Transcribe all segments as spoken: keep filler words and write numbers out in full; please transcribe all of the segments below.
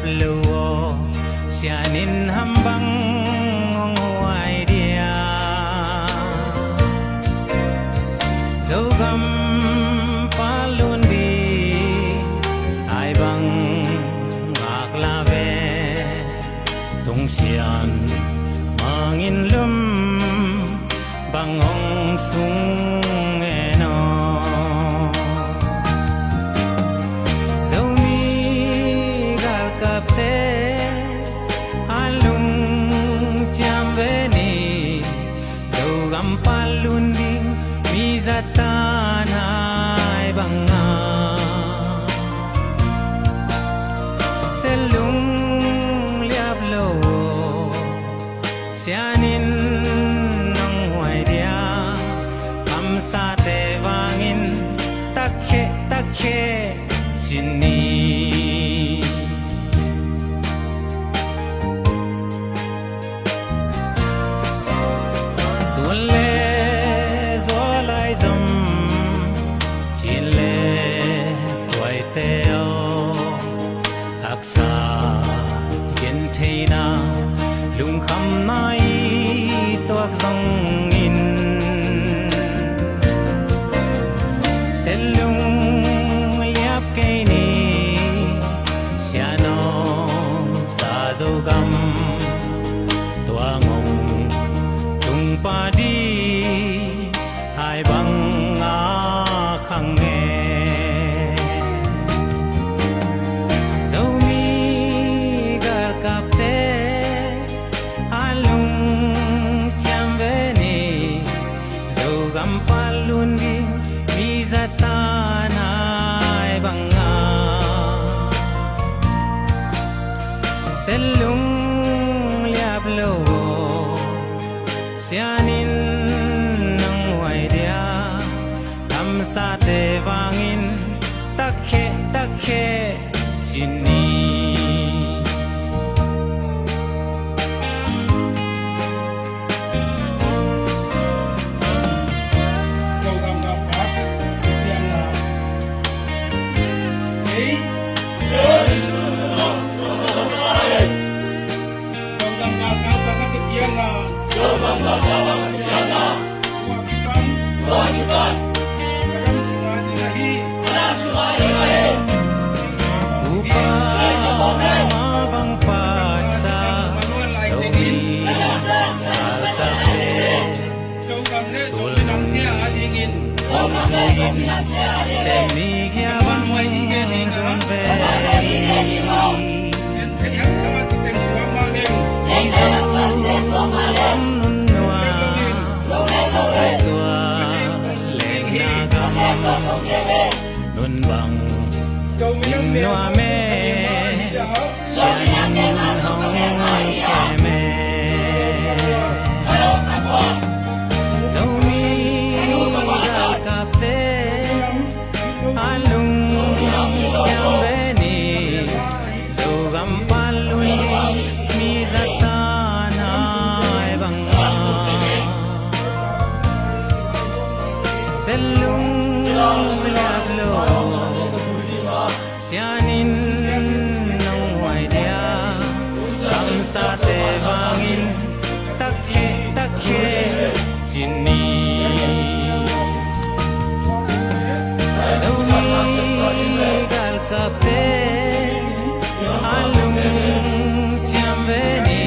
lo aw, sianin ham bang hong huai dia? Zogam palun ding ai bang ngak la ve, tung sian mangin lum bang hong sung e no. Zomi galkapte a lungciam ve ni, Zogam palun ding mi zatan ai bang a, Selung liap lo, sianin nong huai dia? Kamsate vangin takhe takhe ci ni. Tun le zua lai zom, cin le tuaite aw, haksa gentheihna, lungkhamna i tuak zongin, Selung liap kei ni, sianom sa Zogam, tua ngong tung padi ai bang a khang e. Zomi galkapte a lungciam ve ni, Zogam palun ding mi zatan ai bang a, Selung liap lo, sianin nong huai dia? Kamsate vangin takhe takhe ci ni. Upa ma bang patsa, Zomi galkapte sulung singin, semi kia bang zun ve. Mizo gam nunnua, tua lenna gam nun bang nuam e, sianin hong kem e. Zomi galkapte a lungciam ve ni, Zogam palun ding mi zatan ai bang a, Selung liap lo, sianin nong huai dia? Kamsate vangin takhe takhe ci ni. Zomi galkapte a lungciam ve ni,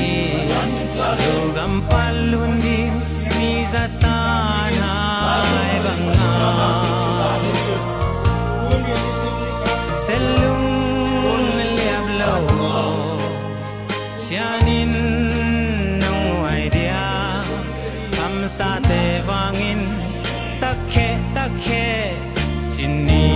Zogam palun ding mi zatan ai bang a, Selung liap lo, sianin nong huai dia? Kamsate vangin takhe takhe ci ni.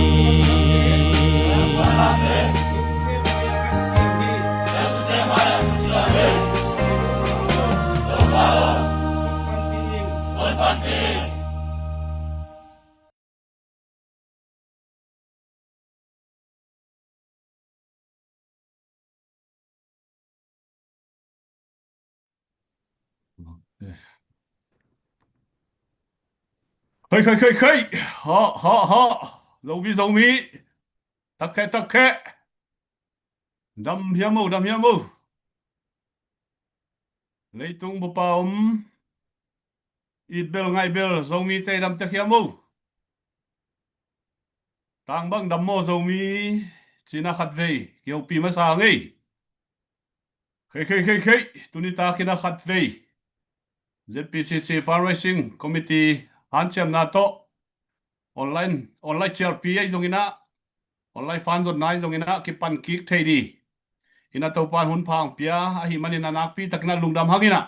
Khai, khai, khai, khai. Ha, ha, ha. Zomi, Zomi. Takhe, takhe. Dam hiam o, dam hiam o. Leitung bupa om, it bel ngaih bel Zomite i dam tek hiam o. Tang bang dam maw Zomi, cina khatvei kihopih masa ngei. Khei khei khei khei, tuni takin a khatvei Z P C C Fundraising Committee hanciamna tawh online online cialpi ahi zongin ah, online fan zonna ahi zongin ah kipan kik thei di. Ina Topan hun pha hong pia ahih manin a nakpi takin a lungdam hangin ah,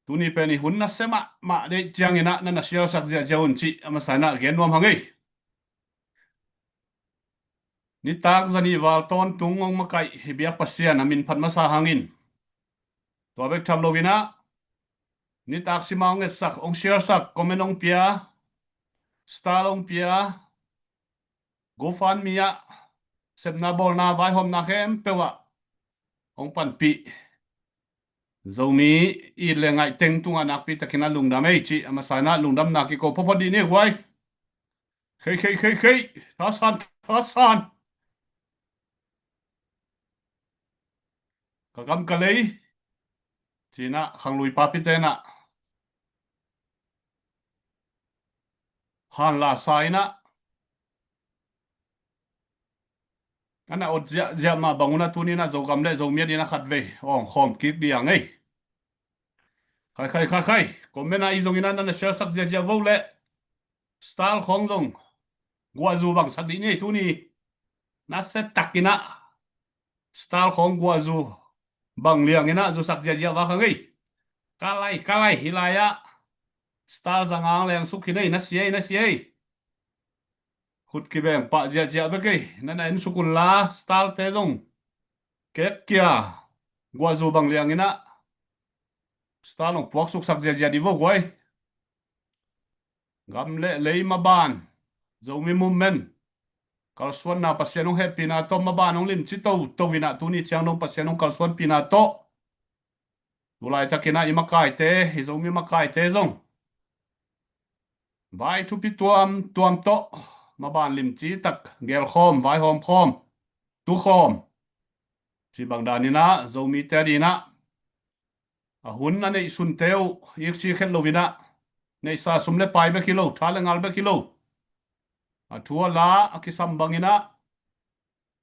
tuni pen i hun nasia mahmah deih ciangin ah na na sialsak ziahziah un cih a masa in ah gen nuam hang ei. Nitak zanih val tawntung hong makaih hi biak Pasian a min phat masa hangin, tua bek tham loin ah, nitak sima hong etsak, hong sialsak, comment hong pia, star hong pia, GoFundMe ah sepna bawlna vaihawmna khempeuh ah hong panpih Zomi it le ngaih teng tungah nakpi takin a lungdam ei cih a masa in ah lungdamna kiko phawtphawt dih ni guai. Khei khei khei khei, thasan thasan. Ka gam ka lei, ci-in ah khanglui papi ten ah hanla sa in ah, a na ot ziahziah mah bang un ah tuni in ah Zogam le Zomi a ding ah khatvei awng khawm kik dih a ngei. Khai khai khai khai, comment ah i zongin ah na na sialsak ziahziah vo leh star khawng zong guahzu bangsak dih ni ei tuni. Nasia takin ah star khawng guahzu bang liangin ah zusak ziahziah vak hang ei. Ka lai ka lai, hi lai ah star zangang lengsuk hi nei, nasia ei nasia ei. Khut kibeng pah ziahziah bek ei, na na ensuk unla star te zong kek kia guahzu bang liangin ah star nong puaksuksak ziahziah dih vo guai. Gam le lei maban, Zomi movement kalsuanna, Pasian hong hehpihna tawh maban hong limci toto in ah tuni ciang dong Pasian hong kalsuanpihna tawh tulaitakin ah i makaite, i Zomi makaite zong vai thupi tuamtuam tawh maban limci tak gelkhawm, vaihawm khawm, tukhawm, cih bang danin ah Zomite a ding ah a hun a neihsunte uh ikci khet loin ah, neihsa sum le pai bek hi lo, tha le ngal bek hi lo, a thu a la a kisam bangin ah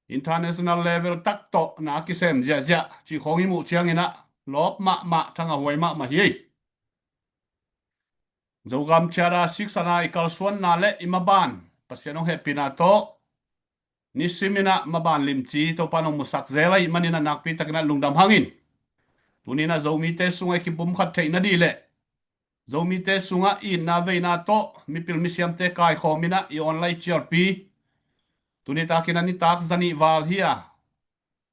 international level tak tawh na a kisem ziahziah cih khawng i muh ciangin ah lawp mahmah, thangah huai mahmah hi. Zogam ciada siksana i kalsuanna le i maban Pasian hong hehpihna tawh nisimin ah maban limci Topa nong musak zel ahih manin a nakpi takin ah lungdam hangin, tuni in ah Zomite sungah i kipumkhat theih nadih le Zomite sungah itna veina tawh mipil misiamte kaikhawm in ah i online cialpi, tuni takin a nitak zanih val hi a,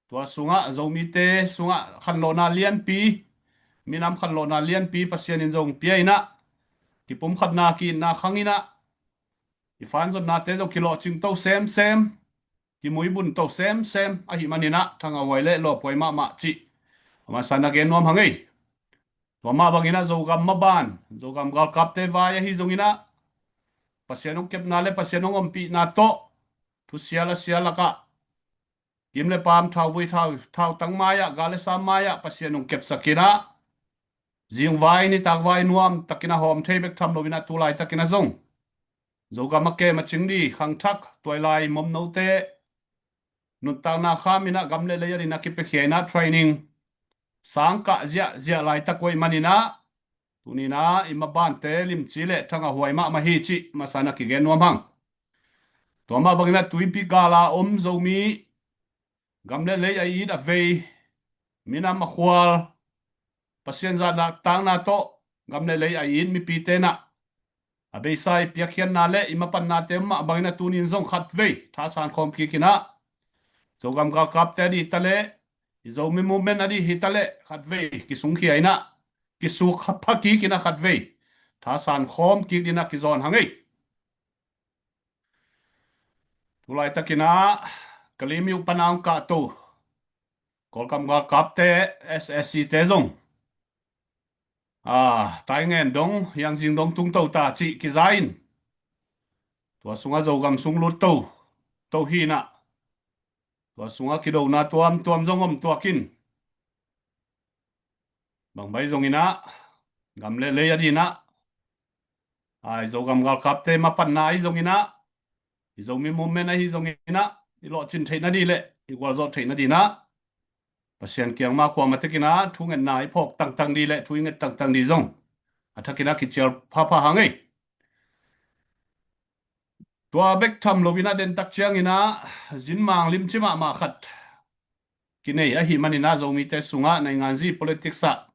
tua sungah Zomite sungah khanlawhna lianpi, minam khanlawhna lianpi Pasian in zong pia in ah, kipumkhatna ki-itna khang in ah i fanzonnate zong kilawhcing to semsem, kimuibun to semsem ahih manin ah thangah huai le lawphuai mahmah cih a masa in a gen nuam hang ei. Tua mah bangin ah Zogam maban, Zogam galkapte vai ahi zongin ah Pasian hong kepna le Pasian hong ompihna tawh thusia lasia lakah kim le paam, thauvui thau, thautang mai-ah, gal le sam mai-ah Pasian hong kepsak in ah, zingvai nitakvai nuam takin a hawm thei bek tham loin ah tulaitakin ah zong Zogam a kem a cing dih khangthak tuailai momnote nuntakna kham in ah gam le lei a ding ah kipiakhia in ah training sangkah ziahziah laitak uh ahih manin ah, tuni in ah i mabante limci le thangah huai mahmah hi cih masa in a kigen nuam hang. Tua mah bangin ah tuipi gala om Zomi, gam le lei a it a vei, minam a khual, Pasian zahtakna tawh gam le lei a it mipite in ah a beisa i piakkhiatna le i mapannate mah bangin ah tuni in zong khatvei thasan khawm kik in ah, Zogam galkapte a dih ta leh, i Zomi movement a dih hi ta leh khatvei kisungkhia in ah, kisuk pha kik in ah khatvei thasan khawm kik ding in ah kizawn hang ei. Tulaitakin ah Kalemyo pan a hong kahto Kawlgam galkapte, S S C te zong, a, Taingen dong, Hiangzing dong tungto ta cih kiza in, tua sungah Zogam sung lut to, to hi in ah, Tua sungah kidona tuamtuam zong om tuak in, bangbai zong inah, gam le lei a dinah, ai Zogam galkapte mapanna ahi zong inah, i Zomi movement ahi zong inah, i lawhcin theihna dih le i gualzawh theihna dinah Pasian kiang mah kuamah tekinah thungetna i phawk tangtang dih le thu i nget tangtang dih zong a thakinah kicial phapha hang ei. Tua bek tham loinah dentak cianginah zinmang limci mahmah khat kinei ahi maninah Zomite sungah nainganzi politics ah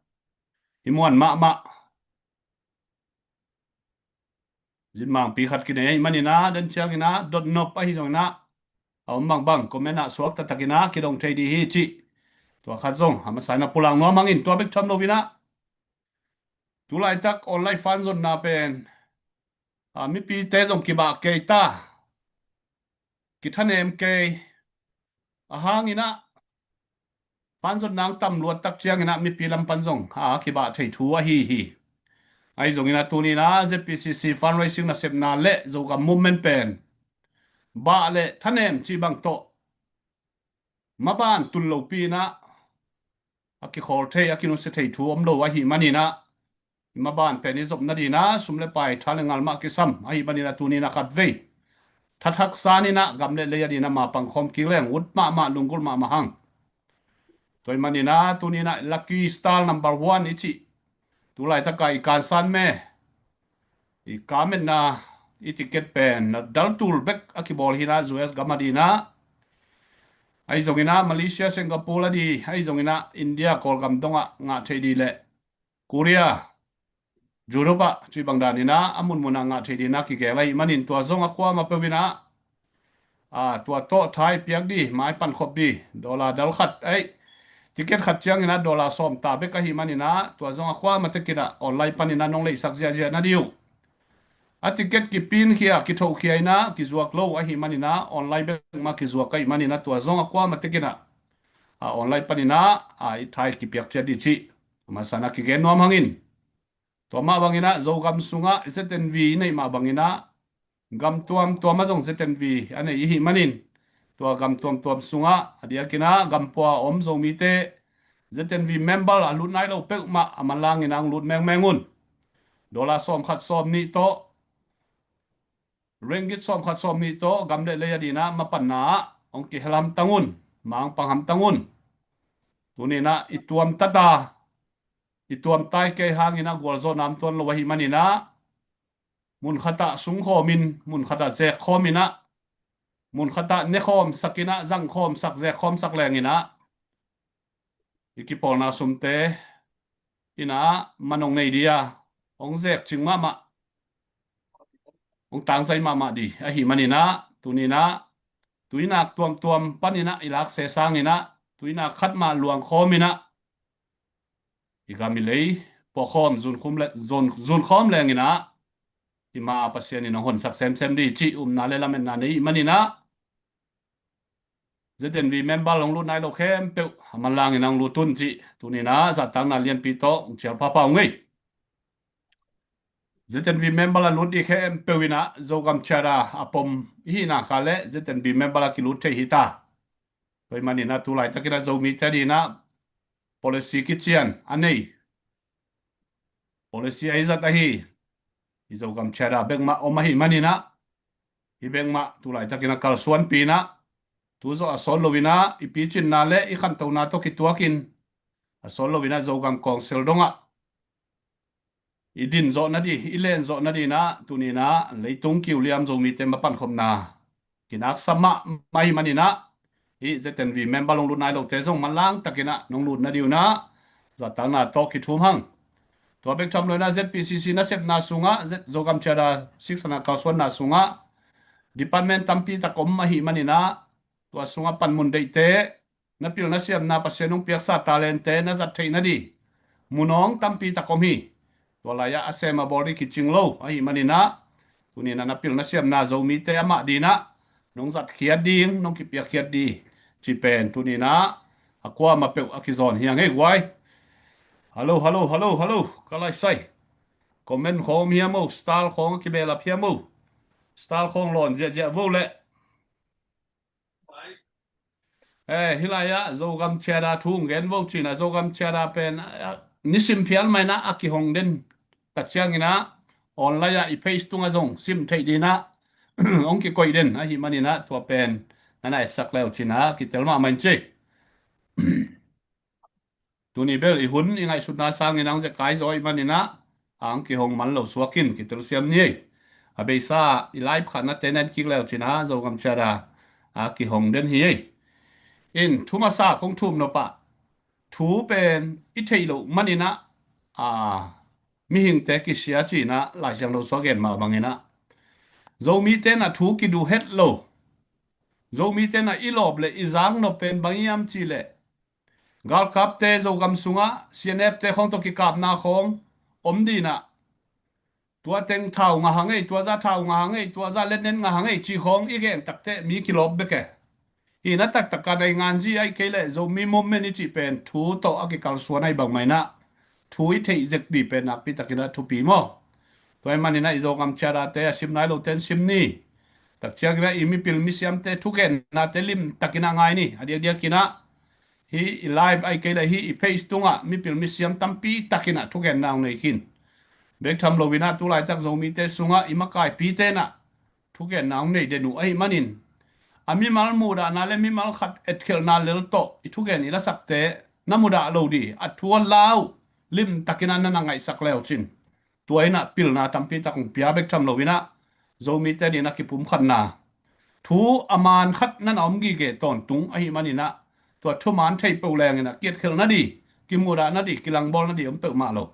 i muan mahmah zinmangpi khat kinei ahi maninah den cianginah dotnop ahi zonginah a om bangbang comment ah suak taktakinah kidong thei dih hi cih tua khat zong a masa inah pulak nuam hangin tua bek tham loinah tulaitak online fanzonna pen a mipite zong kibah kei ta, kithanem kei a hanginah fanzonna ang tam luattak cianginah mipi lam pan zong a kibah thei thu ahi hi. Ahi zonginah tuninah Z P C C fundraising nasepna le Zogam movement pen bah le thanem cih bang tawh maban tun lopi inah a kikhawl thei a kinusia thei thu om lo ahi maninah i maban pen i zopna dinah sum le pai tha le ngal mah kisam ahi maninah tuninah khatvei thathak saninah gam le lei a dinah mapang khawm kik leng ut mahmah lunggulh mahmah hang. Tua i maninah tuninah lucky star number one i cih tulaitaka i kansan me i kametna i ticket pen na daltul bek a kibawl hinah U S gam a dinah ahi zonginah Malaysia, Singapore a di ahi zonginah India Kawlgam dongah ngah thei dih le Korea, Europe ah cui bang daninah a munmunah ngah thei dinah kigel ahi manin tua zong a kuamah peuhinah a tua tawh thai piak dih mai pankhop dih dollar dal khat ei ticket khat cianginah dollar sawm ta bek ahi maninah tua zong a kuamah tekinah online paninah nong leihsak ziahziah na dih uh. A ticket kipinkhia kithohkhia inah kizuak lo ahi maninah online bek mah kizuak ahi maninah tua zong a kuamah tekinah a online paninah a i thai kipiak ciat dih cih a masa inah kigen nuam hangin. Tua mah banginah Zogam sungah Z N V i neih mah banginah gam tuamtuam ah zong Z N V a nei ihi manin tua gam tuamtuam sungah a diakinah gampua a om Zomite Z N V member a lut nai lo peuhmah a manlangin ang lut mengmeng un. Dollar sawm khat sawm nih tawh ringgit sawm khat sawm nih tawh gam le lei a dinah mapanna ah hong kihel hamtang un, mangpang hamtang un. Tuninah i tuamtata i tuamtai kei hanginah gualzawhna om tuan lo ahi maninah mun khatah sungkhawmin mun khatah zekkhawminah mun khatah nekhawmsakinah zangkhawmsak zekkhawmsak lenginah i kipawlna sumte inah man hong nei dih a hong zekcing mahmah hong tangzai mahmah dih ahi maninah tuninah tuinak tuamtuam paninah i lakse sanginah tuinak khat mah luangkhawminah i gam i lei puakhawm zunkhum le zun zunkhawm lenginah i ma a Pasian in hong honsak semsem dih cih upna le lametna nei i maninah Z N V member hong lut nai lo khempeuh a manlangin hong lut un cih tuninah zahtakna lianpi tawh hong cial phapha uh ngei. Z N V member a lut dih khempeuh inah Zogam Charter a pom ihi nakha le Z N V member a kilut thei hi ta. Tua i maninah tulaitakinah Zomite a dinah policy kician a nei policy a i zat ahi i Zogam Charter bekmah om ahi maninah hi bekmah tulaitakinah kalsuanpi inah tu zawh a sawt loinah i picinna le i khantona tawh kituakin a sawt loinah Zogam Council dongah i din zawh nadih i len zawh nadinah tuninah leitung kiuliam Zomite mapankhopna kinaksa mahmah ahi maninah hih Z N V member hong lut nai lote zong manlangtakinah nong lut nadih unah zahtakna tawh kithum hang. Tua bek tham loinah Z P C C nasepna sungah Zogam Charter six ana kalsuanna sungah department tampi tak om ahi maninah tua sungah panmun deihte na pil na siamna Pasian hong piaksa talente na zat theih nadih munawng tampi tak om hi. Tua lai-ah a sem a bawl dih kicing lo ahi maninah tuninah na pil na siamna Zomite amah dinah nong zatkhiat ding nong kipiakkhiat dih cih pen tuninah a kuamah peuh a kizawn hi a ngei guai. Halo halo halo halo ka laisai comment khawng om hiam o, style khawng a kibehlap hiam o, style khawng lawn ziahziah vo leh Eh, hih lai-ah Zogam Chiada thu hong gen vo cin ah, Zogam Chiada pen, ah, nisim phial mah in ah a kihong den tak ciangin ah online ah i page tungah zong sim theih dingin ah hong kikoih den ahih manin ah tua pen na na etsak le uh cin ah kitel mahmah in ci. Tuni bel i hun i ngaihsutna sangin ang zekai zaw ahih manin ah ang kihong man lo suak in kitel siam ni ei. A beisa i live khatnate na en kik le uh cin ah Zogam Chiada a kihong den hi ei. In thu masa kong thum nop ah thu pen i theih loh manin ah, a, mihingte kisia cin ah Lai Siangtho sung a gen mah bangin ah Zomite in ah thu kiduh het lo. Zomite in ah i lawp le i zak nop pen bang hiam cih leh galkapte Zogam sungah C N F te khawng tawh kikapna khawng om dingin ah tua teng thau ngah hang ei, tua zah thau ngah hang ei, tua zah letnen ngah hang ei cih khawng i gen takteh mi kilawp bek e. Hi na taktak a nainganzi ahih kei leh Zomi movement i cih pen thu tawh a kikalsuan ahih bangmah in ah thu i theih zek ding pen nakpi takin ah thupi maw? Tua ahih manin ah i Zogam Chiadate a sim nai lote in sim ni. Tak ciangin ah i mipil misiamte thugennate lim takin ah ngai ni. A diakdiakin ah hih i live ahih kei leh hih i page tungah mipil misiam tampi takin ah thugenna hong nei khin. Bek tham loin ah tu laitak Zomite sungah i makaipite in ah thugenna hong nei den uh ahih manin a mimal muhdahna le mimal khat etkhelhna lel tawh i thugen i lasakte na mudah lo ding, a thu a la uh lim takin ah na na ngaihsak le uh cin. Tua in ah pilna tampi tak hong pia bek tham loin ah Zomite adingin ah kipumkhatna thu a man khat na na om gige tawntung ahih manin ah tua thuman theih peuh leng in ah kietkhelh nading, kimudah nading, kilangbawl nading om peuhmah lo.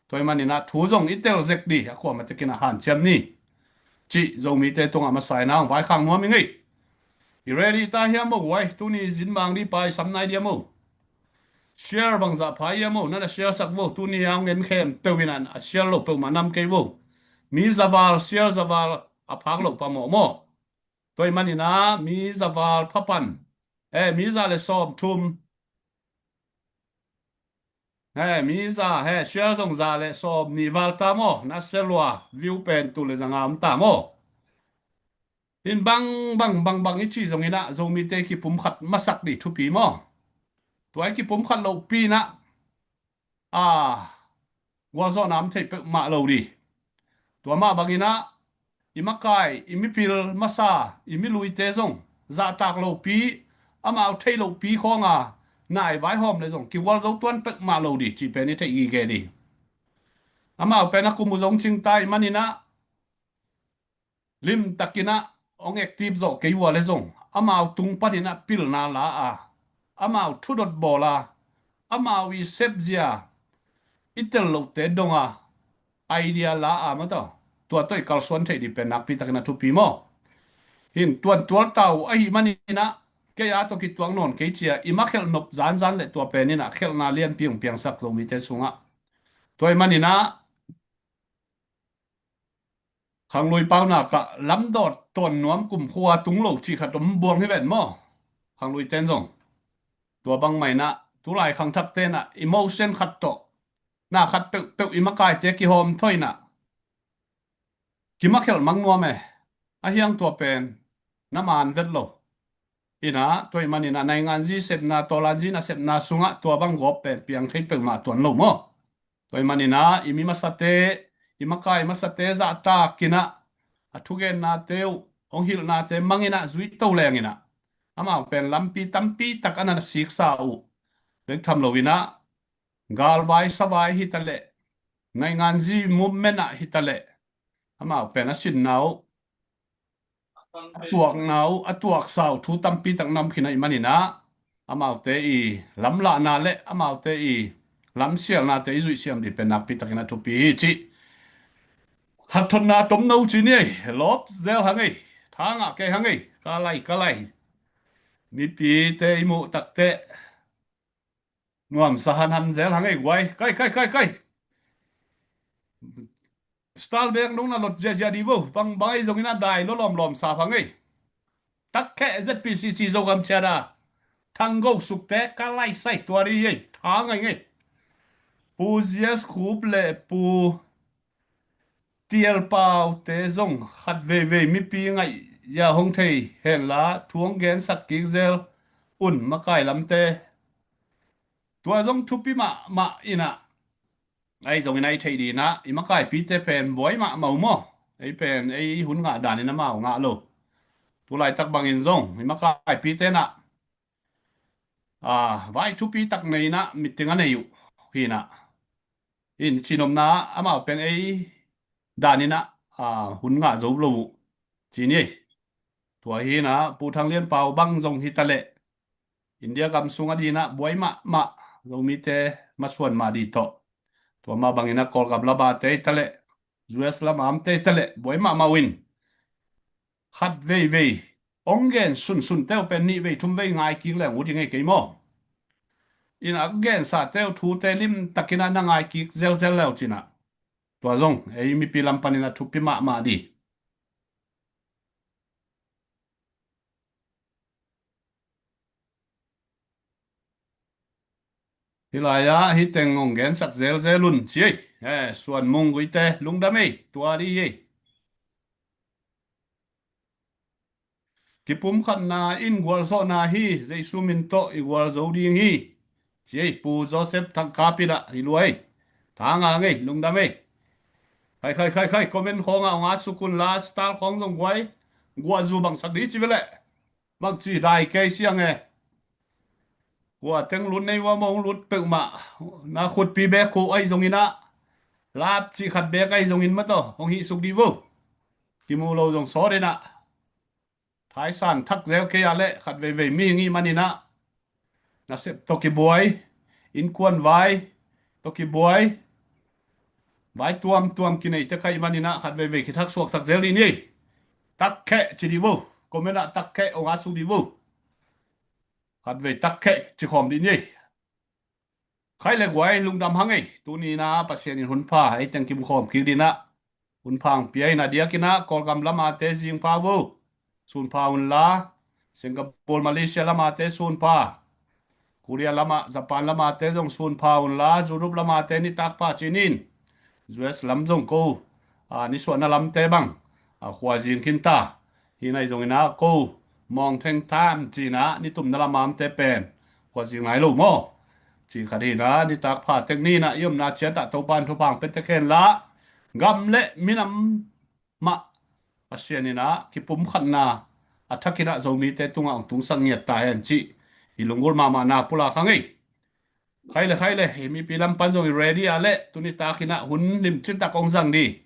Tua ahih manin ah thu zong i tel zek ding a kuamah takin ah hanciam ni cih Zomite tungah masa in ah hong vaikhak nuam ing ei. I ready ta hiam maw guai? Tuni zin mang ding pa i sam nai diam maw? Share bangzah pha hiam maw? Na na share sak vo. Tuni a hong en khempeuh in ah a share lo peuhmah nam kei vo. Mi za val, share za val a phak loh phamawh maw? Tua ahih manin ah mi za val pha pan, eh, mi za le sawmthum, eh, mi za, eh, share zong za le sawmnih val ta maw? Na share lua, view pen tul le za nga om ta maw? In bang bang bang bang i cih zongin ah Zomite kipumkhat masak ding thupi maw? Tua i kipumkhat lohpi in ah, a, gualzawhna om thei peuhmah lo ding. Tua mah bangin ah i makai, i mipil masa, i miluite zong zahtak lopi, amau theih lohpi khawng a nai vaihawm le zong kigualzo tuan peuhmah lo ding cih pen i theih gige ding. Amau pen a kum uh zong cingta ahih manin ah lim takin ah hong active zawh kei uh a le zong amau tung panin ah pilna la a, amau thudot bawl a, amau i sepzia, i tel lohte dong a, idea la a maw, tua tawh i kalsuan theih ding pen nakpi takin ah thupi maw? Hin tuantual ta uh ahih manin ah kei a tawh kituak nawn kei ci a i ma khelh nop zanzan le tua pen in ah khelhna lianpi hong piangsak Zomite sungah. Tua ahih manin ah khanglui paunak ah lamdawt tawn nuam kumkhua tung lo cih khat om buang hi ven maw? Khanglui ten zong tua bangmah in ah tulai khangthak ten ah emotion khat tawh na khat peuhpeuh i makaite kihawm thaw in ah kimakhelh mang nuam e. A hiang tua pen na man vet lo. In ah tua ahih manin ah nainganzi sepna, tawlanzi nasepna sungah tua bang gawp pen piang thei peuhmah tuan lo maw? Tua ahih manin ah i mi masate, i makai masate zahtak in ah a thugennate uh, hong hilhnate mang in ah zui to leng in ah amau pen lampi tampi tak a na na siksa uh bek tham lo in ah galvai savai hi ta leh, nainganzi movement ah hi ta leh, amau pen a sinna uh, a tuakna uh, a tuaksa uh thu tampi tak na om khin ahih manin ah amaute i lamlahna le amaute i lamsialnate i zuihsiam ding pen nakpi takin ah thupi hi cih hatthotna tomno ci ni ei. Lawp zel hang ei, tha ngah kei hang ei. Ka lai, ka lai. Mipite i muh takteh nuamsa hanhan zel hang ei guai. Kai, kai, kai, kai. Style bek nong na lot ziahziah dih vo. Bang bang ei zongin a dai lo lawmlawm sa phang ei. Takkheh Z P C C Zogam Chiada. Thanggo Sukte ka lai sai tua dih ei. Tha ngai ngei. Pu Zias Khup le Pu Tial Paute zong khat veivei mipi ngaih ya hong thei henla thu hong gensak kik zel un makai lamte. Tua zong thupi mahmah inah, ahi zongin a i theih dinah i makaipite pen buai mahmah uh maw? Ei pen ei hun ngah danin amau ngah lo. Tu laitak bangin zong i makaipite nah, a, vai thupi tak nei inah meeting a nei uh hinah. In cinomna amau pen ei daninah, a, hun ngah zo lo uh ci ni ei. Tua hinah Pu Thang Lian Pau bang zong hitaleh India gam sung a dinah buai mahmah, Zomite masuan mah dih tawh. Tua mah banginah Kawlgam lamate hitaleh, U S lamate hitaleh buai mahmah uh in. Khat veivei hong gen sunsunte uh pen nih vei thum vei ngai kik leng uh ding ei kei maw? In a gensate uh thute limtakinah na ngai kik zelzel le uh cinah. Tua zong ei mipi lam paninah thupi mahmah dih. Hih lai-ah hih teng hong gensak zelzel un ci ei. Eh, Suan Mung Guite lungdam ei, tua dih ei. Kipumkhatna in gualzawhna hi, Jesu min tawh i gualzo ding hi. Ci ei, Pu Joseph Thangkapit ah hi lua ei. Thang a ngei lungdam ei. Khai khai khai khai, comment khawngah hong at suk un la, star khawng zong guai guahzu bangsak dih ci veleh. Bangci dai kei siang e. Kua teng lut nei ua maw, hong lut peuhmah. Na khutpi bek khu ahi zonginah, lap cih khat bek ahi zongin mataw hong hih suk dih vo. Kimu lo zong sawt inah. Thaisan thak zel kei ah leh khat veivei mihing ih maninah nasep tawh kibuai, innkuan vai tawh kibuai, vai tuamtuam kineite khaih maninah khat veivei kithak suaksak zel dih ni. Takkheh ci dih vo. Comment ah takkheh hong at suk dih vo. Khat vei takkheh ci khawm dih ni. Khai le guai lungdam hang ei. Tuni inah Pasian in hun pha ei teng kimkhawm kik dinah hun pha hong pia inah, diakinah Kawlgam lamate zingpha vo. Sunpha unla, Singapore, Malaysia lamate sunpha. Korea lamah, Japan lamate zong sunpha unla, Europe lamate nitak pha cinin. U S lam zong ko, a, nisuahna lamte bang, a, khuazing khinta. Hih nai zonginah ko mawngtheng tham cinah nitumna lamamte pen khuazing nai lo maw? Cih khat hinah nitak pha tek ninah i omna ciatah Topan thupha hong pia tek henla, gam le minam mah Pasian inah kipumkhatna a thakinah Zomite tungah hong tungsak ngiat ta hen cih i lunggulh mahmahna pulak hang ei. Khai le khai le, mipi lam pan zong i ready ah leh tuni takinah hun limcitak hong zang dih.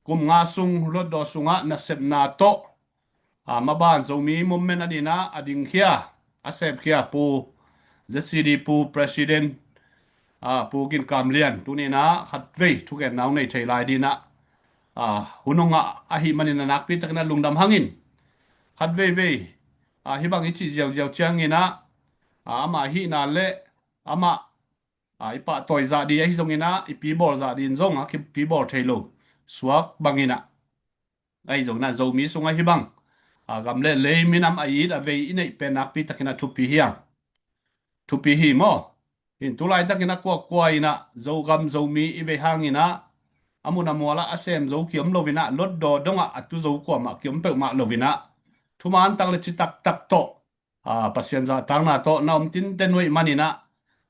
Kum nga sung Hluttaw sungah nasepna tawh, a, maban Zomi movement a dinah a dingkhia a sepkhia Pu Z C D Pu President, a, Pu Gin Kam Lian tuninah khatvei thugenna hong nei thei lai dinah, a, hun hong ngah ahih maninah nakpitakinah lungdam hangin. Khatveivei, a, hih bang i cih ziauziau cianginah, a, amah hihna le amah, a, i pahtawi zah dih ahi zonginah i pibawl zah dih in zong a kipibawl thei lo suak banginah. Ahi zonginah Zomi sungah hih bang, a, gam le lei minam a it a vei i neih pen nakpitakinah thupi hiang. Thupi hi maw? Hin tulaitakinah kuakua inah Zogam Zomi i vei hanginah a mun a mualah a sem zo kiom loinah Hluttaw dongah a tu zo kuamah kiom peuhmah loinah thuman tak le citaktak tawh, a, Pasian zahtakna tawh na om tinten uh ahih maninah,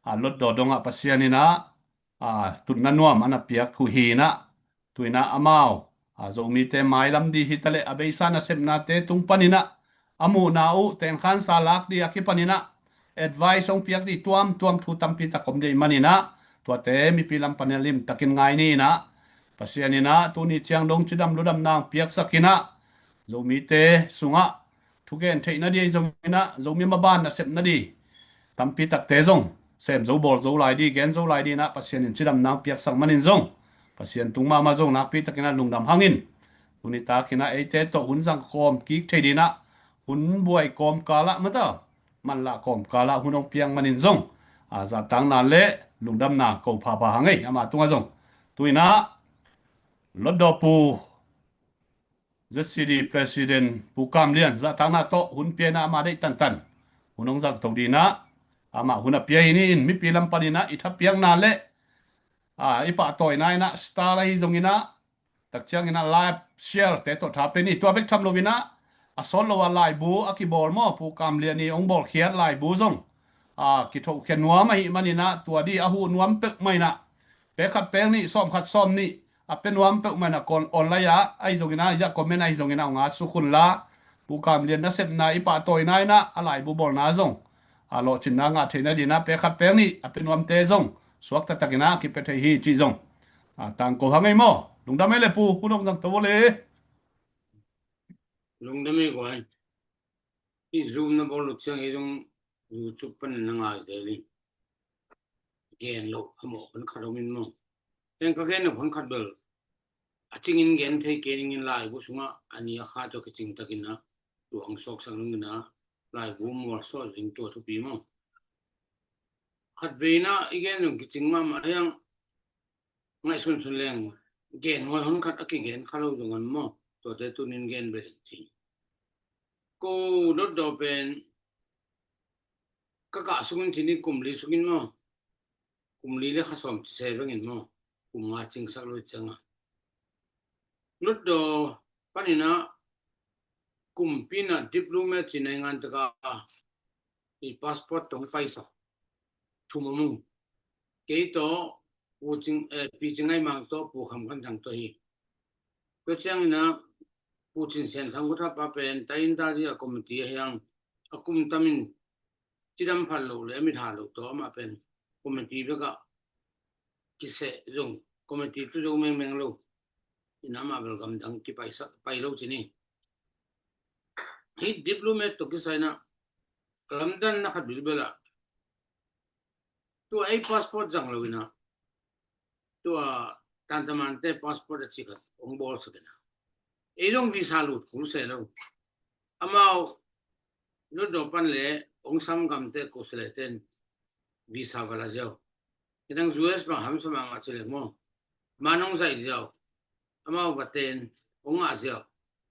a, Hluttaw dongah Pasian inah, a, tutna nuam a na piak uh hinah, tuinah amau, a, Zomite mailam dih hitaleh a beisa nasepnate tung paninah a muhna uh tenkhansa lak dih a kipaninah advice hong piak dih tuamtuam thu tampitak om dih ahih maninah tuate mipi lam paninah limtakin ngai ni inah, Pasian inah tuni ciang dong cidam ludamna hong piaksakinah Zomite sungah thugen theihna dih ahi zonginah Zomi maban nasepna dih tampitakte zong sem zo bawl zo lai dih, gen zo lai dinah Pasian in cidamna hong piaksak manin zong Pasian tung mahmah zong nakpitakinah lungdam hangin. Tuni takinah eite tawh hun zang kawm kik thei dinah hun buai kawmkalah mata manlah kawmkalah hun hong piak manin zong, a, zahtakna le lungdamna ko phapha hang ei ama tungah zong. Tuinah Hluttaw Pu Z C D President Pu Kam Lian zahtakna tawh hun pianah amah deih tantan hun hong zangto dinah amah hun a pia hi ni in mipi lam paninah i thapiakna le, a, i pahtawina inah star ahi zonginah takcianginah live share te tawh tha pia ni. Tua bek tham loinah a sawt lo a laibu a kibawl maw, Pu Kam Lian i hong bawlkhiat laibu zong a kithohkhia nuam ahih manin ah tua di a huh nuam peuhmah in ah pek khat pek nih, sawm khat sawm nih a pia nuam peuhmah in ah kon online ah ahi zongin ah, ya comment ahi zongin ah hong at suk un la, Pu Kam Lian nasepna i pahtawina in ah a laibu bawlna zong a lawhcinna ngah theihna dingin ah pek khat pek nih a pia nuamte zong suak taktak in ah kipia thei hi cih zong a tangko hang ei maw. Lungdam ei le Pu, hun hong zang to vo le. Lungdam ei guai. Hih Zoom na bawl uh ciang ei zong YouTube pan na ngai zel in. Gen loh a mawh hun khat om in maw. Ken ka gen loh hun khat bel a cingin gen thei kei ning in, laibu sungah a ni a kha tawh kicing takin ah tuang sawksak ning in ah laibu mual sawt ding tua thupi maw. Khat vei in ah i gen zong kicing mahmah hiang, ngaihsun sun leng gen huai hun khat a kigen kha lo zong an maw, tuate tunin gen bel in cing. Ko Hlutdaw pen ka kah sungin cin in kum li sungin maw, kum li le kha sawm ci se vengin maw, kum nga cingsak lo ciang a Hlutdaw panin ah kumpi in ah diplomat ci naingan taka i passport tawh paisak thum om ung. Kei tawh Pu Cing, eh, Pi Cing Ngai Mang tawh Pu Kham Khan Thang tawh hi. Tua ciangin ah Pu Cin Sian Thang Guthapa pen tai in ta ding a committee a hiang a kum tamin cidam phal lo le a mit ha lo tawh amah pen committee bekah kiseh zong committee tu zo mengmeng lo. Ina amah bel gamdang kipaisak pai lo ci ni. Hih diplomat tawh kisai in ah lamdanna khat bilbel ah tua ei passport zang lo in ah tua tantamante passport a ci khat hong bawlsak in ah ei zong visa lut kul se lo. Amau Hlutdaw pan le hong sam gamte ko se le ten visa va la ziau. Hidang U S bang hamsa mahmah ci leng maw, man hong zaih ziau, amau va ten hong ngah ziau,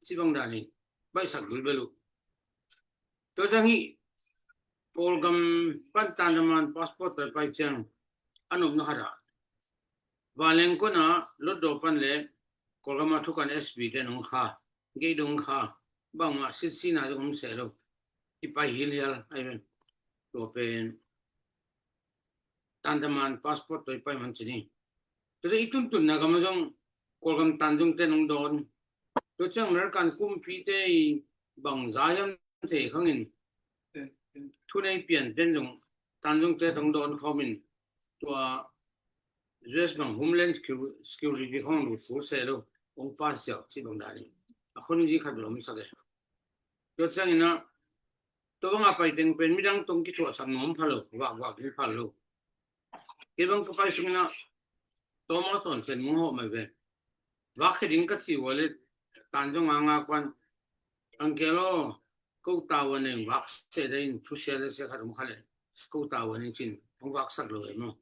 ci bang danin baihsak bilbel uh. Tua ciang hih Kawlgam pan tandaman passport paipai ciang a nopna khat ah vanleng kona Hlutdaw pan le Kawlgam a thukan S P ten hong kha, gei dong kha, bangmah sitsina zong om se lo. I pai hilhial ahi ven. Tua pen tandaman passport tawh i pai man ci ni. Tua i tuntunna gam a zong Kawlgam tan zong ten hong dawn. Tua ciang American kumpite i bang za hiam thei khangin thunei pian ten zong tan zong te hong dawn khawmin tua U S bang Homeland Secu-, Security khawng lut kul se lo, hong pass ziau ci bang danin a khon zi khat lom sak e. Tua ciangin ah tua bang a pai teng pen midang tawh kithuahsak nuam pha lo, vakvak ding pha lo. Kei bang ka pai sungin ah tua maw tawn pen mung hawh mai ve. Vak khe ding ka ci ua le tan zong a ngak pan, "Uncle aw, ko tau a neng vak se dai in thusia le sia khat om kha le ko tau a neng cin hong vaksak lo e maw,"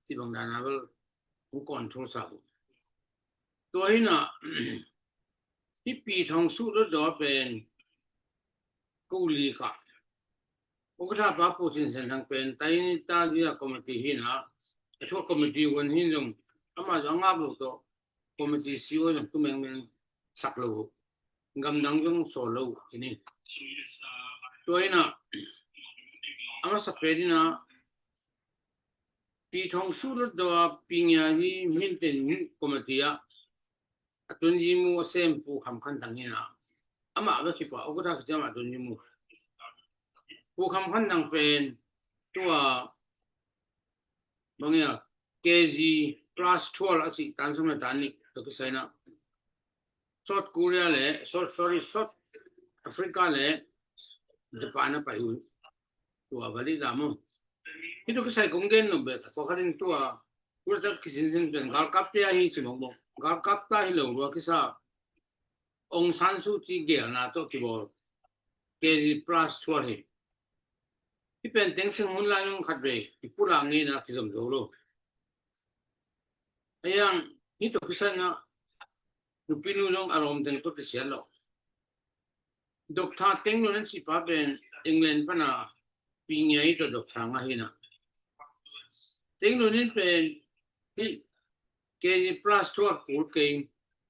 ci bang dana bel hong control sa uh. Tua hi na, hih Pi Thong Suh Hlutdaw pen ko li ka. Ukatha pa Pu Cin Sian Thang pen tai in ta ding a committee hi na, a thuak committee wan hin zong amah zong a ngak lo tawh committee C E O zong tu mengmeng sak lo uh. Gamdang zong sawl lo uh ci ni. Tua hi na, a masa pen hi na, Pi Thong Suh Hlutdaw a Pi Ngia hi min ten committee ah a tunzi mu a sem Pu Kham Khan Thang hi na, amah bek hi pah, ukatha kici amah tunzi mu. Pu Kham Khan Thang pen tua bang ia K G plus twelve a cih tan sawm le tan nih tawh kisai na South Korea le, South, sorry, South Africa le Japan a pai uh. Tua bali la maw. Hih tawh kisai kong gen nop bek a, tua khat in tua, tua tak kisin sin pen galkapte ahi ci mawkmawk. Galkapte ahi lo lua kisa Aung San Suu Kyi gelna tawh kibawl K G plus twelve hi. Hih pen teng seng hun lai nung khat vei i pulak ngeina kizom zo lo. Ahi hang hih tawh kisai na nupinu zong a lawm teng tawh kisiat lo. Doctor Teng Lun an cih pa pen England pana Pi Ngia i tawh doctor ngah hi na. Teng Lun in pen hih K G plus twelve kul kei,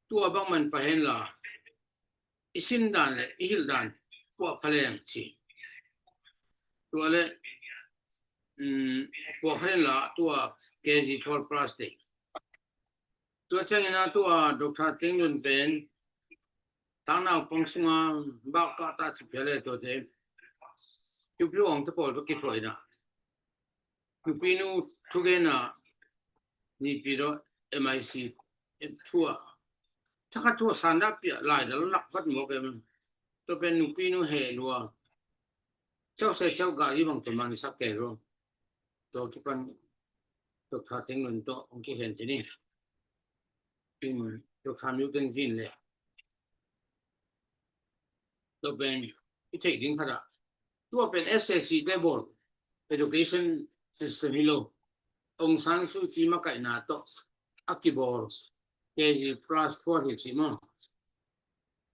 tua bang man pah hen la i sin dan le i hilh dan puah phaleng ci. Tua le, um, puah khaleng la tua K G twelve plus te. Tua ciangin a tua Doctor Teng Lun pen tang naupang sunga bak kah ta ci pia le tua te. Piu piu ang te pawl tua kithuaina. Nupinu thugena nipi do M I C thua. Thakhat thua sanda pia lai dal lak vat mo ke. Tua pen nupinu he lua. Chau se chau ga i bang tua man sak ke ro. Tua kipan Doctor Teng Lun tua ong ki hen tini. Doctor Miu Teng Zin le. Tua pen i theih ding khat ah. Tua pen S S C te bawl education system hi lo. Aung San Suu Kyi makaihna tawh a kibawl K G plus four hi ci maw.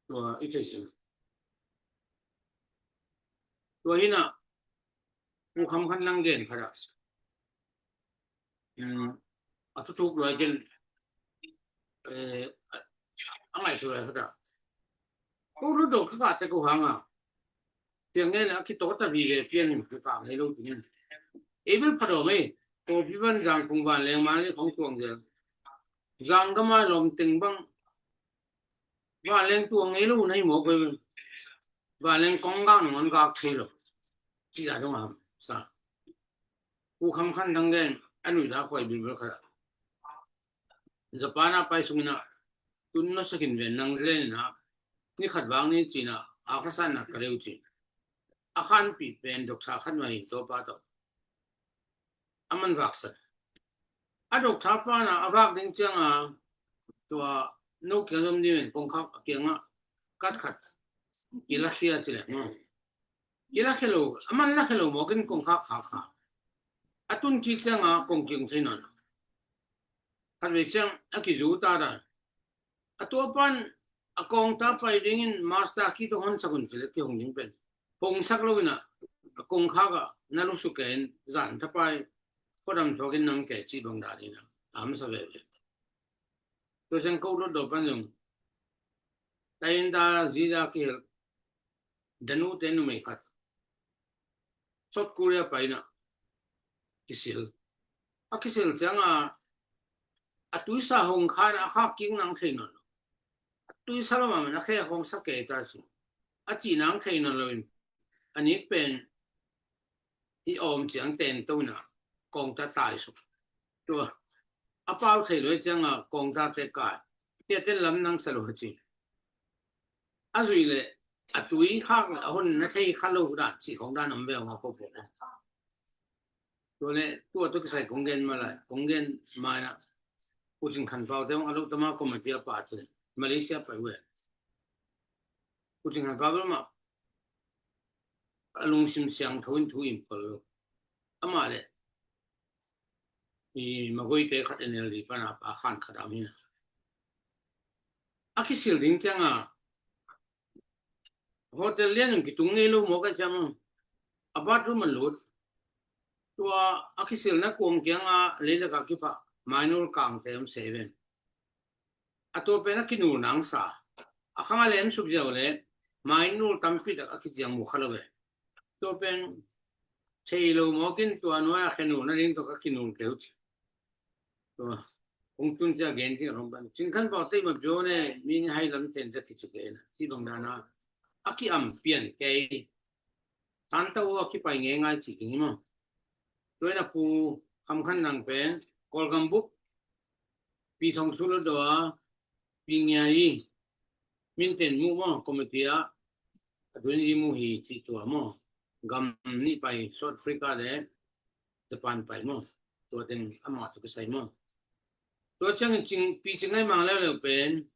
Tua i theih ding. Tua hi na, Pu Kham Khan nang gen khat ah. A thuthuk luai ken a ngaihsut luai khat ah. Ko lu dok kha kate ko hanga. Piang nge le a kitawk ta vive piang in ka ngei lo ding. Ei bel pha dawm ei. Ko pi van zang kung van leng man le kong tuang zel. Zang ka mai lawm teng bang. Vanleng tua ngei lo na hi mawk ve. Vanleng kong gak nong an gak thei lo. Ci a dong a ham sa. Pu Kham Khan dang den a nui da khuai bilbil khat ah. Japan a pai sungin ah tun na sakin ven nang len in ah ni khat vang ni cin ah a khasan na ka leu cin. A khanpih pen doksa khat mah in Topa tawh a man vaksak. A doksa pana a vak ding cianga tua no kiang zom ding in kongkhak a kianga kat khat kilakhia ci leh maw. Kilakhia lo, a man lakhia lo mawkin kongkhak khakha. A tun kik cianga kong kiung thei nawn. Khat vei ciang a kizu ta ta. A tua pan a kawngta pai dingin master ki tawh honsak un ci leh kihong ding pen. Hongsak lo in ah a kongkhak ah na lusu ken zan thapai khuadam thuakin nam ke ci bang dan in ah a hamsa veve. Tua ciang ko dot dawh pan zong tainta ziza kihel danu te numei khat South Korea pai in ah kisil. A kisil cianga a tuisa hong khan a khak kik nang thei nawn lo. A tuisa lo mamin a khe hong sa kei ta si. A ci nang thei nawn lo in a nik pen i awm ciang ten to in ah kawngta tai suk. Tua a pau thei lo cianga kawngta te kai. Tia ten lam nang sa lo ci. A zui le a tui khak le a hon na thei kha lo dan ci khong dan om ve nga ko po. Tua le tua tua kisai kong gen ma lai kong gen ma na. Pu Cin Khan Pau te a lo tama committee a pa te Malaysia pai ve. Pu Cin Khan Pau ma a lungsim siang tho in thu in pal lo. Ama le i magoi te khat N L D pana pa khan khat am hi na. A kisil ding cianga hotel lian in kitung ngei lo mawk a ciam a bathroom an lut. Tua a kisilna kuang kianga leilaka kipha mainul kang te am seven. A tua pen a kinul nang sa. A khang a lem suk ziau le mainul tampi tak a kiciang mu kha lo ve. Tua pen thei lo mawkin tua nuai a khenul na ding tua ka kinul keu ci. Tua kong tun cia gen ding a rong ban Cin Khan Pau te ma bio ne mi ni hai lam ten ta kici kei na ci bang dana a ki am pian kei. Tanta ua kipai ngei ngai ci king maw. Tua in a Pu Kham Khan nang pen Kawlgam buk Pi Thong Su lo do a Pi Ngia i min ten mu maw committee a a tun i mu hi ci tua maw. Gam ni pai South Africa le Japan pai maw. Tua ten ama tu kisai maw. Tua ciangin Pi Cing Ngai Mang leuleu pen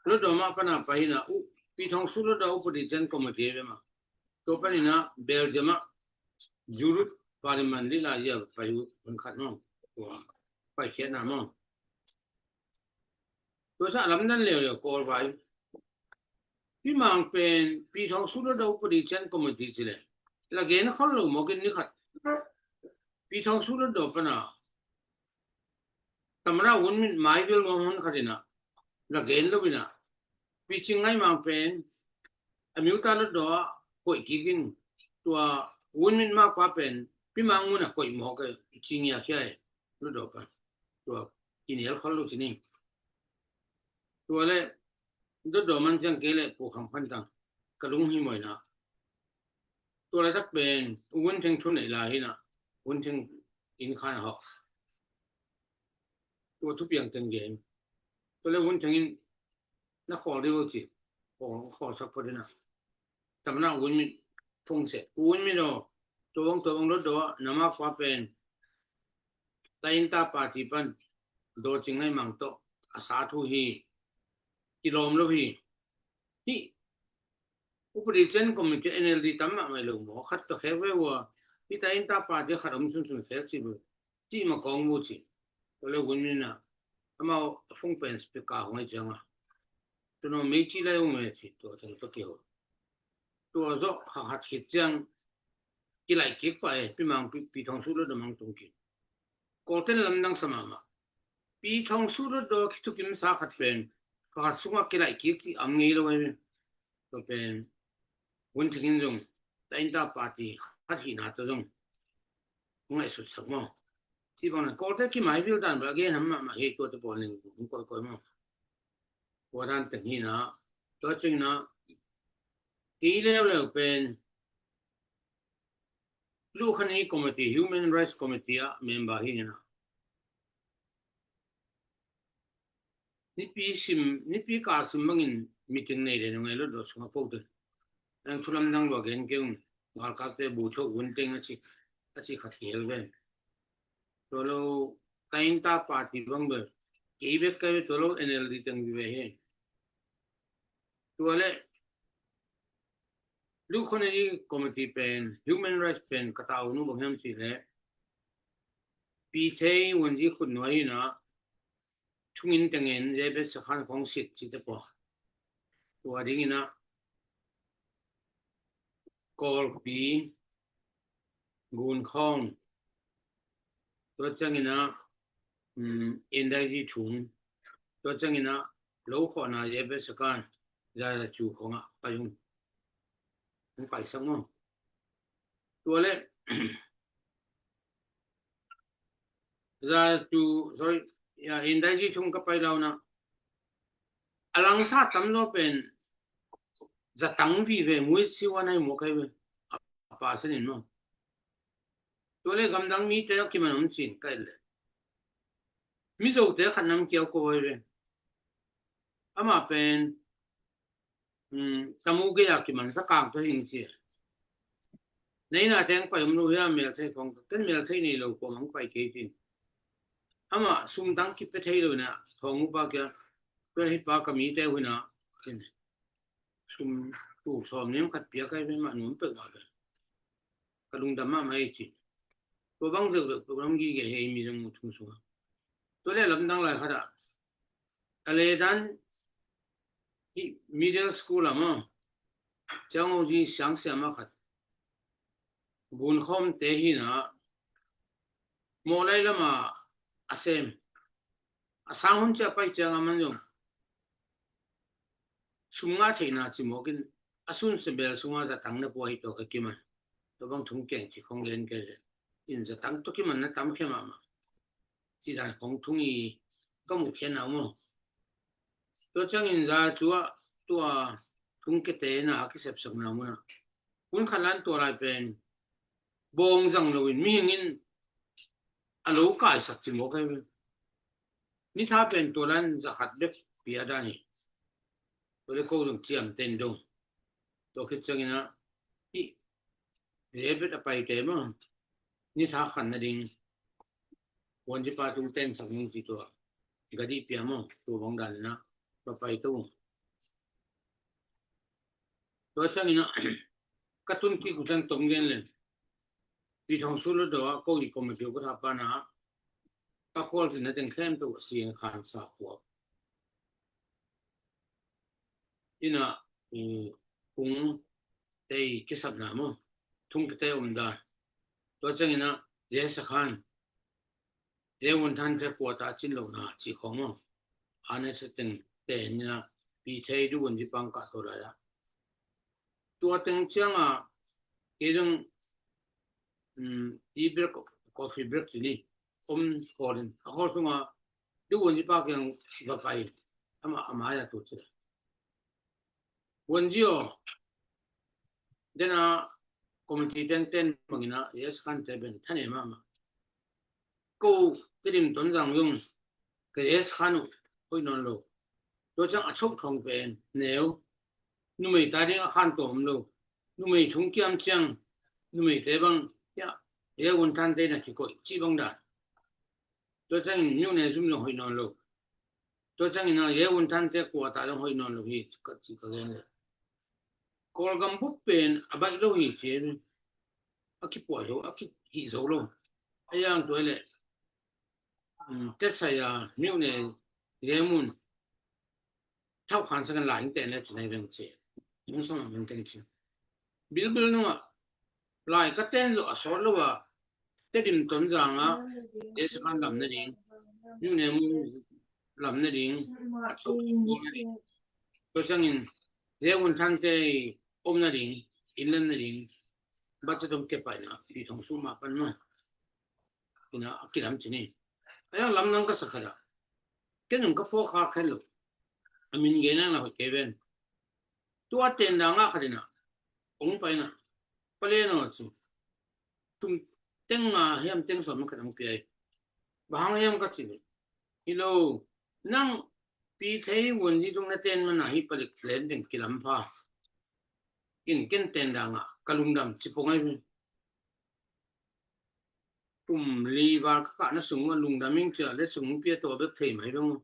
Lotdom ah pana pai hi na uh Pi Thong Su Lotdom upadi cian committee ve ma. Tua pan hi na Belgium ah Europe Parliament lila ia pai uh hun khat maw. Tua pai khiat na maw. Tua sa lamdan leuleu Kawl vai. Pi Mang pen Pi Thong Su Lotdom upadi cian committee ci le. La gen khol lo mawkin ni khat. Pi Thong Su Lotdom pana Tamara un min mai bil ngong hon khat in a la gen lo in a Pi Cing Ngai Mang pen a miuta Lotdom a koih kik in, tua Win Myint maupa pen Pi Mang Mun ah koih mawk e, ci ngiakhia e, Hlutdaw pan. Tua kinial khol lo ci ni. Tua le Hlutdaw man ciang kei le Pu Kham Phan Tang ka lung hi mawina. Tua laitak pen Win Theng thu neih lai hi na, Win Theng inn khan a hawh. Tua thupiang teng gen. Tua le Win Theng in na khawl dih uh ci. Khawl, khawlsak phot hi na. Tamna Win Myint phung seh. Win Myint aw, tua bang, tua bang Hlutdaw ah, na maupa pen Tainta party pan Daw Cing Ngaih Mang tawh a sa thu hi. Kilawm lo hi. Hih upadi cian committee N L D tam mahmah lo maw, khat tawh khek ve ua, hih Tainta party khat om sunsun khek ci ve. Cih ma kawng bu ci. Tua le Win Myint ah, amau a phung pen speaker hong ai cianga, tua no mei ci lai ung me ci, tua teng tua kiho. Tua zawh kha khat khit ciang kilaih kik pah e, Pi Mang, Pi, Pi Thong Su Hlutdaw mang tung kik. Kawlten lamdang sa mahmah. Pi Thong Su Hlutdaw kithukim sa khat pen kha khat sungah kilaih kik ci am ngei lo e. Tua pen Win Theng in zong Tainta party khat hihna tawh zong ngaihsutsak maw. Ci bang na Kawlte kimaivil dan bel a gen ham mahmah hi, tuate pawl ning hong koikoi maw. Tua dan teng hi na, tua cing na, kei leuleu pen Lukhani Committee, Human Rights Committee ah member hi na. Nipi sim, nipi kal sim bangin meeting nei le nung ei lo do sunga po te. Ang thu lamdang lua gen keng, galkapte bu chok Win Theng a ci, a ci khat kihel ve. Tua lo Tainta party bang bel kei bek kai ve, tua lo N L D teng vive hi. Tua le Lukhani Committee pen, Human Rights pen ka tau nu bang hiam cih le, Pi Thei Wunzi khutnuai hi na, thungin teng in Jebet Sakhan khong sit cite paw. Tua dingin a Kawlpi, Gunkhawm, tua ciangin a, um, Indaiji Thung, tua ciangin a lo khawhna Jebet Sakhan, Zaza Cu khong a pai hung. Hung paisak maw. Tua le Zaza Cu, sorry, ya, Indaiji Thung ka pai launa, a langsa tam lo pen zatang vive, muit siwa nai muak kai ve. A pa sanin maw. Tua le gamdang mite a kiman om cin kai le. Mizote khat nam kiau ko ve. Ama pen, um, tamu gei a kiman sa kang to hing ci. Nei na teng pai om lo hia, mel thei khong, ken mel thei nei lo ko mang pai kei cin. Ama sum dang kipe thei lo na, thong upa kia, tua hi pa ka mite hu na, sum tu sawm nem khat pia kai ve ma num pe wa ve. Ka lungdam mahmah ei ci. Tua bang deuh deuh program gige hei mi zong mu thung sunga. Tua le lamdang lai khat ah, a le dan hi middle school a maw, Ciang Ho Zi siang siam a khat, Gunkhawm te hi na, Mawlai lama a sem, a sang hun cia pai cianga man zong sum nga theihna cimawkin a sun sebel sunga zatang na pua hi tawh ka kiman. Tua bang thung keng ci khong gen kei le, in zatang tawh kiman na tam khia mahmah. Ci dan khong thung i ka mu khia na maw. Tua ciangin Zaza Cu ah tua thung kete na a kisepsak na muna hun khat lan tua lai pen bawng zang loin mihingin a lo kaisak cimawk ai ve. Ni tha pen tua lan za khat bek pia dan hi. Tua le ko zong ciam ten dong. Tua khit ciangin a hi Jebet a paite maw, ni tha khan na ding Wunzi pa tung ten sak ning ci tua. Gadi pia maw, tua bang dan na pa pai tu. Tua ciangin a ka tun kik uh ciang tom gen le, Pi Thong Su Hluttaw a ko i committee ka tha pa na, ka khual tina teng khem tu sing khan sa khuap. Ina, um, kung tei kisapna maw, thung kite um dan. Tua ciangin a Jesa khan J. Wun Than te kuata cin lo na ci khong maw. Ane sa teng te nina pi thei du wun ji pang ka to la ya. Tua teng ciangah kei zong, um, tea break, coffee break ci ni, om khawlin a khawl sungah duhun i pa kiang va pai, ama, ama ya tu ci. Wunzi aw, dena committee tengten bangina yes khan te ben thane mama. Ko Tedim Tonzang zong ka yes khan uh hoih nawn lo. Tua ciang a chok thong pen neu, numei ta ding a khan tawm lo. Numei thung kiam ciang numei te bang ya, ya wun than te na kikoih ci bang dan. Tua ciangin miu ne zum zong hoih nawn lo. Tua ciangin a ye wun than te kua ta zong hoih nawn lo hi ka ci ka gen le. Kawlgam bup pen a baih lo hi ci a kipuai lo, a kihih zo lo. A yang tua le, um, tetsai a miu ne ye mun thau khan sa kan la hing ten le ci nai veng ci. Mun song a mun ten ci. Bilbil nungah lai ka ten lo a sawt lo a Tedim Tonzang a yes khan lam nading, miu ne mun lam nading, a chok nading. Tua ciangin ye wun than te om nading, inn lam nading, budget hong kepaina pi thong sum a pan ma ina a kilam ci ni. A yang lam nang ka sa khat a ken nung ka phuak kha khen lo. A min gen nang la hoih kei ven. Tua ten dang a khat ina hong paina pale no ci. Tum teng nga hiam teng sawm khat hong pia hi. Bang hang hiam ka ci hi lo. Nang Pi Thei Wunzi tung na ten mana hi palik len ding kilam pha. Kin ken ten dang a ka lungdam ci pong ai. Tum li val ka kahna sung a lungdam ing cia le sung pia tua bek thei mai dong.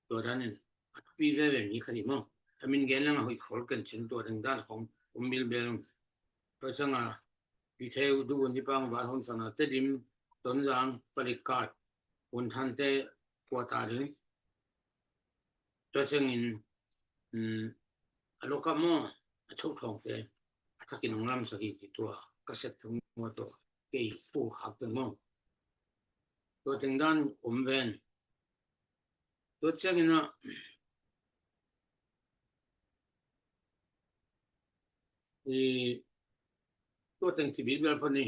Tua danin a thupi veve mi kha ni maw. A min gen lang a hoih khol ken cin tua ding dan khong um bilbel. Tua cianga Pi Thei Wunzi pang val hon sana Tedim Tonzang palik kat wun than te kua ta ding. Tua ciangin, um, a lokap maw, a chok thawngte a thakin hong lamsak hi ci tua ka sep thung maw tua kei pu hak teng maw. Tua teng dan om ven. Tua ciangin a i tua teng ci bilbel pha ni.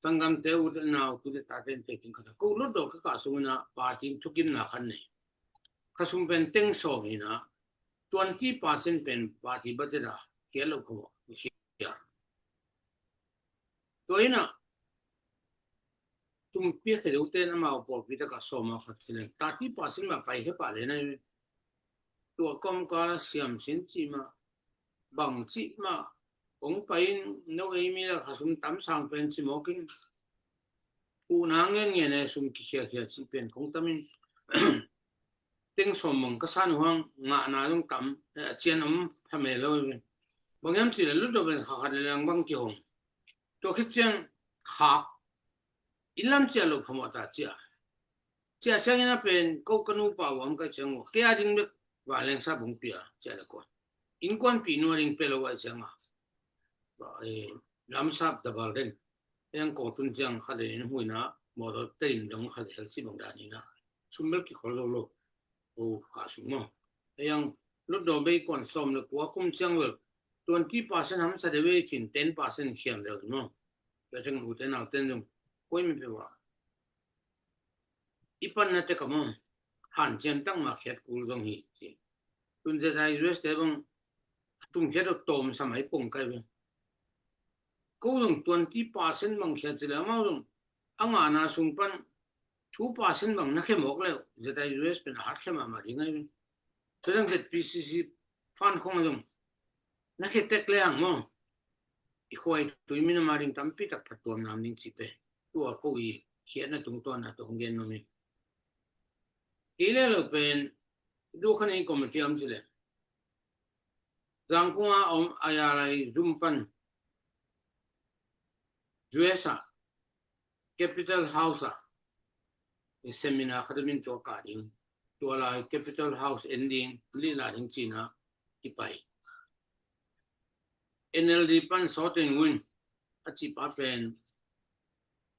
Tanggamte u te nau tu te ta ten te tung khat a ko lot dol ka kah sungin a party thukimna khat nei. Ka sum pen teng sawm hi na twenty percent pen party budget a kiat lo kho. Tua hi na tum pia khe deuh ten amau pawlpi taka sawm a khat ci leng thirty percent mah pai khe pah le na hi. Tua kawmkal a siam sin cih mah bang cih mah kong pai in no ei mi la kha sum tam sang pen ci mawk in. Uhna ngen ngen e sum kikhiakhia cih pen kong tam in. Teng sawm bang ka san uh hang ngahna zong tam, eh, a cian om pha mel lo hi. Bang hiam cih le lut dawh pen kha khat le lang bang kihong. Tua khit ciang khak inn lam ciah lo phamawh ta ciah. Ciah ciangin a pen ko ka nupa uam ka ciang uh kei a ding bek vanleng sa bung pia ciah le kuan. Innkuanpih nua ding pia lo a ciang a, eh, lamsap dabal den. Eng ko tun ciang kha den in huina mawtaw tein dong kha zel ci bang dan ina. Sum bel kikhol lo lo. O kha sum maw. Eng lutdaw bei kuan sawm le kua kum ciang vel twenty percent hamsa de vei cin ten percent khiam vel maw. Tua ciang ute nauten zong koi mi pe wa. I panna te ka maw hanciam tak mah khiat kul zong hi ci. Tun zetai U S te bang a tum khiat uh tawm sa mai pong kai ve. Ko zong twenty percent bang khiat ci le amau zong a ngahna sung pan two percent bang na khe mawk le zetai U S pen a hat khe mahmah ding ai ve. Tua zong Z P C C fan khong zong na khe tek le ang maw. I khuai tui minam a ding tampi tak phattuam nam ding ci pe. Tua ko i khiatna tungtuanna tua hong gen nuam hi. Kei le lo pen duh khan i committee om ci le Zangkung a om a ya lai zum pan U S a Capital House a i seminar khat min tua ka ding tua lai Capital House en ding lih la ding cina i pai. N L D pan Sawten Win a ci pa pen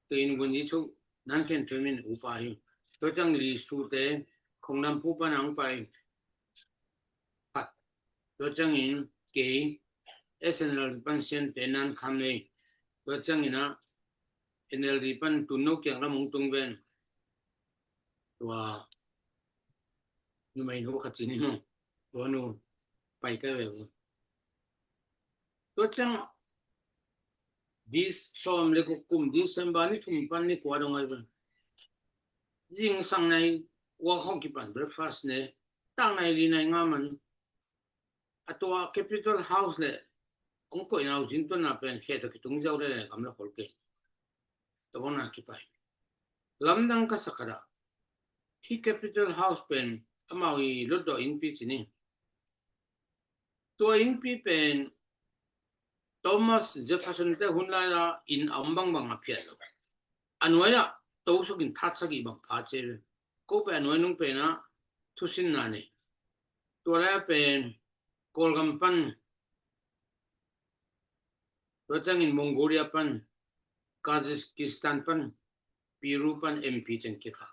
tuin Win i chu nan khen tuin min upa hi. Tua ciang Li Sute khong nam pu pan ang pai. Khat. Tua ciangin kei, S N L D pan siante nan kham nei, tua ciangin ah N L D pan tun no kiang lam hong tung ven. Tua numei nu khat ci ni maw, tua nu pai ka ve. Tua ciang dis sawm le guk kum December ni thum pan ni kua dong ai ve. Zingsang nai kua khawng kipan breakfast ne, tang nai li nai nga man. A tua Capitol House le hong koihna uh zin tuanna pen khe tawh kitung ziau le le kam la khol kei. Tua bang na kipai. Lamdang ka sak khat ah, hih Capitol House pen amau i lotdawh innpi ci ni. Tua innpi pen Thomas Jefferson te hun lai-a inn a om bangbang a phiat lo. A nuai-ah to sukin that sagih bang pha ci ve. Ko pen a nuai nung pen ah thusinna nei. Tua lai-a pen Kawlgam pan, tua ciangin Mongolia pan, Kazakhstan pan, Peru pan M P ciang kikha.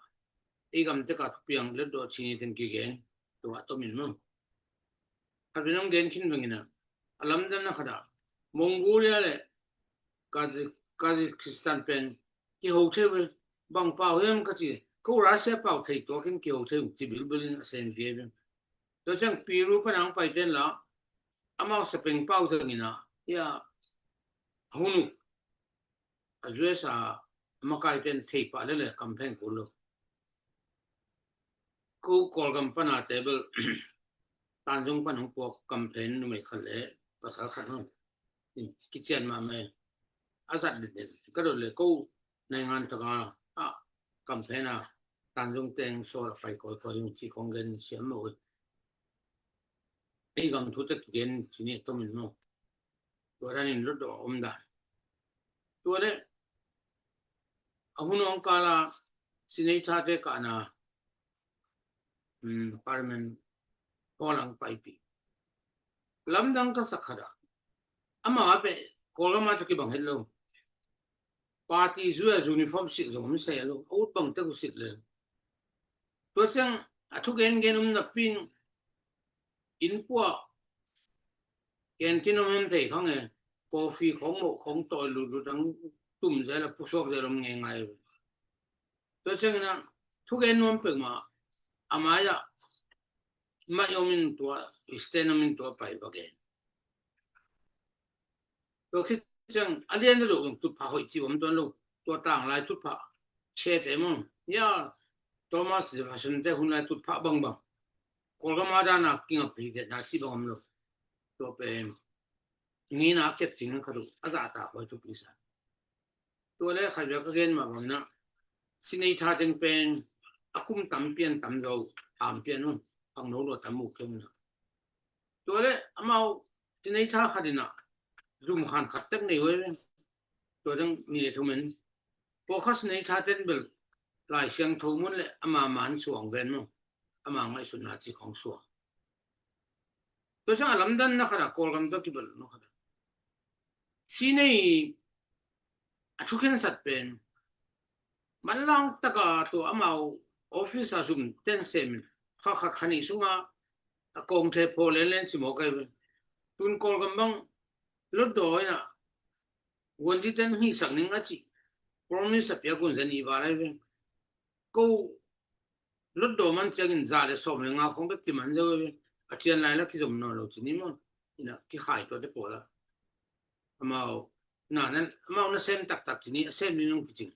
Ei gam tek a thupiang lotdawh ci ni teng kigen, tua a tomin maw. Khat pen hong gen khin bangin ah, a lamdanna khat ah Mongolia le Kaz-, Kazakhstan pen kiho thei uh, bang pau hiam ka ci, ko Russia pau thei tuakin kiho thei uh ci bilbilin a sen viavi. Tua ciang Peru pan hong paite in la, amau sapeng pau zangin ah, ia, a hun uh a U S A makaite in thei pah le le kam phen kul lo. Ko Kawlgam pan a table Tanzung pan hong puak kam phen numei khat le pasal khat hong kician mahmah. A zat den den ka dot le ko naingan taka a kam phen a Tanzung teng sawl a pai kawikawi hong ci khong gen siam maw. Ei gam thu tek gen ci ni a tomin maw. Tua danin lotdawh a om dan. Tua le a hun hong kala Senator te kahna, um, Parliament hall ang paipih. Lamdang ka sak khat ah, ama a pe Kawlgam a tawh kibang het lo. Party zui a uniform silh zong om sai lo, a ut bang tek uh silh le. Tua ciang a thugen gen om napi in, inn puah canteen om hem thei khang e, coffee khong moh khong tawi lutlut ang tum zel a pusuak zel om ngeingai. Tua ciangin ah thugen nuam pek mah, a mai-ah mai om in tua, stand om in tua pai va gen. Tua khit ciang a lian lo zong tutphah hoih ci om tuan lo. Tua tanglai tutphah, che te maw, ia, Thomas Jefferson te hun lai tutphah bangbang, Kawlgam a dana kingapi detna ci bang om lo. Tua pen ngeina a kep cing khat uh a zahtak huai thupi sa. Tua le khat vek a gen mah bangin ah, Senator teng pen a kum tam pian tam zo, ham pian un, khangno lua tam uh kei un. Tua le amau Senator khat in ah zum khan khat tek nei uh e. Tua teng ni le thum en. Pawlkhat Senator ten bel Lai Siangtho mun le ama man suang ven maw, ama ngaihsutna ci khong suang. Tua ciang a lamdanna khat ah, Kawlgam tawh kibalna khat ah, Sinei a thukhensat pen manlang taka tua amau office a zum ten semin kha khat kha nih sunga a kawngthe phaw lenlen ci mawk ai ve. Tun Kawlgam bang lotdaw in ah guanzi ten hihsak ning a cih promise a piak un zan i val ai ve. Ko lotdaw man ciangin za le sawm le nga khong bek kiman zo ve. A thian lai la kizom nawn lo ci ni maw. Ina kikhai tuate pawl a amau na nan amau na sem taktak ci ni, a sem ni nung kicing.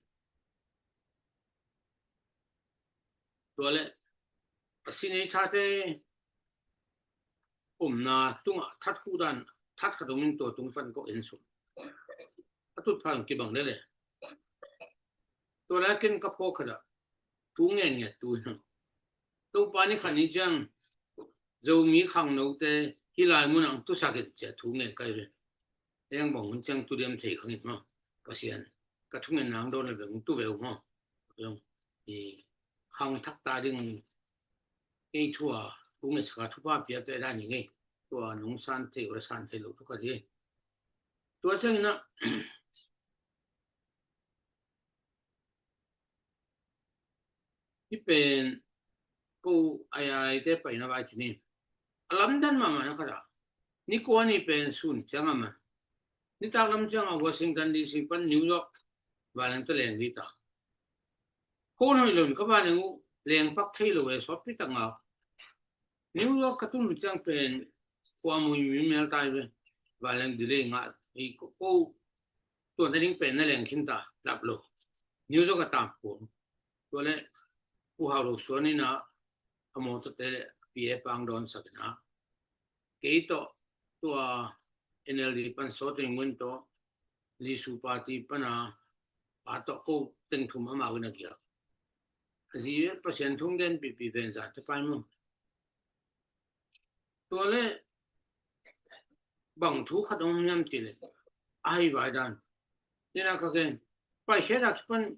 Tua le a Senator te omna tungah that khuh dan, that khat om in tua tung pan ko en suk. A tutphah kibang lele. Tua le ken ka phawk khat ah thu ngen ngiat tu hi. Topa ni khat ni ciang Zomi khangnote hih lai mun ang tusak in cia thu ngen kai ve. Eng bang hun ciang tu diam thei khang it maw. Pasian ka thungen nang dawn le beng tu veu maw. I khang thak ta ding kei thu a thu ngen saka thupha pia pe dan hi ngei. Tua nung san thei ura san thei lo thu ka di. Tua ciangin ah hih pen ko ai ai te paina vai ci ni. A lamdan mahmah na khat ah Ni kua ni pen sun ciang a man, nitak lam ciang a Washington D C pan New York vanleng tawh leng ding ta. Khon hoih lo in ka vanleng uh leng pak thei lo e, sawtpi tak ngak. New York ka tun ciang pen kua mui mi mel tai ve. Vanleng delay ngah hi ko, ko tua na ding pen na leng khin ta, lap lo. New York a tam ko. Tua le Pu Hau Lo Suan in a, a mawtaw te le P A pang dawn sak in a, kei tawh tua N L D pan Saw Teng Gun tawh Lisu party pan a, a tawh ko teng thum amau in a giak. A zi Pasian thu gen pipi ven za te pai maw. Tua le bang thu khat om hiam ti le, a hai vai dan. Nina ka gen, pai khe da kipan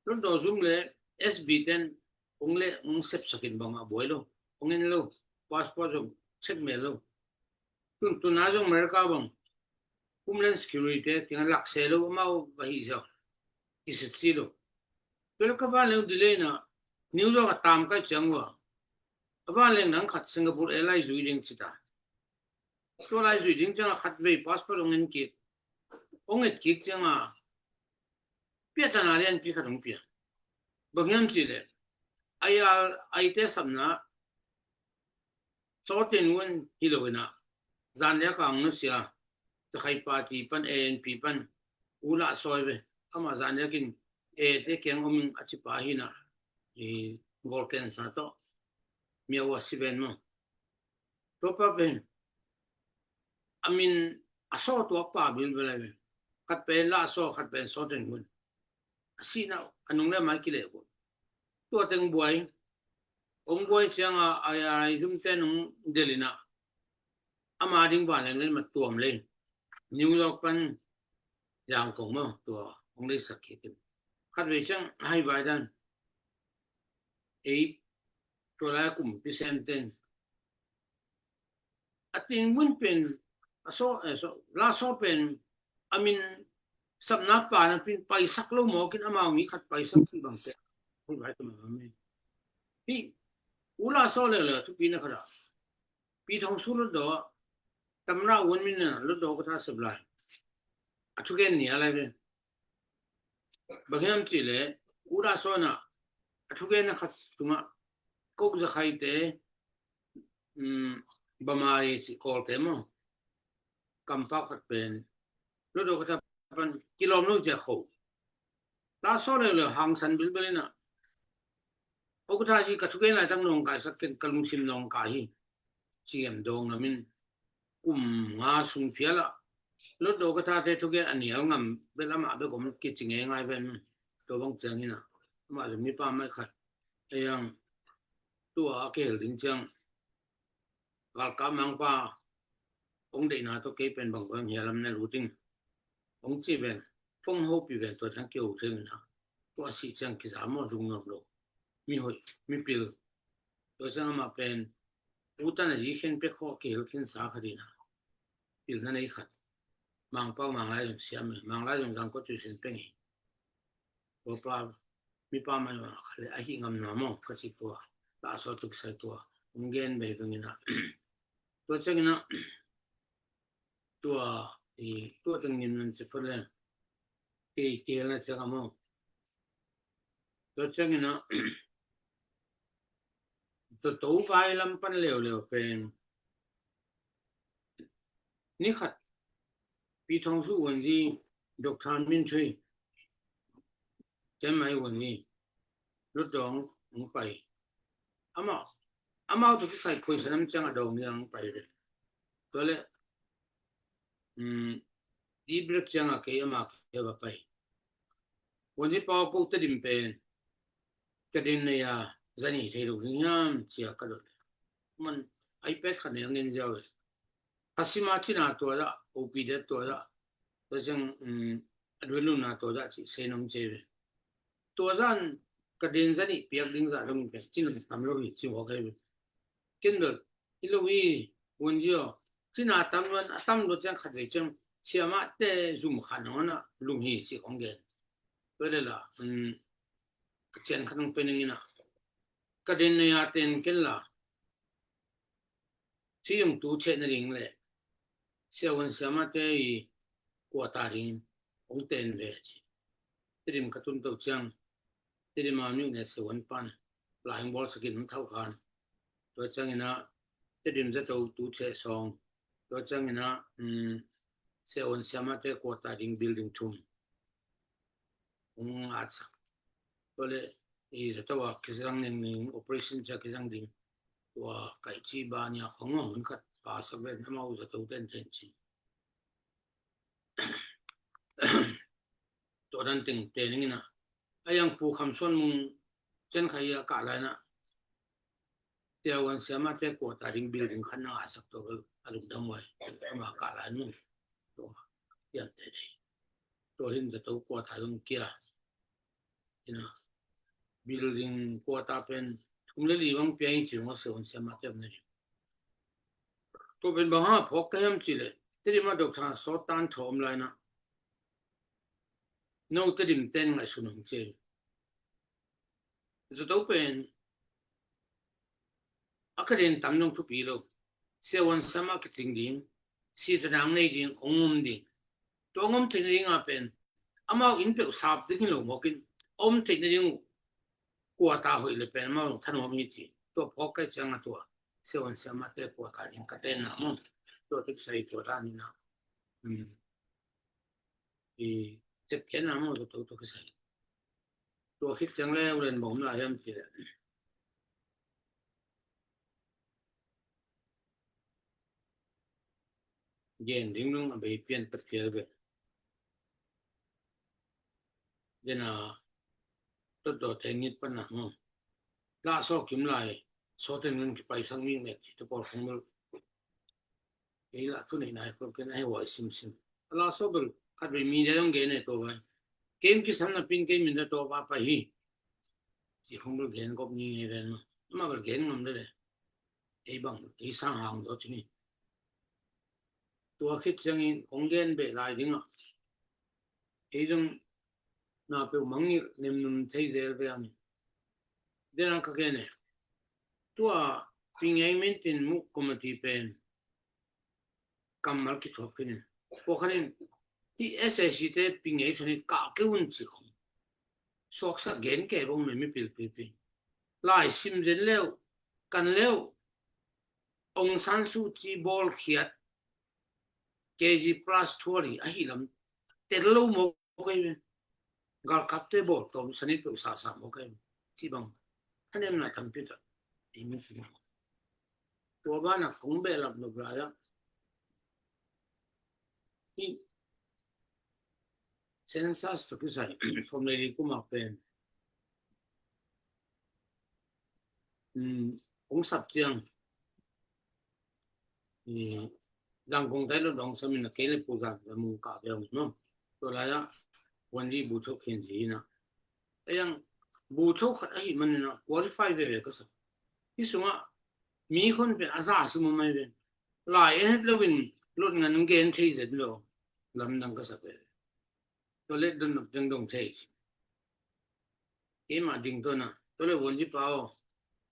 Hlutdaw zum le S B ten ong le ong sepsak in bang a buai lo, ong en lo, passport zong sep mel lo. Tun, tun a zong America bang Homeland Security te kiang a lakse lo, amau va hi zau, kisitsi lo. Tua le ka vanleng delay na, New York a tam kai ciang ua, a vanleng dang khat Singapore Airlines zui ding ci ta. Tua lai zui ding ciang a khat vei passport ong en kik, ong et kik ciang a pia ta na lian pi khat ong pia. Bang hiam ci le, ai al, ai te sapna, Saw Teng Gun hi lo in a, zan dia kang na sia, ta khai party pan, A N P pan, u la soi ve, ama zan dia kin, e te kiang om a ci pa hi na, i gol ken sa to, mia wa si ven mo. Tua pa pen, a min a Saw tuak pa bilbel a ve. Khat pen la Saw, khat pen Saw Teng Gun. A sihna, a nung le mai kile ko. Tua teng buai, ong buai ciang a, a, a, a zum te nung delina. Ama ding vanleng le ma tuam le. New York pan Yangon maw, tua ong le sak kik in. Khat vei ciang hai vai dan. Ei, tua lai kum pi sem ten. A Teng Gun pen, a Saw, eh, Saw, la Saw pen, a min sapna pa na pin paisak lo mawk in amau mi khat paisak ci bang te. Hei vai tum a mi. Hi, u la Saw le le, tu pi na khat a. Pi Thong Su Hlutdaw, Tamra Win Myint na Hlutdaw ka tha sep lai. A thugen ni a lai pen. Bang hiam ci le, u la Saw na, a thugen na khat tunga, kok za khai te, um, bamari ci kol te maw. Kampa khat pen, Hlutdaw ka tha pan, kilawm lo cia kho. La Saw le le hangsan bilbel in a. Ong ka tha hi ka thugen lai tang nong kai sak ken ka lungsim nong kai hi. Ci em dong a min. Kum nga sung phial a. Hlutdaw ka tha te thugen a nial ngam bel ama bek om kici ngei ngai ven. Tua bang ciang in a. Ama zong mi pa mai khat. Ei ang tua a kihel ding ciang. Galkap mangpa ong deihna tawh kei pen bang bang hia lam na lut ding. Ong ci ven, fong hopi ven tua ciang kiho thei na. Tua si ciang kiza maw dung nuam lo. Mi hoih, mi pil. Tua ciang amah pen, u tan a zi khen pek haw kihel khen sa kha dina. Pilna nei khat. Mangpau Manglai zong siam e, Manglai zong zang ko cui sin peng e. Tua pa, mi pa mai ma kha le, a hi ngam na maw, ka ci tua. La Saw tuk sai tua. Ong gen bei beng ina. Tua ciang ina, tua, i, tua teng nim nan ci pha le. Kei, kei na ciang a maw. Tua ciang ina, tua to vai lam pan leo leo pen. Ni khat, Pi Thong Su Win Myint, Doctor Min Chui, Chiang Mai Win Myint, Hlutdaw ong pai. Ama, amau tu kisai khui sanam ciang a dong ni ong pai ve. Tua le, um, di break ciang a kei ama kei va pai. Win Myint pau ko ta dim pen. Ka din nei a, zani thei lo ding hiam cia ka dot. Man, iPad khat nei ang in ziau e. Ka sima cina tua dah, O P D tua dah. Tua ciang, um, a duiluna tua dah ci sei nong ce ve. Tua dan ka din zani piak ding zah dong in pek cina tam lo hi ci wa kai ve. Ken dot, hi lo hi, Win Myint. Cina tam lo, a tam lo ciang khat ve ciang, siamah te zum khan hong na lum hi ci kong gen. Tua le la, um, ka cian khat hong pe ning ina. Ka din nei a ten ken la. Ci yung tu ceh na ding le. siavuan siamate i kuata ding hong ten ve a ci. Tedim ka tun to ciang, Tedim a myo ne siavuan pan lai hong bawlsak in hong thau khan. Tua ciangin ah Tedim zato tu cheh sawng, tua ciangin ah, um, siavuan siamate kuata ding building thum hong atsak. Tua le i zato a kizang neng neng operation cia kizang ding. Tua kaih ci ba nia khong hong hun khat pa sa ven amau zato ten ten ci. Tua dan teng te ning ina. A yang Pu Kham Suan Mung cen khai a kah lai na. Siavuan siamate kuata ding building khat na a sak to a lungdam wai. Ama kah lai nung. Tua, tiam te te. Tua hin zato kuata ding kia. Ina. Building kuata pen thum le li bang pia in ci hong a siavuan siamate om na ding. Tua pen bang ha phawk ka hiam ci le. Tedim a dok sa sawt tan thaw om lai na. No Tedim ten ngaihsun hong ci. Zato pen a ka den tam nong thupi lo. Siavuan siama kicing ding, sitadang nei ding, hong om ding. Tua hong om theihna ding a pen amau inn peuh sap ding hi lo mawk in, om theihna ding uh kuata hoih le pen amau thanuam hi ci. Tua phawk kai ciang a tua siavuan siamate kuata ding ka tenna maw. Tua tipsai tua dan ina. Hmm. I tep khian na maw tua tua kisai. Tua khit ciang le ulen bawm la hiam ci le. Gen ding nung a bei pian tak tial ve. Dena tot do te ngit pan na maw. La so kim lai so ten ngun ki pai sang mi mek ci tu por khong mul. Ei la thu nei nai ko ken ai wai sim sim. La so bel khat be mi de dong gen e to bai. Ken ki sam na pin ken min da to ba pa hi. Ci khong bel gen kop ni nge ven ma. Ma bel gen ngam de le. Ei bang ei sang hang do ci ni. Tua khit ciangin kong gen be lai ding a. Ei dong na peuh mangngilh nemnum thei zel ve ang. Dena ka gen e. Tua pingei min tin muk committee pen kammal kithuap khin in. Pawkhan in hi S A C te pingei san in kah kei un ci khong. Suaksak gen kei bawng me mipil pipi. Lai sim zen leu, kan leu, Aung San Suu Kyi bawlkhiat K G plus thuali ahi lam tel lo mawk ei ve. Galkapte bawl tawm sanin peuh sasa mawk ei ve. Ci bang thanemna tampi tak ei mi ci bang. Tua bana kong behlap lo lai ah hi census to kisai som le li kuma pen um, kong sap tiang i dang kong tai lo dong samin a kei le pu zan la mu ka bel no. Tua lai ah wan di bu chok khin zi na. Ayang bu chok khat ahi man na qualify ve ve ka sa. Hi sunga mi khon pen a za si mu mai ve. Lai en het lo in lot ngan gen thei zet lo. Lam dang ka sa ve. Tua le don nok dang dong thei. Keima ding to na. Tua le wan di pa o.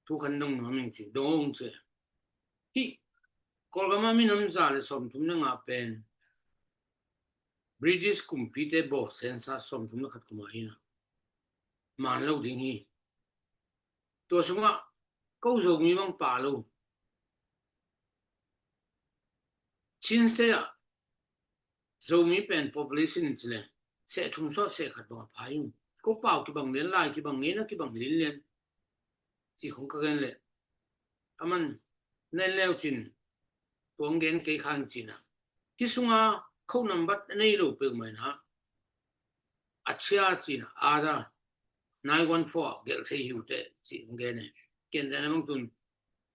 Thu khan dong no ming ci. Dong ci. Hi Kawlgam a minam za le sawmthum le nga pen British kumpite bawl census sawmthum le khat kuma hi na. Man lo ding hi. Tua sungah ko Zomi bang pa lo. Chin State ah Zomi pen population in ci le seh thum sawt seh khat bang a pha hi. Ko pau kibang lian lai kibang ngeina kibang lian lian. Ci khong ka gen le. Aman nen leu cin tuang gen kei khang cina. Hi sunga kho nambat a nei lo peuh mai na. A chia cina ada nine one four gelh thei hi uh teh ci khong gen e. Ken dana bang tun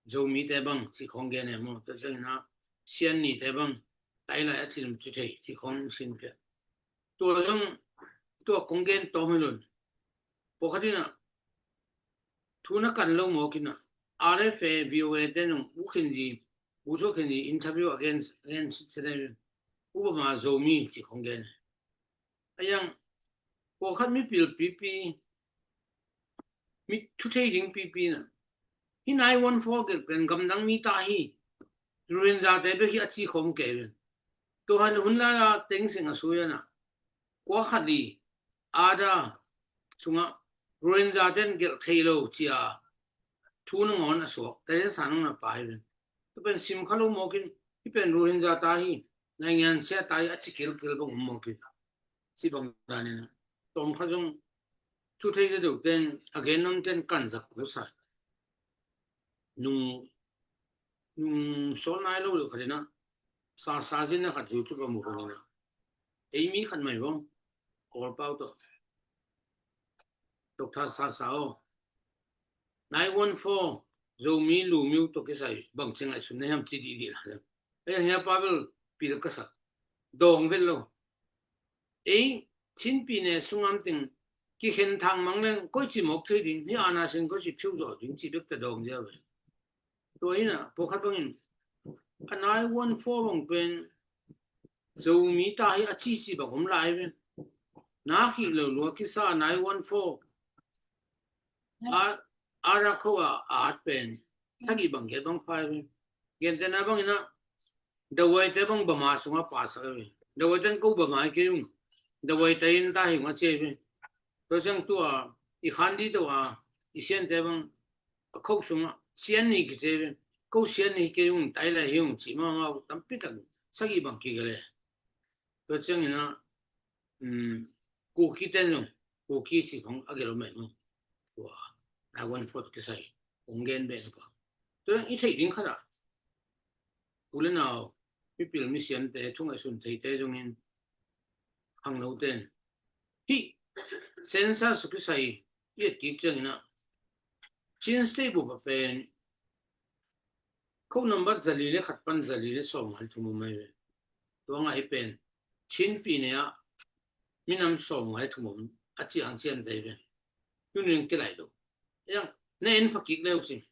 Zomite bang ci khong gen e maw. Tua ciangina Siannite bang tai lai a cin ci thei ci khong sin pia. Tua zong tua kong gen tawm hi lun. Pawkhat ina thu na kan lo mawk ina R F A V O A te nung u khin zi u thu khin zi interview against against se den u ba ma Zomi ci khong gen. Ayang pawkhat mipil pipi mi thu thei ding pipi na hi nine one four gelh pen gamdang mi ta hi. Rohingya te bek hi a ci khong kei pen. Tua han hun lai a Thein Sein a sui a na, kua khat li ada sungah Rohingya ten gelh thei lo cia thu nangawn a suak, Thein Sein nang na pai ven. Tua pen sim kha lo mawkin, hi pen Rohingya ta hi, naingan sia ta hi a ci kilkil bang um mawkin. Ci bang danin a tawm kha zong thu thei te deuh ten, a gen non ten kan zak kusai. Nung nung sawl nai lo lo khat in a, sa sa zin a khat zu cu ka mu kong in a, ei mi khat mai vong, Kawl pau tawh, Doctor Sa Sa aw, nine one four Zomi Lumyo tawh kisai bang ci ngaihsun na hiam ci dih dih la. Ei hia pa bel pil ka sak, dawng vet lo. Ei Chin pyine sungam ting kikhen thang mang leng koi ci mawk thei ding, hi ana sin koi ci phiu zawh ding ci bek ta dawng dia ve. Tua in a pawkhat bangin a nine one four bang pen Zomi ta hi a cici bang om lai ve. Na khih lo lua kisa nine one four a, a ra kho a at pen sagih bang kia bang phai ve. Gentena bangin a Dawai te bang Bama sungah pasak ve. Dawai ten ko Bama hi kei ung. Dawai te in ta hi ung a ci ve. Tua ciang tua i khan di tua i sian te bang a khok sungah sian ni kici ve. Ko sian ni hi kei ung, tai lai hi ung ci mama tampi tak sagih bang kigale. Tua ciangin a, um, Kuki ten zong, Kuki ci khong a gel om mai no. Tua, nine one four kisai, kong gen beh no pa. Tua i theih ding khat a, u le nau, mipil misiam te, thu ngaihsun thei te zongin, khangno ten. Hi, census kisai, i et kik ciangin a, Chin State bup a pen, ko nambat zali le khat pan zali le sawm ngai thum om mai ve. Tua ngai pen, Chin pyine ah minam sawm ngai thum om a ciang cian zai ve. Tunin kilai lo. Yang, na en phakik leu cin,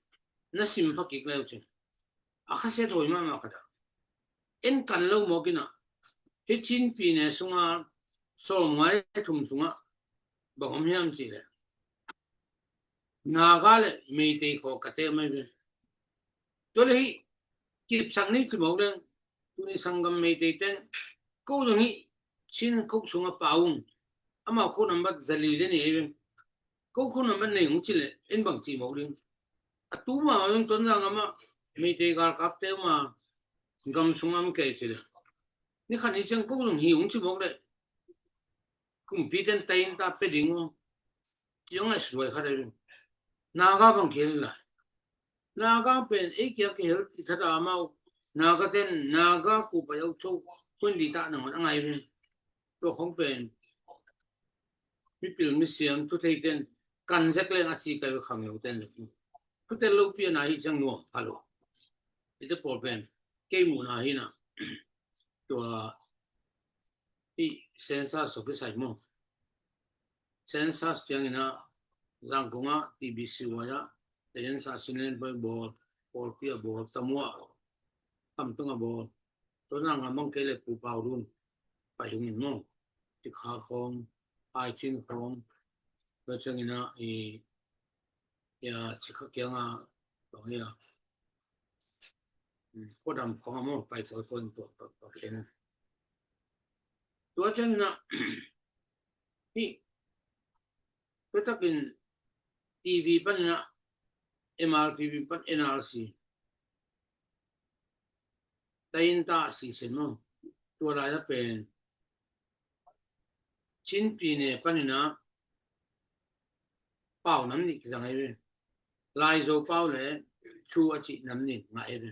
na sim phakik leu cin. A khasia thawi mahmah khat a. En kan lo mawk in a, hi Chin pyine sunga sawm ngai thum sunga bang om hiam ci le. Naga le Meitei khaw ka te mai ve. Tua le hi kipsak ni ci mawk leng, tuni sanggam Meitei ten ko zong hi Chin khok sunga pau ung. Amau khok nambat zali le ni ei ve. Ko khok nambat nei ung ci le, en bang ci mawk ding. A tu ma ma zong Tonzang gam ah Meitei galkap te ma gam sung am kei ci le. Ni khat ni ciang ko zong hi ung ci mawk le. Kumpi ten tain ta pe ding uh. Tiang ai suai khat ai ding. Naga bang kian la. Naga pen ei kia kihel ti khat a mau. Naga ten, Naga ku pa yau cho. Kun di ta nang a ngai pen. Tua khong pen. Mipil misiam thu thei ten. Kan zek leng a ci kai khang lo ten. Thu tel lo pian a hi ciang nuam pha lo. Ite pawl pen. Kei mu na hi na. Tua i census of kisai maw. Census ciangin a Zangkong ah T B C Y ah census sin len pai bawl, pawlpi a bawl, Tamu ah Kamtung a bawl, tua nang a mang kei le Pu Pau Lun pai hung in maw. Tikha khawng, Haicin khawng, tua ciangin a i ya, cikha kianga bang ya. Kodam khong amo pai tua tua tua tua tua ken. Tua ciangin a hi tua takin T V panin a M R T V pan N R C. Tain ta a sisen maw. Tua lai a pen Chin pyine panin a pau nam nih kizang ai ve. Laizo pau le Chu a cih nam nih ngai ai ve.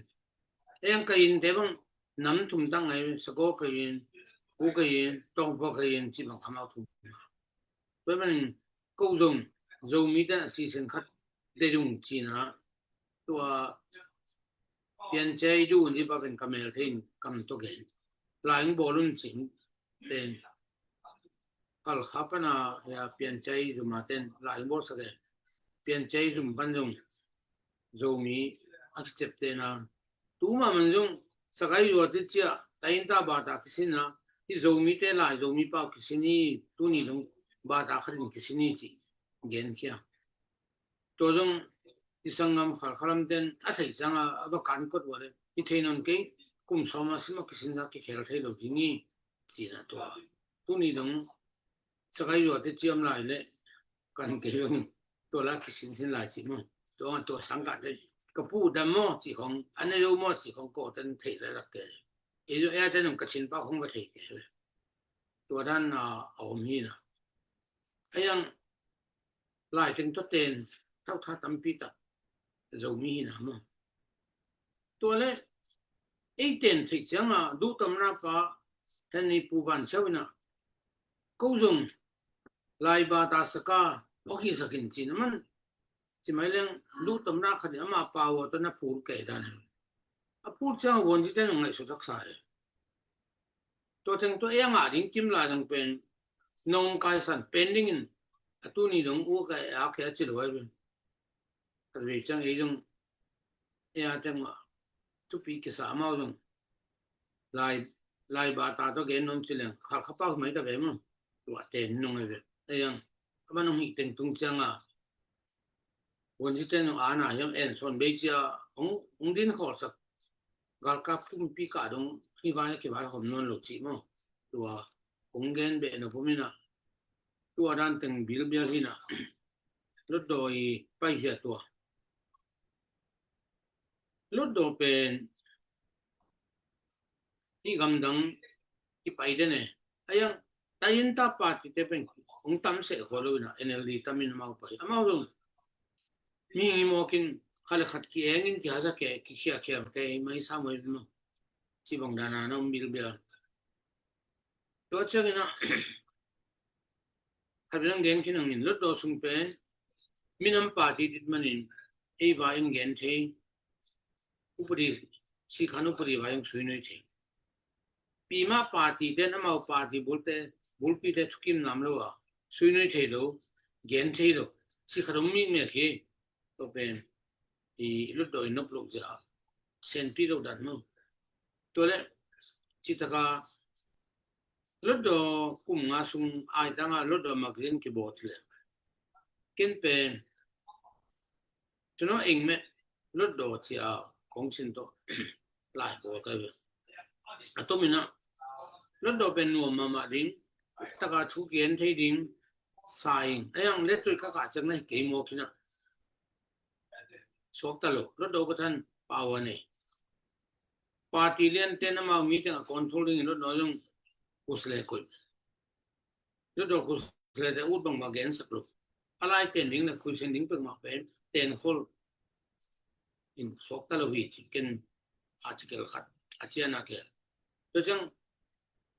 Eng Kayin te bang nam thum tang ngai ve. Sagaw Kayin, Pu Kayin, Tawngpua Kayin cih bang amau thum. Tua manin ko zong Zomi te a sisen khat de zong cina tua piancai du ni pa pen ka mel thein kam to gen. Laing bawlun cin ten. Halkha pana ya piancai zuma ten laing bawl sa gen. Piancai zum pan zong Zomi a kicep tena. Tu ma man zong sagai zua ti cia tain ta bata kisina. Hi Zomi te lai Zomi pau kisini tuni zong bata khatin kisini ci. Gen kia. Tua zong i sanggam khalkhalam ten a thei sanga a va kan kot vale. I thei non kei kum sawm a sim a kisin a kikhel thei lo ding hi, ci-in ah tua. Tuni dong sakai zuate ciam lai leh kan kei bang tua la kisinsin lai ci maw. Tua, tua sang kah te ka pu dam maw ci khong, a ne lo maw ci khong ko ten thei lai lak kei. Ei zong ei a ten zong ka cin pa khong va thei kei. Tua dan a om hi na. A yang lai teng tua ten thau tha tampi tak Zomi hi na maw. Tua leh ei ten theih ciang a duhtamna pa hen ni pu van chau in ah ko zong lai ba ta saka ok hi sakin ci na man. Ci mai leng duhtamna khat in ama pa ua tua na pur kei dan. A pur ciang a vuan ci ten ngaihsut taksa e. Tua teng tua ei a ngah ding kim lai dang pen nong kaisan pen dingin a tuni dong u ka e a khia ci lo ai pen. Ka vei ciang ei dong ei a teng mah thupi kisa amau dong lai, lai ba ta tua gen nong ci leng khal kha pau mai ta ve maw. Tua ten nong ai ve. Ei dong a man nong hih teng tung ciang a Wonji ten zong ana hiam en sawn bei cia hong, hong din khawlsak galkap pumpi kah dong hi vai a kivai hom nawn lo cih maw. Tua hong gen beh na pum in ah tua dan teng bilbial hi in ah Lotdaw i paizia tua. Lotdaw pen hih gamdang kipai den e. A yang tayin ta party te pen hong tam seh khua lo in ah N L D tam in amau pai. Amau zong mihing i mawkin khat le khat ki-eng in kihasa kei, kikhiakhia kei mai sa mai maw. Ci bang dan a na om bilbial. Tua ciangin ah khat biang gen khin hangin Lotdaw sung pen minam party dit manin ei vai in gen thei, upadi, sikhan upadi vai in suinui thei. Pima party ten amau party bulte, bulpite thukim nam lo a suinui thei lo, gen thei lo, sikhan um mi mek hi. Tua pen i Lotdaw i nop lo zia senpi lo dan maw. Tua leh citaka Lotdaw kum nga sung ai tanga Lotdaw magazine kibawl thile. Ken pen tuna eng meh Lotdaw cia kong sin tawh lai bawl kai ve. A tom in ah Lotdaw pen nuam mahmah ding, taka thu gen thei ding, sa ing. A yang lettui ka kah ciang na hi kei mawk in ah suakta lo. Lotdaw pathan pau a nei. Party lian ten amau mi teng a control ding in Lotdaw zong kus le koih. Lotdaw kus le te ut bang ma gensak lo. A lai ten ding le khuisen ding pek ma pen ten khol in suakta lo hi ci ken article khat a cian a kel. Tua ciang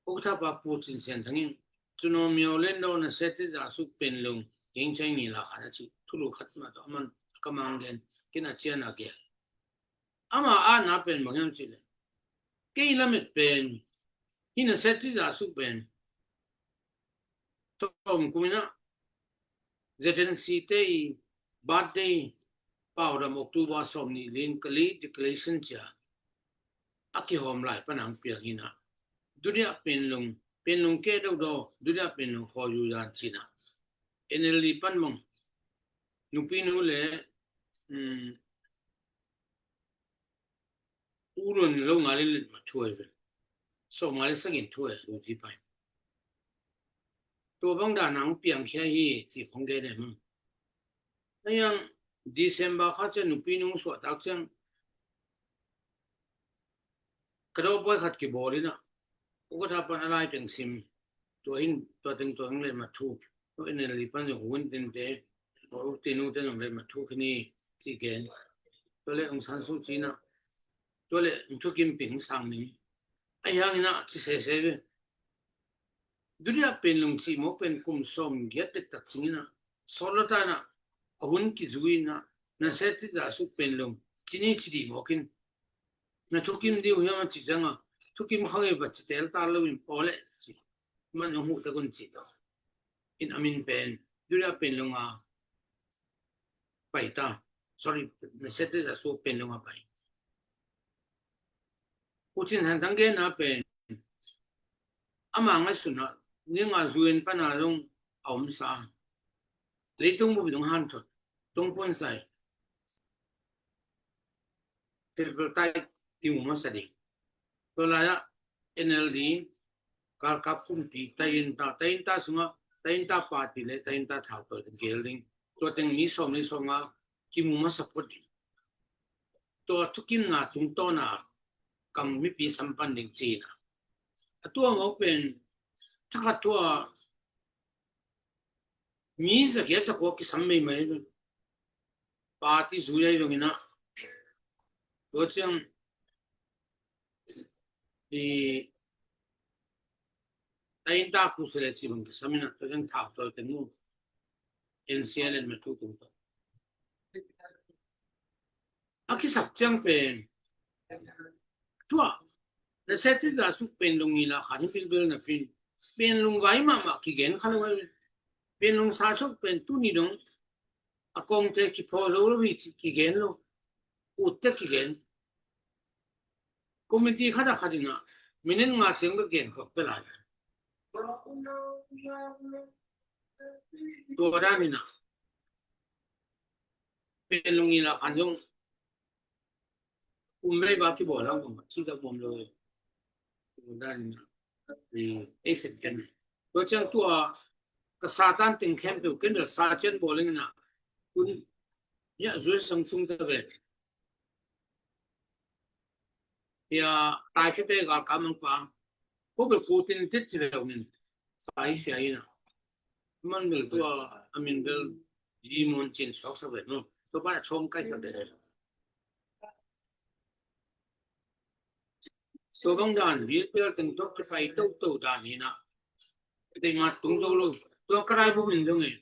ukthapa Pu Cin Sian Thang in tunaw miaw len daw na sete za suk pen lung keng chai ni la khat a ci thulu khat ma tawh a man ka mang gen ken a cian a kel. Ama a na pen bang hiam ci le kei lamet pen hi na sete za suk pen tawm kum in ah Z N C te i birthday pau dam October sawm nih lin ka li declaration cia a kihawm lai pan ang piang hi in ah dunia pen lung, pen lung ke deuh daw dunia pen lung khaw yu yan ci in ah N L D pan bang nupi nu le um, u lun lo nga le let ma thu ai ve. Sawm nga le sagin thu ai lo ji pai. Tua bang dan ang piang khia hi ci phong gen em. A yang December kha ciang nupi nung suah tak ciang ka daw buai khat kibawl in ah ukatha pan a lai teng sim tua hin tua teng tua hin let ma thu. Tua N L D pan zong hun teng te tua u tinu te zong let ma thu khin hi ci gen. Tua le Aung San Suu Kyi in ah tua le Thu Kim Ping sang ning. A hiang in ah ci sese ve. Dunia pen lung ci mawk pen kum sawm giat tek tak cing in ah sawt lo ta in ah a hun kizui in ah na sete za suk pen lung ci ni ci di mawk in na thukim diu hiam a ci ciang a thukim khang i va ci tel ta lo in paw le ci man zong huh tak un ci ta. In a min pen dunia pen lung a pai ta. Sorry, na sete za suk pen lung a pai. Pu Cin Sian Thang gen a pen ama ngaihsun a ning a zuen pan a zong a om sa. Leitung bup zong han thot tung pun sai. Tripartite ti mu masa ding. Tua lai-ah N L D, galkap kumpi, Tainta, Tainta sungah, Tainta party le Tainta thautawi te gel ding. Tua teng mi sawm le sawmnga kimu masa phot ding. Tua thukimna tungtawna kam mipi sampan ding cina. A tua ngau pen, thakhat tua mi zagiat zakua kisam meimai. Party zui ai zongin ah. Tua ciang i Tainta kusele si bang kisam in ah. Tua ciang thautawi te mu. N C L N matu tung ta. A kisap ciang pen tua na seti ga suk pen lung ila khan pilbil na pin pen lung vai mahmah kigen kha lo ai. Pen lung sa suk pen tuni dong a kongte kiphaw zo lo hi ci kigen lo. Utte kigen. Committee khat a khat in ah minute nga ciang bek gen khop pe lai. Tua dan in ah pen lung ila khan zong um vei ba kibawl ang ci da bom lo. Tua dan in ah ei sep ken. Tua ciang tua ka Satan teng khempeuh ken da sa cian bawl in ah. Kun ya zui sang sung ta ve. Hia tai khete galkap mangpa ko bel Putin tit ci leu min sa hi sia hi na. Man bel tua a min bel Yi Mun Cin suak sa vet mu. Tua pa a chawm kai sa vet. Tua bang dan, vil pel teng tua kipai toto dan hi na. Tei ma tung do lo. Tua ka rai bu min dong e.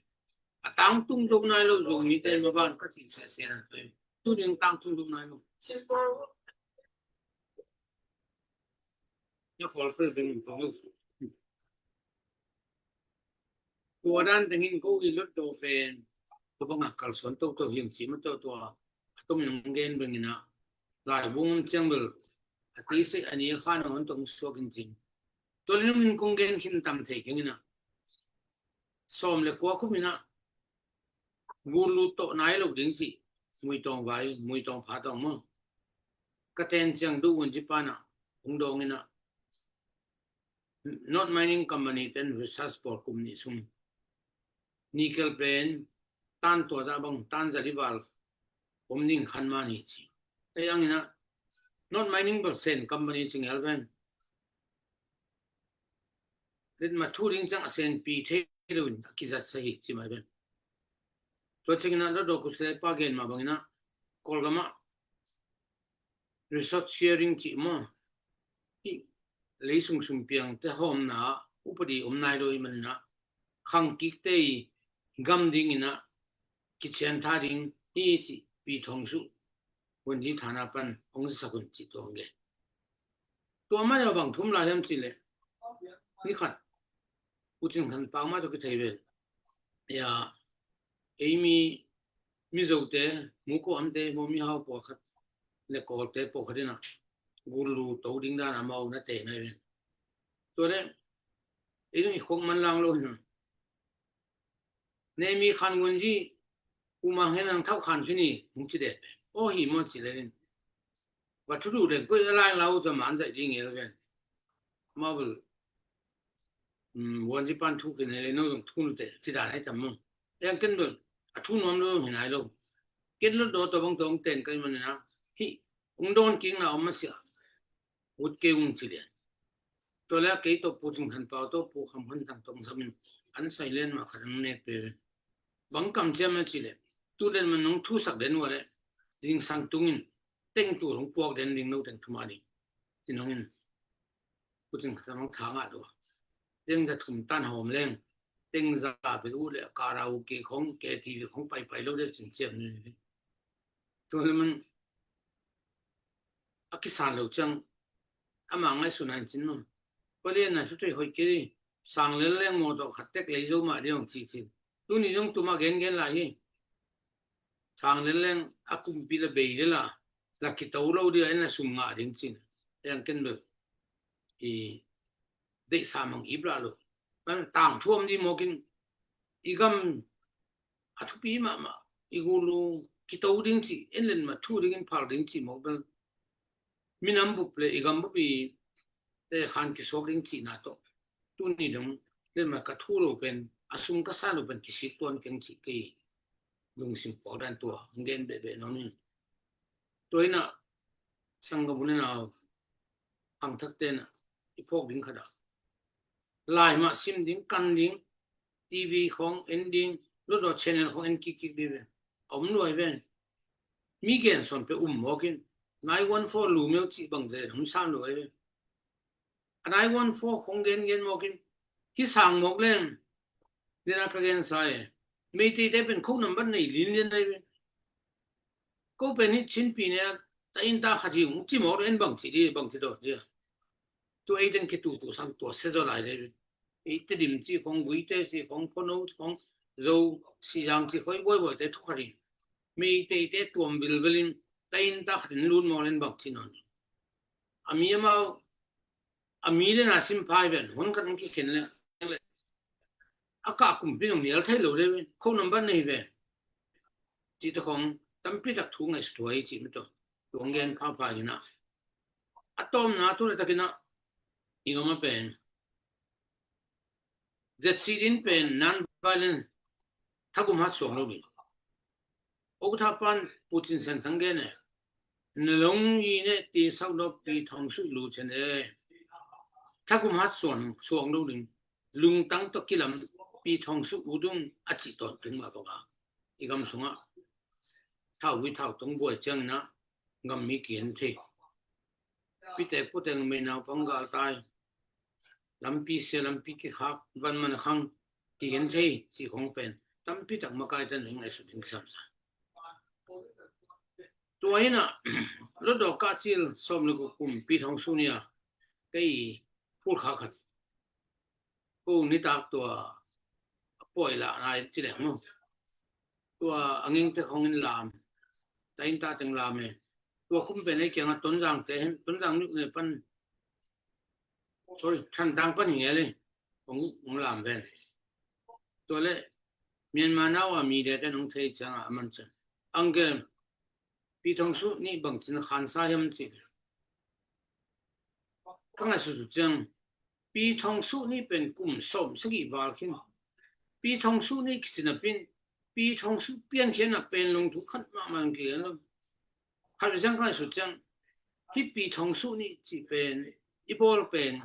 A tang tung do nai lo zong mi te ma ban ka tin sa se na te. Tu ding tang tung do nai lo. Nya kol pel ding tung lo. Tua dan tengin ko i lut do pen. Tua bang a kalsuan toto hiam ci ma tua tua. A tum in gen beng ina. Lai bung ciang bel. A ti se ani a khan a hon tong suak in cin. Tua le nungin kong gen khin tam thei keng ina. Sawm le kua kum ina. Gulu tawh nai lo ding ci. Mui tawng vai, mui tawng pha tawng maw. Ka ten ciang duh un ci pana. Hong dawng ina. Not Mining Company ten research pawl kum nih sung. Nickel pen tan tua zah bang, tan zali val om ding khan mah ni ci. Ei ang ina Not Mining bang sen company cing el ven. Rit ma thu ding ciang a sen pi thei lo in a kizat sa hi ci mai ven. Tua cing ina do do ku se pa gen ma bang ina Kawlgam ah resource sharing cih maw. Hih lei sungsung piangte hawmna upadi om nai lo i manina khangkikte i gam dingina kiciantha ding hi cih pi thong suh hun hi thana pan hong sak hun cih tuang ge. Tua mah le bang thum lai hiam cih le ni khat U Cin Khan Pau mah tawh kithei ve. Ya, ei mi, Mizote, Muko amte, mo mihau pawlkhat le Kawlte pawlkhat ina gulu to ding dan amau na te nai ven. Tua le ei dong i khok man lang lo hina. Nei mi khan gun ji u mang hen ang thau khan khini hong ci de. O hi mo ci le nin. Wa thu du den koi lai lau za man zai ding el ven. Amau bel. Wan ji pan thu khin le no dong thu te ci dan ai tam mo. Yang ken bel a thu nuam lo hin ai lo. Ken lo do to bang tong ten kai man na. Hi ung don king na om ma sia. Ut ke ung ci lian. Tua le kei to Pu Cing Khan Pau to Pu Kham Khan Thang tong samin an sai len ma khat ang nek pe. Bang kam ciam na ci le. Tu den man nong thu sak den wa le. Ding sang tungin teng tu hong puak den ding no teng thuma ding. Ti nongin. Pu Cing Khan Pau thang a dua. Teng za thum tan hawm leng. Teng za bel u le karaoke khong, K T V khong pai pai lo de cin ciam ni. Tua le man a kisan lo ciang ama ngai su nan cin no. Palian na su tei hoi kiri sang lel leng mo to khat tek lei zo ma de hong ci cin. Tuni zong tuma gen gen lai hi. Sang lel leng a kumpi la bei de la la kito lo dia en la sum nga ding cin. Yang ken bel i deih sa mang ip la lo. Kan tang thuam di mawkin i gam a thupi mahmah i gulu kito ding ci en len ma thu dingin phal ding ci mawk bel. Minam bup le i gam bup i te khan kisuak ding cihna tawh. Tuni dong le ma ka thu lo pen, a sum ka sa lo pen kisik tuan keng cih kei lungsim pawk dan tua, ang gen behbeh nawn in. Tua inah, sangkam u le nau, hangthak tenah, i phawk ding khat ah, lai mah sim ding, kan ding, T V khong en ding, lotdaw channel khong en kikkik ding ve. A om luai ven. Mi gen sawn pe um mawkin, nine one four lu meu cih bang zen hum sam luai ven. A nine one four khong gen gen mawkin, hi sang mawk leng, dena ka gen sa e. Meiteite pen kho nambat nei linlian nei ven. Ko pen hi Chin pi ne a, ta in ta khat hi ung ci mawk en bang ci di, bang ci dawh di a. Tu ei den ke tu tu sang tua se dawh lai de. Ei te dim ci khong, gui te ci khong, phono ci khong, zo si jang ci khoi buai buai te thu khat hi. Meiteite tuam vilvelin, ta in ta khat in lut mawk en bang ci nawn. A mi amau, a mi le na sim phai ven, hun khat ung kikhen le, a kah kumpi nong nial thei lo le ven, kho nambat nei ven. Ci ta khong, tampi tak thu ngaihsut huai ci mi to. Tuang gen pha pha ina. A tawmna tu le takinah, i gama pen. Zet si din pen non-violent, thagum hat suang lo ding. Uk thapan Putin sen thang gen e. Na long i ne ti sau lo Pi Thong Su lu chen e. Thagum hat suang, suang lo ding. Lungtang tawh kilam Pi Thong Su u dung a cih tawntung mah bangah. I gam sungah. Thau gui thau tong buai ciangin ah gam mi kigen thei. Pite puteng mei naupang galtai. Lampi sia lampi kikhak van man khang kigen thei ci khong pen. Tampi tak makai ten ngaihsut ding kisam sa. Tua inah lotdaw kah cil sawm le guk kum Pi Thong Su ni a kei phulkha khat. Ko nitak tua a pawi lah nai ci leng maw. Tua a ngengte khong in lam. Ta in ta teng lam e. Tua kum pen ei kiangah Tonzang te hin, Tonzang nih ne pan. Sorry, Thantlang pan hi ngel e. Hong, hong lam ven. Tua le Myanmar nau a mi de ten hong thei ciangah a man ciang. Ang ke Pi Thong Su nih bangcin khansa hiam ci. Ka ngaihsut suk ciang, Pi Thong Su nih pen kum sawm sagih val khin. Pi Thong Su nih kici napin, Pi Thong Su piankhiatna pen lungthu khat mahmah ang kigen lo. Khat ve ciang ka ngaihsut ciang, hih Pi Thong Su nih cih pen, i bawl pen,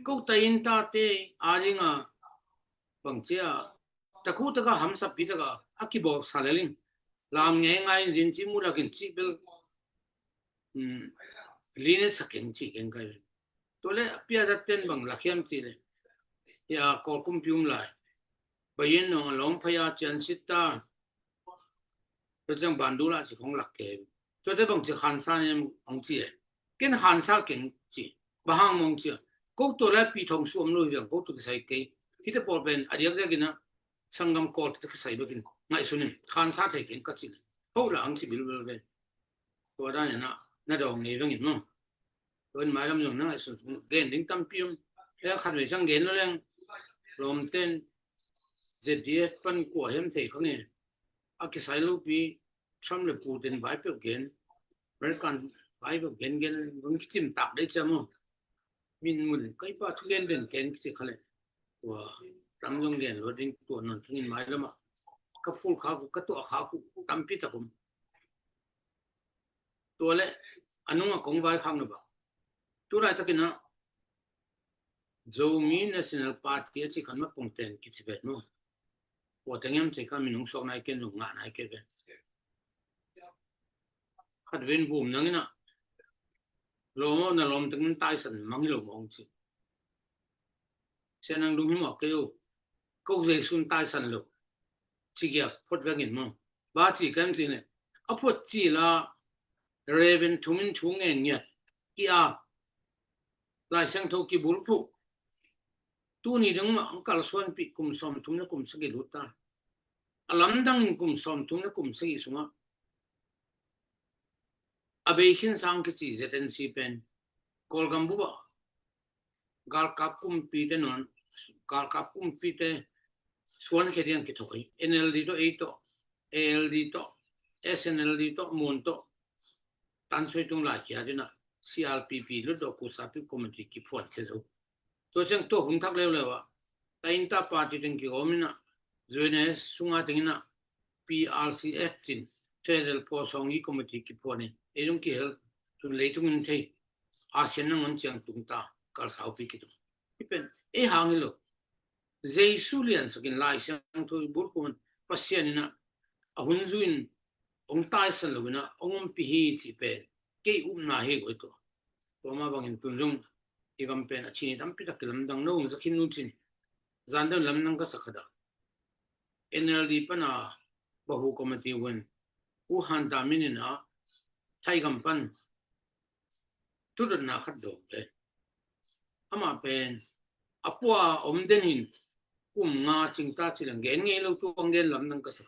ko ta in tate a dinga bang cia, takhu taka hamsappi taka a kibawl sa lel in, lam ngeingai in zin ci mu lakin cih bel, um, linet sa keng cih keng kai. Tua le a piazat ten bang lak hiam cih le, hia Kawl kumpi um lai. Bayin nong a lawng phaya cian sit ta. Tua ciang bandu lah ci khong lak kei. Tuate bang ci khansa nem hong ci e. Ken khansa keng ci. Bang hang mong ci a. Ko tua le Pi Thong Su om lo hi viang ko tua kisai kei. Hite pawl pen a diakdiak inah sanggam Kawl tua kisai bekin. Ngaihsun in khansa thei keng ka ci le. Ho la ang ci bilbel ve. Tua dan inah na dawng ngei vengin maw. Tua in mailam zong na ngaihsun gen ding tampi om. Leng khat vei ciang gen lo leng. Lawmten Z D F pan kua hiam thei kha nge. A kisai lopi Trump le Putin vai peuh gen, American vai peuh gen gen, hong kicim tak dei cia maw. Min mun kai pa thu gen den ken kici kha le. Tua tam zong gen lo ding tua non thungin mai lama. Ka phul kha ku, ka tuah kha ku, tampi tak um. Tua le, a nunga kong vai khak na ba. Tu laitakinah, Zomi National Party a ci khan ma pongten kici vet maw. Ua teng em thei kha minung suak nai ken, nung ngah nai ke vet. Khat ven vum nangin ah, lawm aw na lawm teng taisan mang hi lo mawng ci. Sia nang dum hi mawk kei uh. Ko Jesu'n taisan lo. Ci giak phot vengin maw. Ba ci kan ci ne. A phot ci la Reverend thumin thu ngen ngiat. Ki a Lai Siangtho kibulphuh. Tuni ding mah ang kalsuanpih kum sawmthum le kum sagih lut ta. A lamdangin kum sawmthum le kum sagih sungah a beikhin sang kici Z N C pen Kawlgam bup ah galkap kumpite nuan, galkap kumpite suankhia ding kithok hi. N L D tawh, ei tawh, A L D tawh, S N L D tawh, Mon tawh, Tan Sui Tung lai kia dina. C R P P, Lutdawh Kusapi Committee kiphuan khia zo. Tua ciang tua hun thak leuleu ah, tainta party teng kigawm in ah, U N S sunga teng in ah, P R C F tin, Federal Pawsawng i Committee kiphuan in, ei zong kihel, tun leitung in thei, ASEAN nangawn ciang tungta, kalsaupi kitung. Hi pen, ei hang hi lo. Jesu liansakin Lai Siangtho i bulphuh in Pasian in ah, a hun zui in, hong taisan lo in ah, hong ompih hi cih pen, kei upna hi guai tua. Tua mah bangin tun zong, i gam pen a chin i tampi tak kilamdang no, hong za khin nu cin. Zan deuh lamdang ka sa khat ah, N L D pan a Bahu Committee un, U Han Ta Min in ah, Thai gam pan, thudotna khat dawng le. Amah pen, a pua a om den in, kum nga cingta ci leng gen ngei lo, tua gen lamdang ka sa.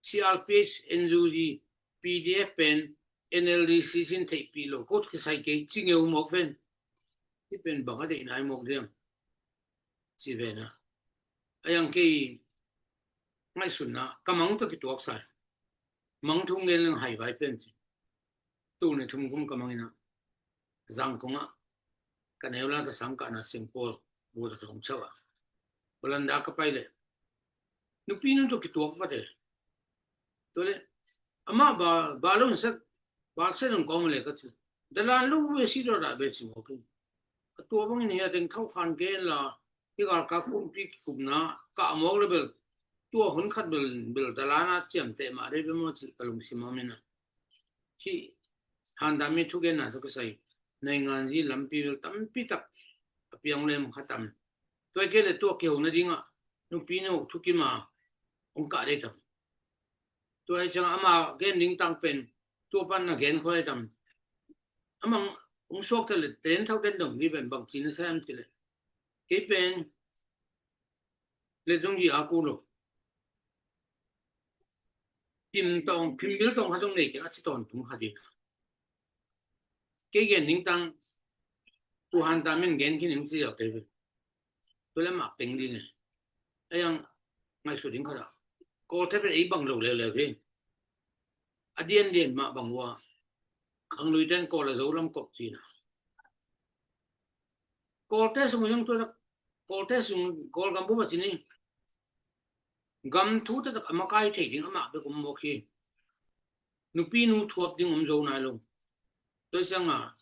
C R P H, N U G, P D F pen, N L D C C in theihpih lo, ko kisai kei, ci ngeu mawk ven. Hi pen bang a deih nai mawk diam. Ci ven ah. A yang kei ngaihsutna, ka mang tawh kituak sai. Mang thu ngen leng hai vai pen ci. Tul nih thum kum ka mang in ah, Zangkong ah, ka neu lai ka sang kahna Singpawl bu ta thong chau ah, Balanda ka pai le, nupi nu tawh kituak vat e. Tua le, amah ba, ba lo in sak, ba se dong kawng le ka ci. Dalan lo ve si dawh dah ve ci mawk in. A tua bangin hi a teng thau khan gen la, hi galkap kumpi kikupna kah mawk le bel, tua hun khat bel, bel dalan a ciamteh mah dei bel maw ci ka lungsim a om in ah. Hih Han Ta Min thugenna tawh kisai, naingan zi lampi bel tampi tak a piang lem kha tam. Tua hi kei le tua kiho nading ah, nupi nu thukim a hong kah dei tam. Tua hi ciang ama gen ding tang pen, tua pan na gen khua dei tam. Amang hong suak ta le, ten thau den dong hi pen bang ci na sa am ci le. Kei pen, le zong hi a ku lo. Phim tawng, phim bil tawng kha zong nei kei a ci tawntung kha ding. Kei gen ding tang, U Han Ta Min gen khin ing ci a kei ve. Tua le mah peng ding e. A yang ngaihsut ding khat ah, Kawlte pen ei bang lo leuleu hi. A diandian mah bang ua, khanglui ten Kawl a Zo lam kop cina. Kawlte sung zong tua, Kawlte sung, Kawlgam bup a ci ni. Gam thu taktak a makai thei ding amah bek om mawk hi. Nupi nu thuap ding om zo nai lo. Tua ciang a,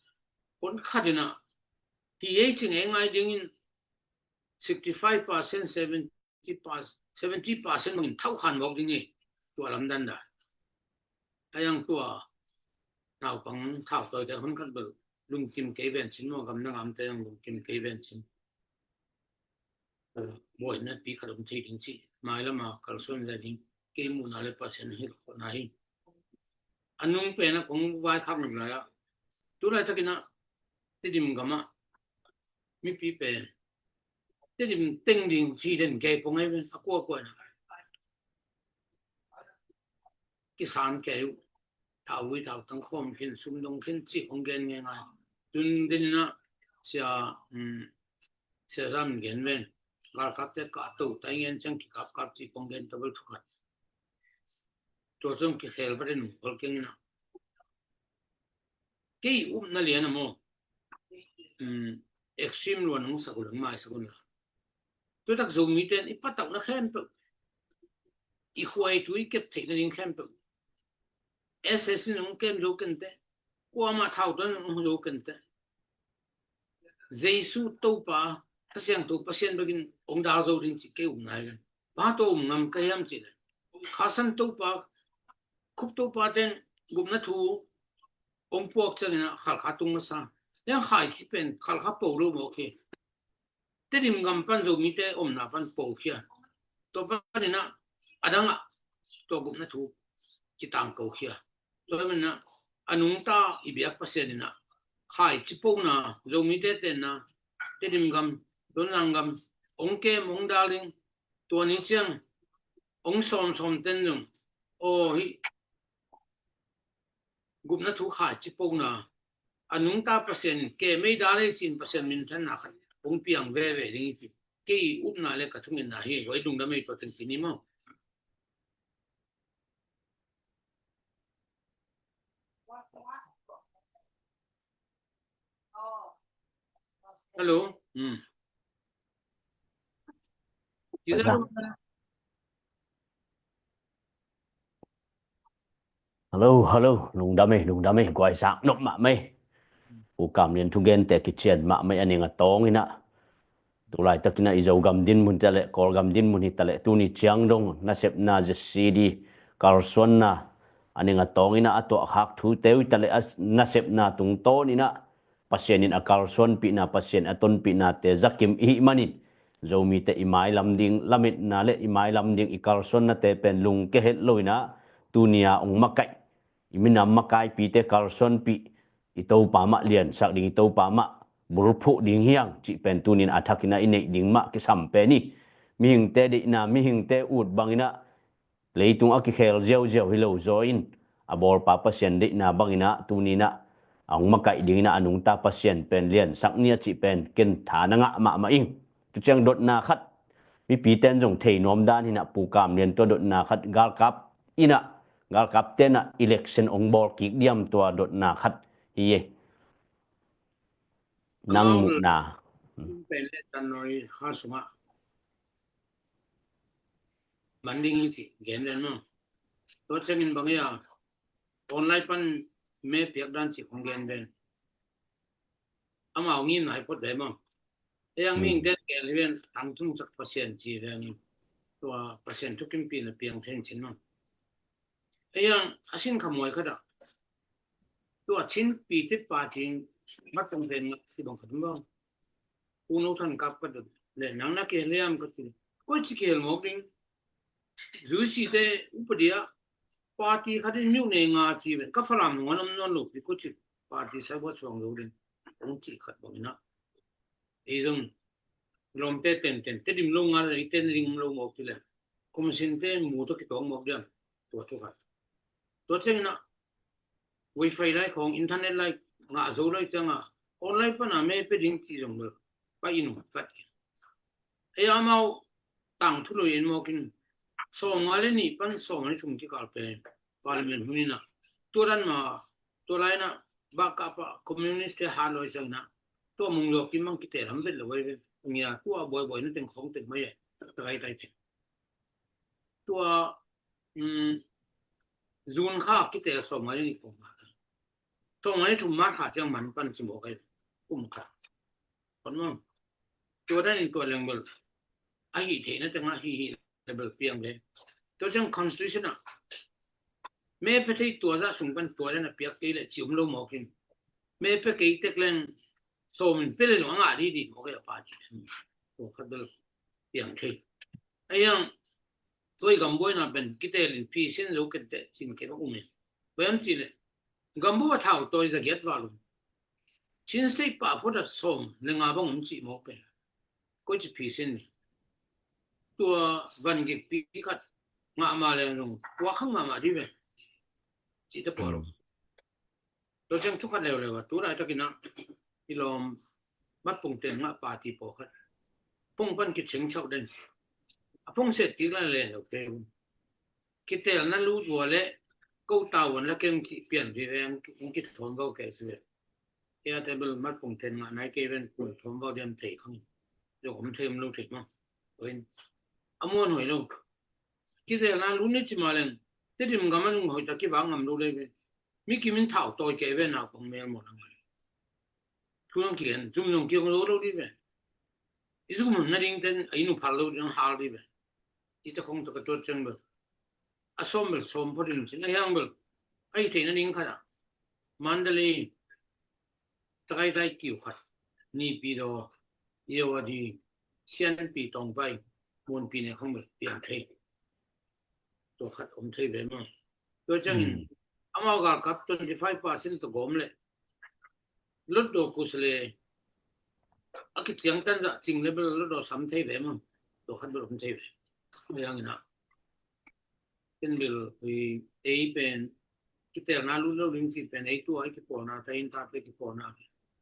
hon khat in ah, hi ei cing ei ngai dingin sixty five percent, seventy percent, seventy percent bangin thau khan mawk ding hi. Tua lamdan dah. A yang tua, naupang thau tawi te hon khat bel, lungkim kei ven cin maw, gam na ngam te yang lungkim kei ven cin. Buaina pi khat om thei ding ci, mailam a kalsuan zai ding, kei muhna le Pasian hi lo na hi. A nung pen a kong vaikhak nung lai ah, tu laitakin ah, Tedim gam ah, mipi pen, Tedim teng ding ci den kei pong ei pen, a kuakua na. Kisan kei uh, thauvui thautang khawm khin, sumdong khin ci kong gen ngei ngai. Tun den in ah, sia, um, Sia Zam in gen ven. Galkapte kahto, tai ngen ciang kikapkap ci kong gen tabel thukhat. Tua zong kikhel vat in hol keng in ah. Kei upna lian a maw. Um, extreme luan hong sak uh leng maisak un la. Tua tak Zomite in i patauhna khempeuh, i khuai thu i kep theihna ding khempeuh, S S in hong kem zo kente, kuamah thautan hong zo kente. Jesu Topa, Kha Siangtho Pasian bekin hong dal zo ding ci kei um nai ven. Bang tua um ngam ka hiam ci le, Kha San Topa, Khup Topa ten gupna thu hong puak ciangin ah Khalkha tung masa. Yang khai ci pen Khalkha po lo mawk hi. Tedim gam pan Zomite omna pan po khia. Tua pan in ah, a dang ah, tua gupna thu kitang ko khia. Tua pan in ah, a nungta i biak Pasian in ah, khai ci po na, Zomite tenna, Tedim gam, Tonzang gam, hong kem, hong dal ding, tua ni ciang, hong sawmsawm ten zong, aw hi, gupna thu khai ci po na, a nungta Pasian in, ke mei dal ei cin Pasian minthanna khat, hong piang veve ding i ci, kei upna le ka thungetna hi, huai lungdam ei tua teng ci ni maw. Hello. Hmm. Hello, hello. Lungdam ei, lungdam ei, guai sak nop mahmah ei. Pu Kam Lian thugente kician mahmah ei, a ning a tawng inah. Tulaitakinah i Zogam dinmun hi taleh, Kawlgam dinmun hi taleh, tuni ciang dong nasepna Z C D kalsuanna a ning a tawng inah a tuahkhak thute uh hi taleh, a nasepna tungtawn inah Pasian in a kalsuanpihna, Pasian a tonpihnate zakim i hih manin, Zomite i mailam ding lametna le i mailam ding i kalsuannate pen lungke het lo inah, tuni-a hong makaih, i minam makaipite kalsuanpih, i Topa mah liansak ding, i Topa mah bulphuh ding hi hang cih pen tunin a thakinah i neih ding mah kisam pen hi. Mihingte deihna, mihingte ut banginah leitung a kikhel ziauziau hi lo zaw in, a bawlpa Pasian deihna banginah tuninah a hong makaih dinginah a nungta Pasian pen liansak ni a cih pen ken tha na ngah mahmah ing. Tu ciang dotna khat, mipite in zong thei nuam dan hinah, Pu Kam Lian, tua dotna khat, galkap inah, galkap tenah election hong bawl kik diam, tua dotna khat hi e. Nang muhna. Pen le tan nawi kha sungah man ding hi cih gen ven maw? Tua ciangin bang hi a, online pan me piak dan cih kong gen ven. Amau ngimna hi phot ve maw? Ei ang mihingte gen hi ven, tangtungsak Pasian ci ve angin, tua Pasian thukimpihna piang thei cin maw? Ei ang a sin khamuai khatah tua Chin Pi Thit Party in mat tong pen ngah si bang khat maw? Pu No Than Kap ka dot le, nang na kihel hiam ka ci. Koi ci kihel mawk ding. Zuisi te upadi ah party khat in myo ne nga ci ven, ka Falam nung an om nawn lo pi, koi ci party sai bua suang lo ding. Hong ci khat bang inah, ei zong lawmte tenten, Tedim lo nga le i ten ring lo mawk ci le, commission te mu tawh kitawng mawk diam, tua thu khat. Tua ciang inah wifi lai khawng, internet lai ngah zo lai ciangah online pana me pia ding cih zong lo, pai in um khat. Ei amau tangthu lo in mawkin, sawmnga le nih pan sawmnga le thum kikal pen parliament hun inah, tua dan ma, tua lai inah bakah pah communist te hat lo i ciang inah, tua mung zaw kim mang kite lam vet lo vai ve. Ngia tua buaibuai na teng khawng teng mai e, takai tai teng. Tua, um, June kha kiteel sawmnga le nih kum kha. Sawmnga le thum March kha ciang man pan ci mawk ai, kum khat. Kon mawk. Tua dan in tua leng bel a hih theihna tengah hih hih le bel piang ve. Tua ciang constitution ah me pia thei tua zah sung pan tua dan a piak kei le ci om lo mawk in. Me pia kei tek leng sawm in pia le zong a ngah didi mawk ai a party. Tua khat bel piang thei. Ai ang, tua i gam buaina pen kiteel in phi sin zo kei teh cin kei bang um in. Bang am cih leh gam bua thau tawi za giat val um. Chin State pah phot a sawm le nga bang um cih mawk pen. Koi ci phi sin ni. Tua van gik pi khat ngah ma leng zong tua khang mahmah dih ve. Cih te pua lo. Tua ciang thu khat leuleu a, tu laitakin ah i lawm mat pungten ngah party pawlkhat phung pan kicing chauh den. A phung set kik la len lo kei un. Kitelna lut ua le ko tau an la keng cih pian dih ve, ang kithawm vau kei si ve. Kei a te bel mat pungten ngah nai kei ven, kul thawm vau diam thei khang. Zong om thei om lo thei mah. Tua in a muan hoih lo. Kitelna lut ni ci mah leng Tedim gam a zong hoih tak kivak ngam lo lei ve. Mi kim in thau tawi kei ve, nau kong mel mawh nang. Thu nang kigen, zum nong kiong lo lo dih ve. I zum na ding ten a inn uh phal lo dih, nang hal dih ve. I ta khong ta ka tuat ciang bel a sawm bel sawm phot in cin a hiang bel a hi theihna ding khat ah Mandalay, Tagaytay kiu khat, Naypyidaw, Irrawaddy, Sianpi, Tongpai, Munpi ne khong bel piang thei. Tua khat om thei ve maw? Tua ciangin amau galkap twenty five percent tawh gawm leh lotdaw kus le a kiciangtan zah cing le bel lotdaw sam thei ve maw? Tua khat bel om thei ve. Tua ciangin ah ken bel ei pen kitelna lut lo ding cih pen ei tua i kipawlna ta in tate kipawlna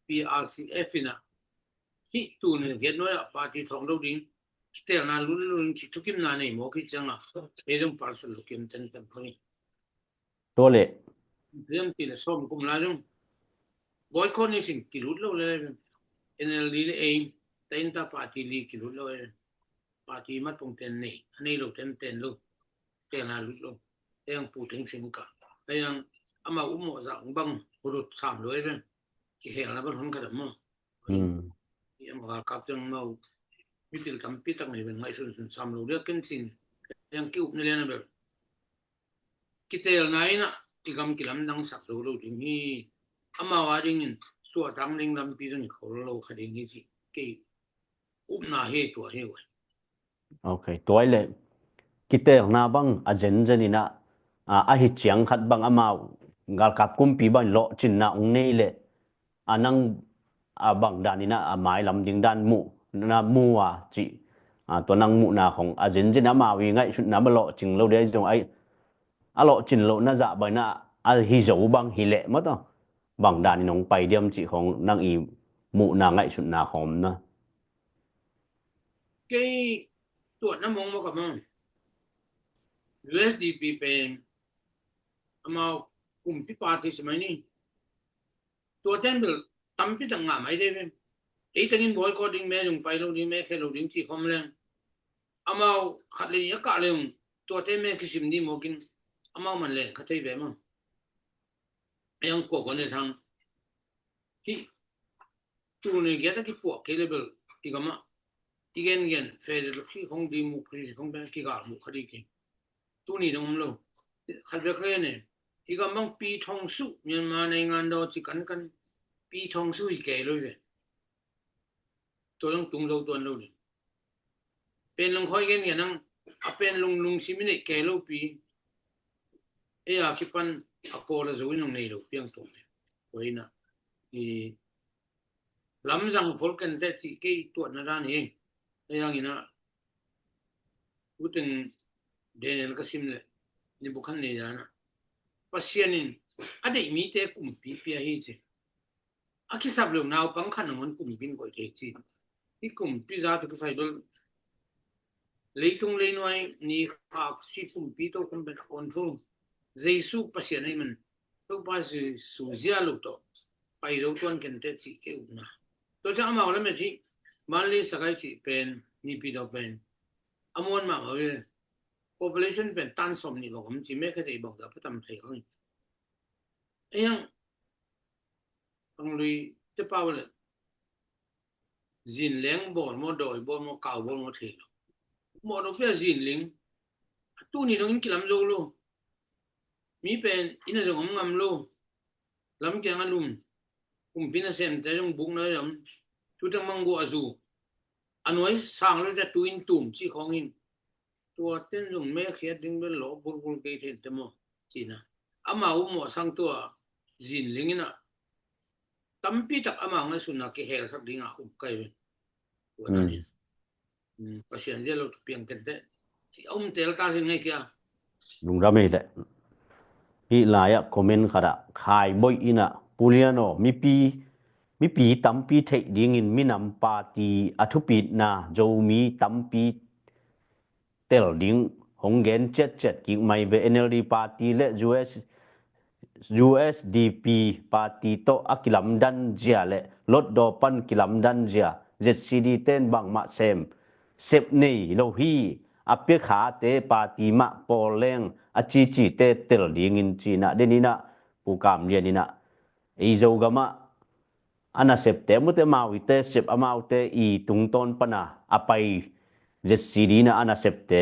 P R C F in ah hih tuni giat nuai ah party thawng lo ding kitelna lut lo ding cih thukimna nei mawk hi ciangah ei zong parcel lo kim tentan khong hi. Tua leh ziam ti le sawm kum lai zong boycott ni cin kilut lo le. N L D le ei, ta in ta party li kilut lo e. Party matungten nei, a nei lo tenten lo, tena lut lo. Ei ang pu teng sing ka. Ei ang amau umawh zah bang hurut sam lo e. Kihelna bang hon ka dam maw. Hmm. I ama galkap teng mau mipil tampi tak nei bang ngaihsunsun sam lo dia ken cin. Ei ang ki-upna liana bel kitelna inah i gam kilamdangsak zo lo ding hi. Amau a dingin suahtak ding lampi zong i khol lo kha ding hi ci. Kei upna hi tua hi ua. Ok, tua i le kitelna bang a zenzen inah, a, a hi ciang khat bang amau galkap kumpi bang lawhcinna ong nei le a nang a bang dan inah a mailam ding dan muh na mu a ci. A, tua nang muhna khong a zenzen amau i ngaihsutna bang lawhcing lo dia zong ai a lawhcin lohna zah bang inah a hi zo bang hi leh maw taw bang dan in ong pai diam cih khong nang i muhna ngaihsutna khawm na. Kei tuatna mong maw ka mong. U S D P pen amau kumpi party si mai ni. Tua ten bel tampi tak ngah mai de ve. Ei tengin boycott ding me zong pai lo ding me khe lo ding ci khawm leng. Amau khat le ni a kah leng tua te me kisim ding mawkin amau man leng kha thei ve maw. Ei ang kua kua ne thang. Hi tuni giat a kipuak kei le bel i gam ah i gengen federal khi khong democracy khong pen kigal muh kha ding kei. Tuni dong om lo. Khat vek kha ne i gam bang pi thong su Myanmar nei ngan daw ci kan kan pi thong su hi kei lo ve. Tua dong tung zo tuan lo ding. Pen lungkhoi gen gen ang a pen lung lungsim i neih kei lo pi. Ei a kipan a kawl a zo in ong nei lo piang tuang. Tua inah i lamzang pol kente cih kei tuatna dan hi. Ei ang inah uteng Daniel ka sim le Nebuchadnezzar inah Pasian in a deih mite kumpi pia hi ci. A kisap lo naupang khat nangawn kumpi in koih thei ci. Hi kumpi za tu kisai bel leitung leinuai ni khak si kumpi to kum pen a control. Jesu Pasian ei man Topa Jesu zia lo tawh pai zo tuan kente cih kei upna. Tua ciang amau lamet hi Manli Sakai cih pen nipi daw pen a muan mahmah ve. Population pen tan sawm nih bang om ci me kha thei bang za patam thei khang. Ei ang ang lui te pau le zinleng bawl maw dawi bawl maw kau bawl maw thei lo. Mawh lo pia zinling a tuni dong in kilam zo lo. Mi pen ina zong om ngam lo. Lam kiang a lum kumpi nasemte zong buk na zom. Tuteng mangguh a zu a nuai sang lo te tu in tum ci khawng in. Tua ten zong mekhiat ding bel lawh bulbul kei thei te maw cina. Amau mawh sang tua zinling inah tampi tak amau ngaihsutna kihelsak dingah um kai ve. Tua dan in Pasian zia lo tu piang kente ci a um tel tal hin ngai kia. Lungdam ei leh. Hih lai-ah comment khatah Khai Boih inah Pu Lian aw, mipi mipi tampi theih dingin minam party a thupitna Zomi tampi tel ding hong gen ciatciat kik mai ve. N L D party le U S U S D P party tawh a kilamdan zia le lotdaw pan kilamdan zia Z C D ten bangmah sem sep nei lo hi. A piakhate party mah pawl leng a cicite tel dingin cinah deninah Pu Kam Lian inah ei Zogamah a nasepte mute amau ite sep amaute i tungtawn pana a pai Z C D na a nasepte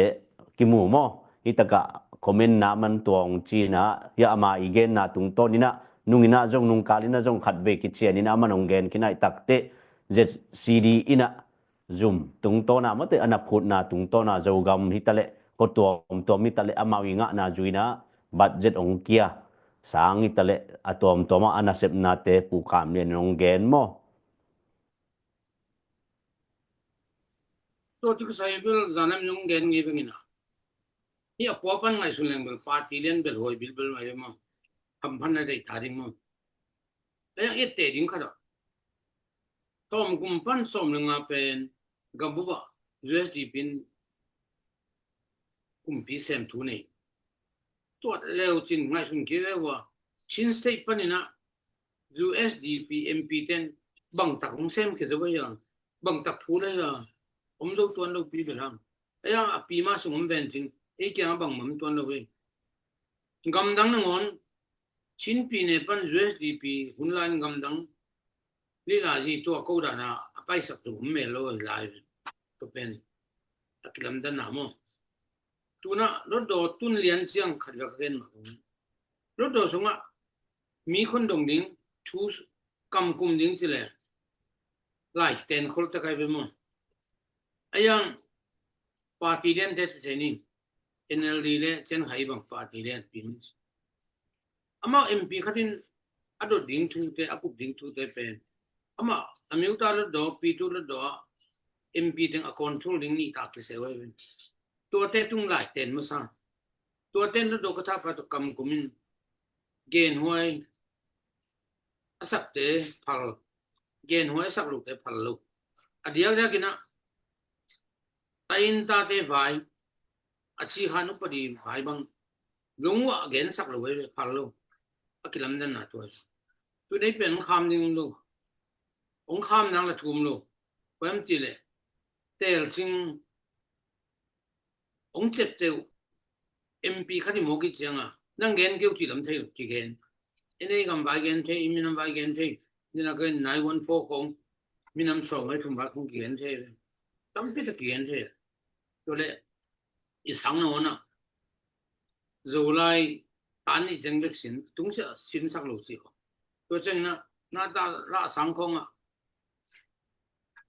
kimu maw? Hitakah comment na man tuang cina hia ama i genna tungtawn ina nung ina zong nungkal ina zong khatvei kician ina a man hong gen kinai takte Z C D ina zum tungtawna mate a na phutna tungtawna Zogam hitaleh khuatuamtuam hitaleh amau i ngahna zuina budget hong kia sang hitaleh a tuamtuama a nasepnate Pu Kam Lian hong gen maw? Tua tu kisai bel zanam hong gen ngei bengina hi a pua pan ngaihsun leng bel party lian bel huai bilbel mai maw? Hamphan na dei ta ding maw? A yang ette ding khat ah tawm kum pan sawm le nga pen gambup ah U S D P in kumpi sem thu nei. Tuat leu cin ngaihsun kei leu a Chin State paninah U S D P M P ten bangtak hong sem khia zo a, bangtak phu lai a, om zo tuan lo pi bel hang. A yang a pi ma sung om ven cin, ei kiang a bang mam tuan lo hi. Gamdang nangawn, Chin pi ne pan U S D P hun lai gamdang lila hi tua ko dana a paisak tu om mel lo lai. Tua pen a kilamdan na maw. Tuna lotdaw tun lian ciang khat vek gen ma. Lotdaw sungah mi khon dong ding, thu kam kum ding ci le lai ten khol ta kai ve maw. A yang party lian te te ni, N L D le Cen Khai bang party lian pi mi. Amau M P khatin a dot ding thu te, a kup ding thu te pen amau a miu ta lotdaw, pi tu lotdaw a M P teng a control ding ni ta kiseu ai ve. Tua te tung lai ten masa. Tua ten lotdaw ka tha pa tu kam kumin genhuai a sakte phal, genhuai a sak lote phal lo. A diak diak ina, tain tate vai, a ci khan upadi vai bang lungua a gen sak lo, vai phal lo. A kilamdan na tua. Tu nei pen kham ding lo. Ong kham nang la thum lo. Pam ti le. Tel cing ong cep teu M P khat i mawk i cianga nang gen keu ci lam thei lo kigen. N A gam vai gen thei, i minam vai gen thei. Nina gen nine one four khong minam sawm vai thum vai khong kigen thei. Tampi ta kigen thei. Tua le i sang na ona Zolai tan i zeng bek sin tungsia sin sak lo ci khong. Tua ciangina na ta la sang khonga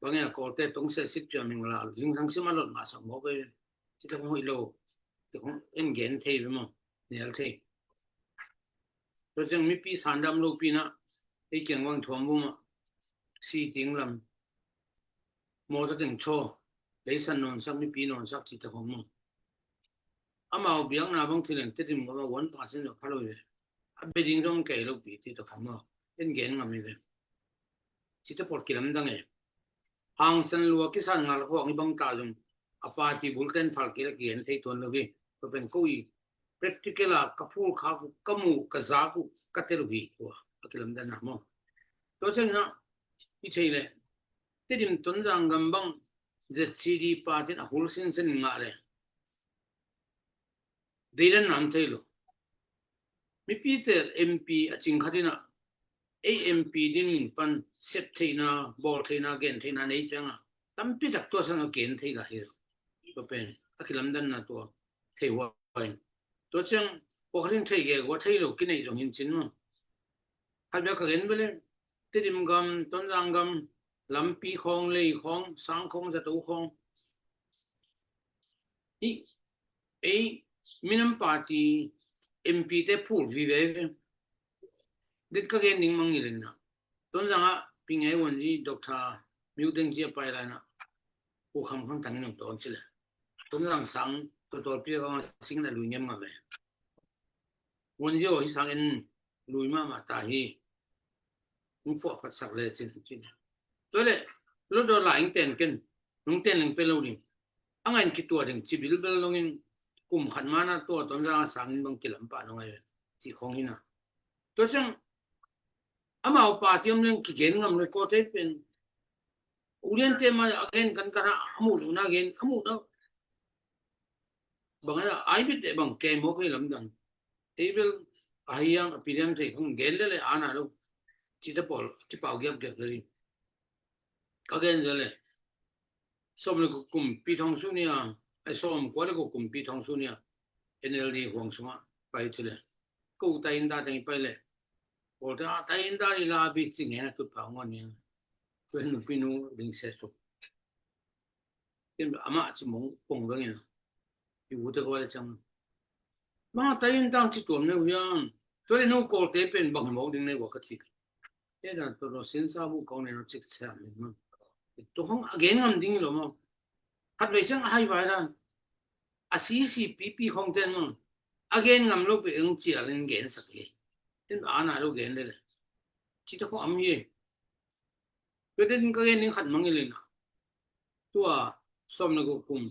bangin a kawlte tungsia sit pia ming la zingsang sim a lot mah sak mawk e. Ci tak hong hoih lo. Ci tak hong en gen thei ve maw. Nial thei. Tua ciang mipi sandam lo pi na ei kiang bang thuam bu mah. Si ting lam mawtaw teng thaw, leisan nawnsak, mipi nawnsak ci tak hong maw. Amau biakna bang thileng Tedim gama one percent zong pha lo ve. A bia ding zong kei lo pi ci tak hong maw. En gen ngam hi ve. Ci tak pawl kilamdang e. Hangsan lua kisan ngal huang i bang ta zong a party bulten phal kila kigen thei tuan lo hi. Tua pen ko i practical a ka phul kha uh, ka mu, ka zak uh, ka tel uh hi tua a kilamdan na maw. Tua ciangina i thei le Tedim Tonzang gam bang Z C D party a hul sinsen ngah le deidan nam thei lo. Mipi tel M P a cing khat ina ei M P din mun pan sep theihna, bawl theihna, gen theihna nei cianga tampi tak tua san a gen thei la hi lo. Tua pen a kilamdan na tua thei huai. Tua ciang pawkhatin thei ge gua thei lo kinei zong hin cin maw. Khat bia ka gen bele Tedim gam, Tonzang gam, lampi khawng, lei khawng, sang khawng, zato khawng. I ei minam party M P te phul vive. Dit ka gen ding mangilin na Tonzang a pingei wonji Doctor Miu Deng ji a pai lai na. Ku kham kham tangin ong tawn ci le. Tonzang sang totol pia kama sing na lui ngem ngam e. Wonji o hi sang en lui mama ta hi. Ong puah phat sak le cin cin. Tua le lo do la ing ten ken nong ten leng pe lo ding. A ngain kitua ding ci bilbel longin kum khat mana tua Tonzang a sangin bang kilam pah nong ai ci khong hina. Tua ciang amau party om leng kigen ngam lo kawte pen. Uliante ma a gen kan kana a muh lo na gen a muh lo. Bang a ai bit de bang kei mawk hi lamdang. Ei bel a hiang a piliang thei khong gen lele ana lo. Ci ta pawl kipau giap giap lele. Ka gen zale. Sawm le ko kum pi thong su nia, ai sawm kua le ko kum pi thong su nia. N L D huang sunga pai ci le. Ko ta in da teng pai le. Ko ta ta in da i la bi ci nge na tut pa ngon nia. Ko nu pi nu ring se su. Tin ama ci mong pong bang ina. I u te ko le chang. Ma ta in dang ci tuam ne u yang. Tua le nu ko te pen bang mong ding ne wa ka ci. Te dan to lo sin sa bu kong ne no cik sia min ma. To hong a gen ngam ding lo ma. Khat vei chang a hai vai dan. A C C P P hong ten ma. A gen ngam lo pe eng cia len gen sak hi. Ten ba na lo gen le le. Ci to hong am hi. Pe ten ka gen ning khat mang i le na. Tua sawm na ko kum.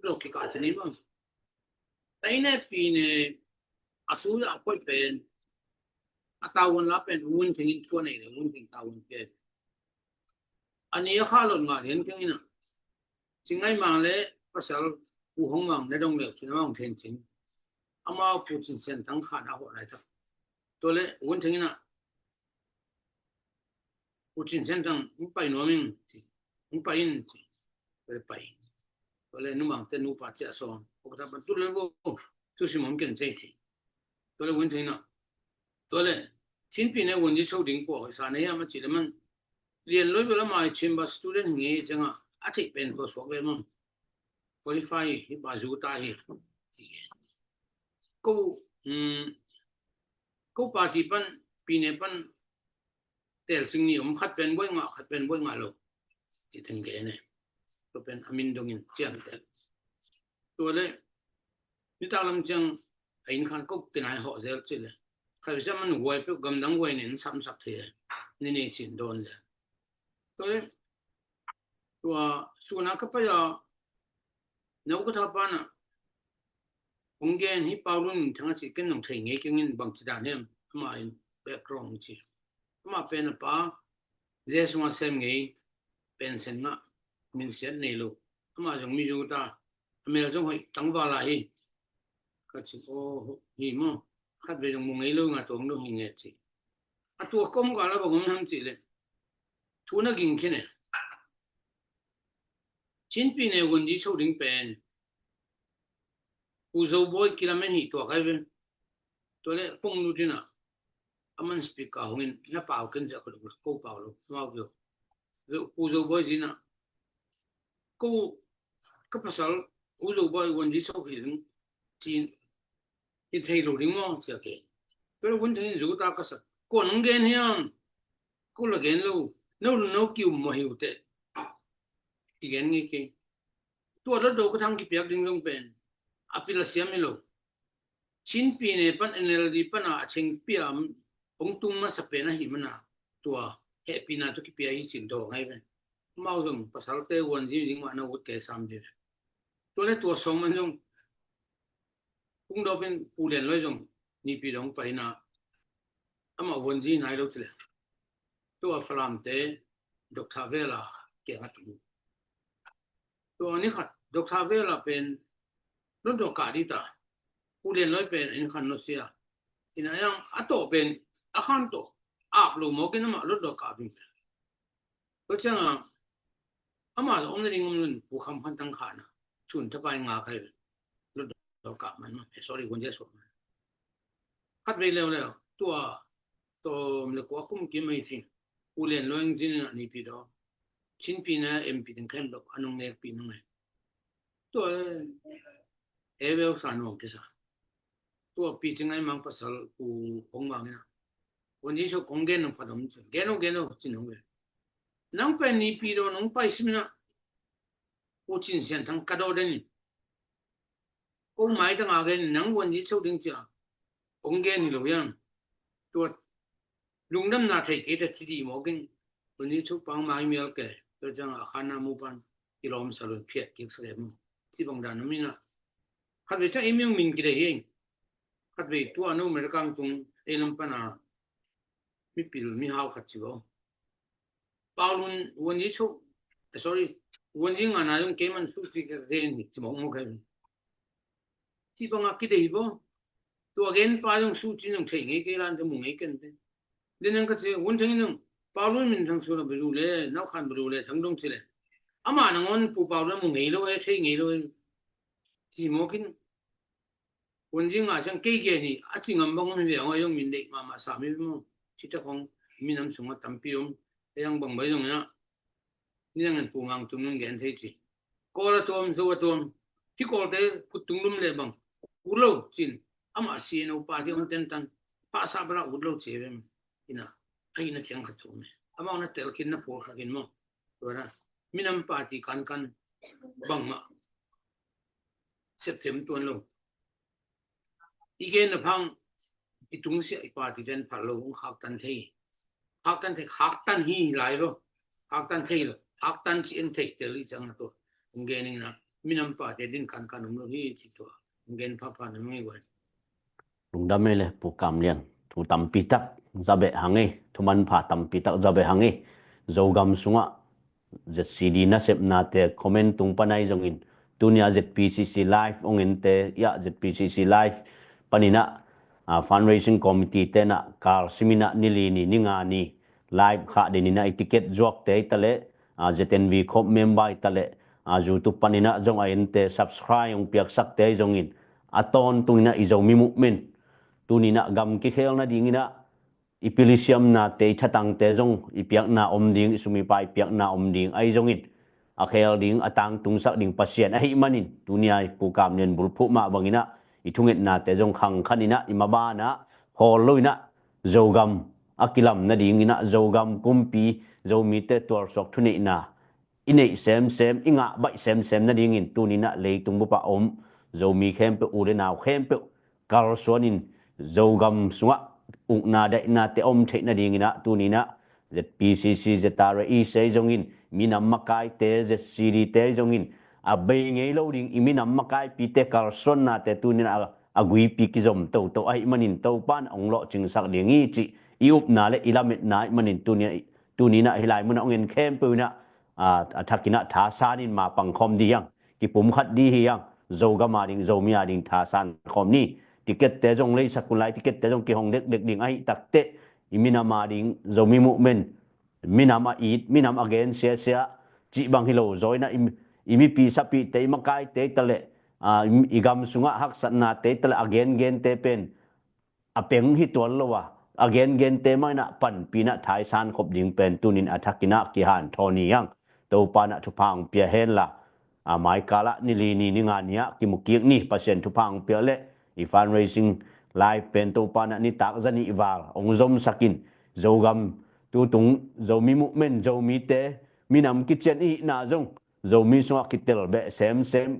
Lo ki ka ci ni ma. Taine pine a su a koi pen a tawon la pen un thing in tua nei le un thing tawon pen. A ni a kha lot ngah lian keng ina. Cingai Mang le pasal Pu Hong Mang na dong leu cin amang khen cin. Amau Pu Cin Sian Thang khan a hawh lai tak. Tua le Wun Theng ina Pu Cin Sian Thang hong pai nuam ing ci. Hong pai in ci. Tua le pai. Tua le numang te nupa cia sawm. Uk ta pan tu le bo. Tu si mom ken cei ci. Tua le Wun Theng ina. Tua le Chin Pi ne Wun Yi Cho ding kua hoih sa na hiam a ci le man. Lian loi bela mai Chamber student hi ngei cianga a theih pen tua suak le man. Qualify hi ba zu ta hi. Ci. Ko, um, ko party pan, Pi ne pan, tel cing ni om khat pen buai ngah, khat pen buai ngah lo. Ci teng ke ne. Tua pen a min dongin ciang tel. Tua le, nitak lam ciang a inn khan ko kinai hawh zel ci le. Khat cia man huai peuh gamdang huai nen samsak thei. Ni nei cin dawn zel. Tua le, tua suna ka pai a, nau ka tha pana. Hong gen hi Pau Lun Thang a ci ken nong thei ngei kengin bang ci dan hiam ama in background ci. Ama pen a pa, ze sunga sem ngei, pen sen ngah, min siat nei lo. Ama zong mi zu ta, a mel zong hoih tangval a hi. Ka ci, aw, hi maw. Khat vei zong mu ngei lo nga tuang lo hi nge ci. A tua kom ka la bang om nam ci le. Thu na ging khin e. Chin Pi ne Wun Yi Cho ding pen. Pu Zo Bawi kilamen hi tua kai ve. Tua le kong lu dina. Aman speaker hongin na pau ken ja ko ko pau lo. Mau kio. Pu Zo Bawi zina. Ko ka pasal Pu Zo Bawi Wun Yi Cho hi ding. Cin. Hi thei lo ding maw cia ke. Tua le Wun Theng in zu ta ka sak. Ko nong gen hiam. Ko la gen lo. No no kiu mo hiu te. Ki gen ngi ke. Tua do do ka thang kipiak ding dong pen. A pil a siam hi lo. Chin Pi ne pan N L D pan a a cheng piam hong tung masa pen a hi mana tua hehpina tu kipia hi cin do ngai pen. Mau zong pasal te Wun Yi ding ma na ut ke sam di. Tua le tua song man zong kung do pen Pu Lian Loi zong Nipi dong pai na ama Wun Yi nai lo ci le. Tua Falam te Doctor Vela kiang a tung. Tua ni khat Doctor Vela pen lon tua ka di ta. Pu Lian Loi pen in khan no sia. Ina yang a to pen a khan to ap lo mo ken ama lon tua ka bing. Tua cianga ama lo om na ding om lun Pu Kham Khan Tang khan a. Chun ta pai nga kai. Lon tua ka man ma. Eh, sorry, Wun Yi Cho man. Khat vei leu leu tua tom le kua kum kim mai cin. Pu Lian Loi zin na Nipi do. Chin Pi na M P ding khem do anong nek pi nong e. Tua e veu sa nuam kisa. Tua Pi Cing Ngai Mang pasal Pu Hong Mang ina. Wun Yi Cho kong gen nong padom ci. Gen o gen o cin nong e. Nang pen Nipi do nong pai simina. Pu Cin Sian Thang ka do den in. Ko mai tang a gen nang Wun Yi Cho ding cia. Hong gen hi lo yang. Tua lungdamna thei kei ta ci di mo kin. Wun Yi Cho pang mai mial ke. Tua ciang a khan na mu pan. Kilom salon phiat kik sa ke mu. Ci bang dan na mina. Khat vei ciang i miang min kidei hi. Khat vei tua no America tung ei lam pan a. Mi pil mi hau khat ci bo. Pau Lun Wun Yi Cho, eh, sorry, Wun Yi nga na yung keiman su ci ka gen hi ci mong mo kai. Ci bang a kidei bo. Tua gen pa yung su ci yung thei ngei kei lan te mu ngei ken te. Din ang ka ci Wun Theng yung Pau Lun min thang su la belu le, nau khan belu le, thang dong ci le. Ama nangon Pu Pau Lun mu ngei lo e, thei ngei lo e. Ci mo kin Wun Yi nga ciang kei gen hi, a ci ngam bang om hi ve ang a yung min deih mahmah sam hi ve maw. Ci ta khong minam sung a tampi om, a yang bang bai zong ina. Ni ang en Pu Mang Tum nung gen thei ci. Kawl a tuam, Zo a tuam. Hi Kawl te put tung lum le bang. Ut lo cin. Ama si no pa ti om ten tan. Pa sa bala ut lo ci ve maw. Ina. A ina ciang khat tuam. Ama na tel kin na pol khat kin maw. Tua na. Minam pa ti kan kan. Bang ma. Septem tuan lo. I gen na phang i tungsiah i party den phal lo hong khaktan thei. Khaktan thei, khaktan hi lai lo. Khaktan thei lo. Khaktan ci en thei tel i cang na to. Hong gen ing na minam party din kan kan um lo hi ci to. Hong gen pha pha na mei wan. Lungdam ei le Pu Kam Lian. Thu tampi tak za beh hang ei. Thu manpha tampi tak za beh hang ei. Zogam sungah Z C D nasepnate comment tung pan ahi zongin, tunia Z P C C live ong ente ia Z P C C live paninah, ah, fundraising committee tenah kar siminah nili ni, ni nga ni live khah deninah i ticket zuakte i taleh, ah, Z N V khop member i taleh, ah, YouTube paninah zong a ente subscribe ong piaksakte ahi zongin, a tawntunginah i Zomi movement tuninah gam kikhel nadinginah i pilisiamnate, i thatangte zong i piakna om ding, i sumipa i piakna om ding ahi zongin, a khel ding, a tangtungsak ding Pasian ahih manin, tunia i Pu Kam Lian bulphuh mah banginah i thungetnate zong khangkhaninah i mabanah hawl loinah Zogam a kilam nadinginah Zogam kumpi, Zomite tualsuak thuneihna i neih semsem, i ngah baih semsem nadingin tuninah leitung bupah om Zomi khempeuh, u le nau khempeuh kalsuanin Zogam sungah ukna daihnate om theih nadinginah tuninah Z P C C, Z R A E sei zongin, minam makaite, Z C D te zongin, a bei ngei lo ding i minam makaipite kalsuannate tuninah a, a guipi kizom toto ahih manin Topan ong lawhcingsak ding hi cih i upna le i lametna ahih manin tuninah, tuninah hih lai munah ong en khempeuh inah, a, a thakinah thasanin mapang khawm dih hiang, kipumkhat dih hiang, Zogam a ding, Zomi a ding thasan khawm ni. Ticket te zong leisak un lai, ticket te zong kihong dekdek ding ahi takteh, i minam a ding Zomi movement, minam a it, minam a gen siasia cih bang hi lo zaw inah i, i mipi sapite, i makaite i taleh, a, i, i gam sungah haksatnate i taleh a gengente pen a peng hi tuan lo a, a gengente mah inah panpinah thaisan khop ding pen tunin a thakinah kihanthawn hi hang. Topanah thupha ong pia henla, a, maikalah nili ni, ni nga ni ah kimukik ni. Pasian thupha ong pia leh i fundraising live pen Topanah nitak zanih val ong zomsakin, Zogam tutung Zomi movement, Zomite minam kician i hihna zong Zomi sungah kitel beh semsem,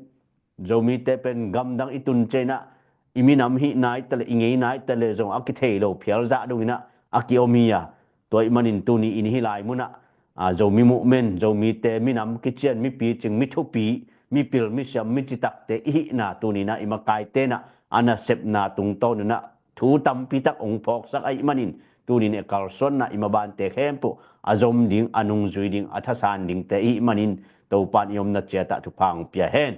Zomite pen gamdang i tun cianginah i minam hihna i taleh, i ngeina i taleh zong a kithei lo phialzah donginah a kiom hi a, tua ahih manin tuni in hih lai munah, a, Zomi movement, Zomite minam kician, mi picing, mi thupi, mi pil, mi siam, mi citakte i hihna tuninah i makaite inah a nasepna tungtawn unah thu tampi tak ong phawksak ahih manin, tunin e kalsuanna i mabante khempeuh a zom ding, a nungzui ding, a thasan dingte ahih manin, Topan i omna ciatah thupha ong pia hen.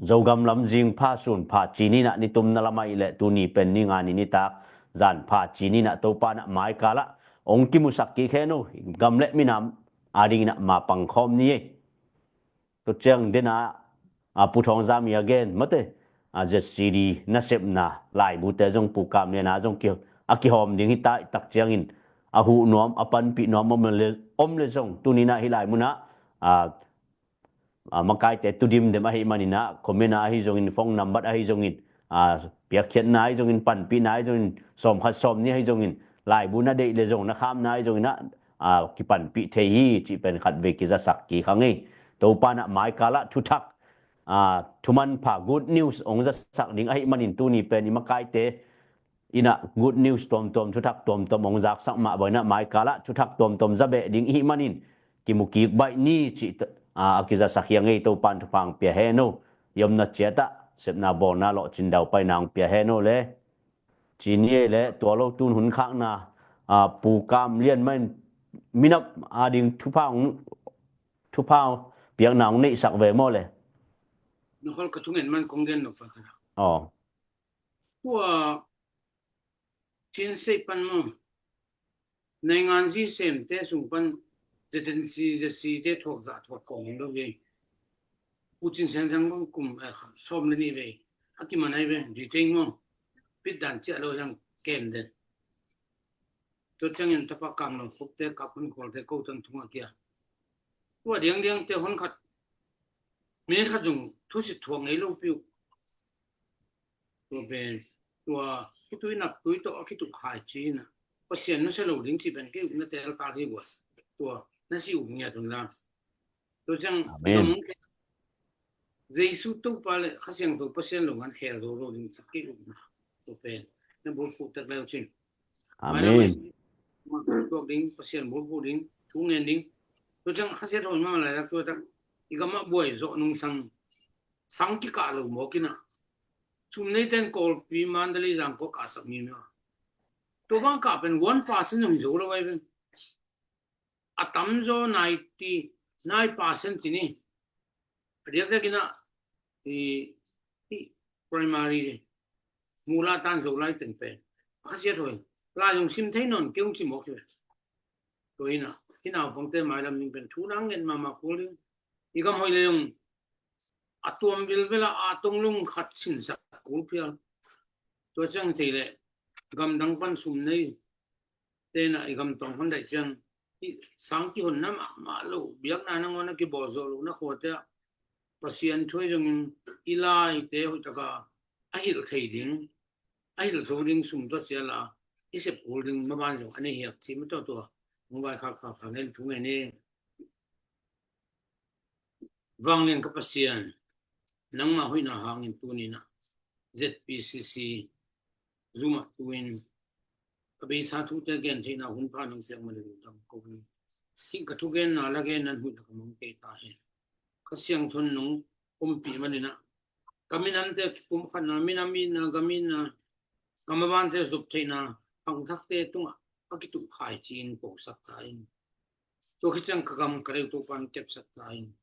Zogam lam zing pha, sun pha, ci ninah nitumna lam ahih leh tuni pen ni nga ni nitak zan pha ci ninah Topanah maikalah ong kimusak kik hen o, gam le minam a dinginah mapang khawm ni ei. Tua ciang dena, a, Pu Thawng Zam i a gen mate, a, Z C D nasepna laibute zong Pu Kam Lian a zong ki, a kihawm ding hi ta i tak ciangin, a huh nuam, a panpih nuam om le, om le zong tuninah hih lai munah, a, a, makaite tudim dem ahih maninah comment ah ahi zongin, phone number ahi zongin, a, piakkhiatna ahi zongin, panpihna ahi zongin, sawmkhat sawmnih ahi zongin, laibu na deih le zong, na khamna ahi zonginah, a, kipanpih thei hi cih pen khatvei kizasak kik hang ei. Topanah maikalah thuthak, a, thumanpha, good news ong zasak ding ahih manin tuni pen i makaite inah good news tuamtuam, thuthak tuamtuam ong zaksak mah banginah maikalah thuthak tuamtuam za beh ding ihih manin kimukik baih ni cih, a, a kizasak hi a ngei. Topan thupha ong pia hen o. I omna ciatah sepna bawlna lawhcin daupaina ong pia hen o le. Ci ni ei le tua lo tun hun khakna, a, Pu Kam Lian mah in minam a ding thupha ong, thupha piakna ong neihsak ve maw le. Nokhol ka thungen man kong gen nop pa ka. Aw. Tua Chin State pan maw, naingan zi semte sung pan Z N C, Z C te thuak zah thuak kawm lo hi. Pu Cin Siang Thang bang kum, eh, sawm le nih vei a kiman ahi ve, detail maw, pit dan ciah lo hiang kem den. Tua ciangin tapa Kam Lam Khupte, Kap Hun Khawlte, ko tan thung a kia. Tua diangdiangte hon khat, minute khat zong thusit thuak ngei lo piu. Tua pen, tua khitui nap tui tawh a kituk hai ci-in ah, Pasian nusia lo ding ci pen kei ukna tel tal hi vua. Tua na si uk ngiat un la. Tua ciang, Amen. Jesu Topa le Kha Siangtho Pasian lo ngan khel zo lo ding ci kei ukna. Tua pen na bulphuh tak leu cin. Amen. Tuak ding, Pasian bulphuh ding, thu ngen ding. Tua ciang Kha Siangtho ma lai tua tak i gam ah buai zawh nungsang, sang kikah lo mawk in ah, sum neite in Kawlpi, Mandalay, Zangkong kahsak mi mi a, tua bang kah pen one percent zong hi zo lo ai pen. a tamzaw ninety nine percent ci ni. A diakdiak in ah i, i primary mula tan Zolai teng pen a khasiat hoih. Lai zong sim thei nawn kei ung ci mawk hi ve. Tua hi in ah i naupangte mailam ding pen thu nang ngen mahmah kul ding. I gam hoih le zong a tuam vilvel ah a tonglung khat sinsak kul phial. Tua ciang thei leh gamdang pan sum nei te in ah i gam tawng hon daih ciang i sang kihonna mahmah lo, biakna nangawn a kibawl zawh lohna khuate ah Pasian thu ahi zongin i laite hoih taka a hilh thei ding, a hilh zo ding sum tua cial a i sep kul ding maban zong a nei hiak ci ma tua tua hong vaikhak khakha ngen thu ngen e. Vanglian ka Pasian, nangmah hoihna hangin tuni in ah Z P C C Zoom ah tu-in ka beisa thute gen theihna hun pha nong piak man lungdam ko hi. Hih ka thugenna la gen nan huih na ka mang kei ta hi. Ka siangthon nong ompih man in ah ka minamte pumkhatna, minam itna, gam itna, ka mabante zop theihna, khangthakte tungah a kituh khaici in posak ta in. Tua khit ciang ka gam ka deu Topa'n kepsak ta in.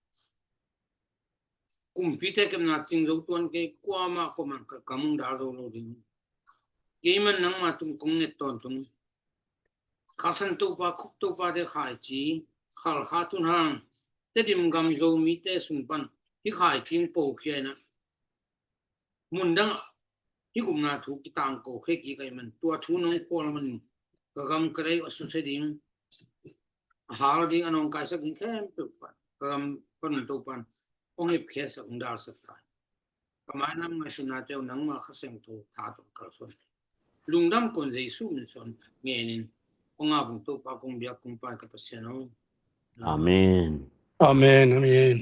Kumpite kepna cing zo tuan kei, kuamah kuamah ka gam hong dal zo lo ding. Keiman nangma tung kong nget tawntung. Khasan Topa, khuk Topate khaici, khalkha tun hang, Tedim gam Zomite sung pan hih khaici in pokhia in ah mundang ah hih gupna thu kitangko khe kik ahih man tua thu nong khual man in ka gam ka dei a susia ding, a hal ding, a nawngkaisak ding khempeuh pan ka gam pan Topa'n hong hepkhiatsak, hong dalsak ta. Ka mainam ngaihsutnate uh nangma Kha Siangtho tha tawh kalsuan. Lungdam kon Jesu min suang ngenin hong a bung Topa kong biak kong pai ka Pasian aw. Amen. Amen, amen.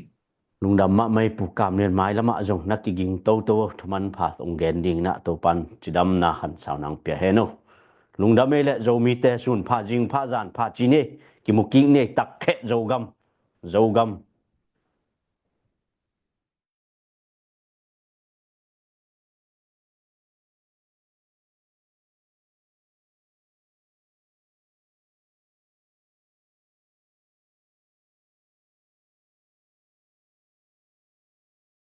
Lungdam mahmah ei Pu Kam Lian, mailamah zong na kiging toto, thuman pha hong gen dingin ah Topa'n cidamna khansau nang pia hen aw. Lungdam ei leh Zomite sun pha, zing pha, zan pha ci ni, kimu kik ni, takkhe Zogam, Zogam.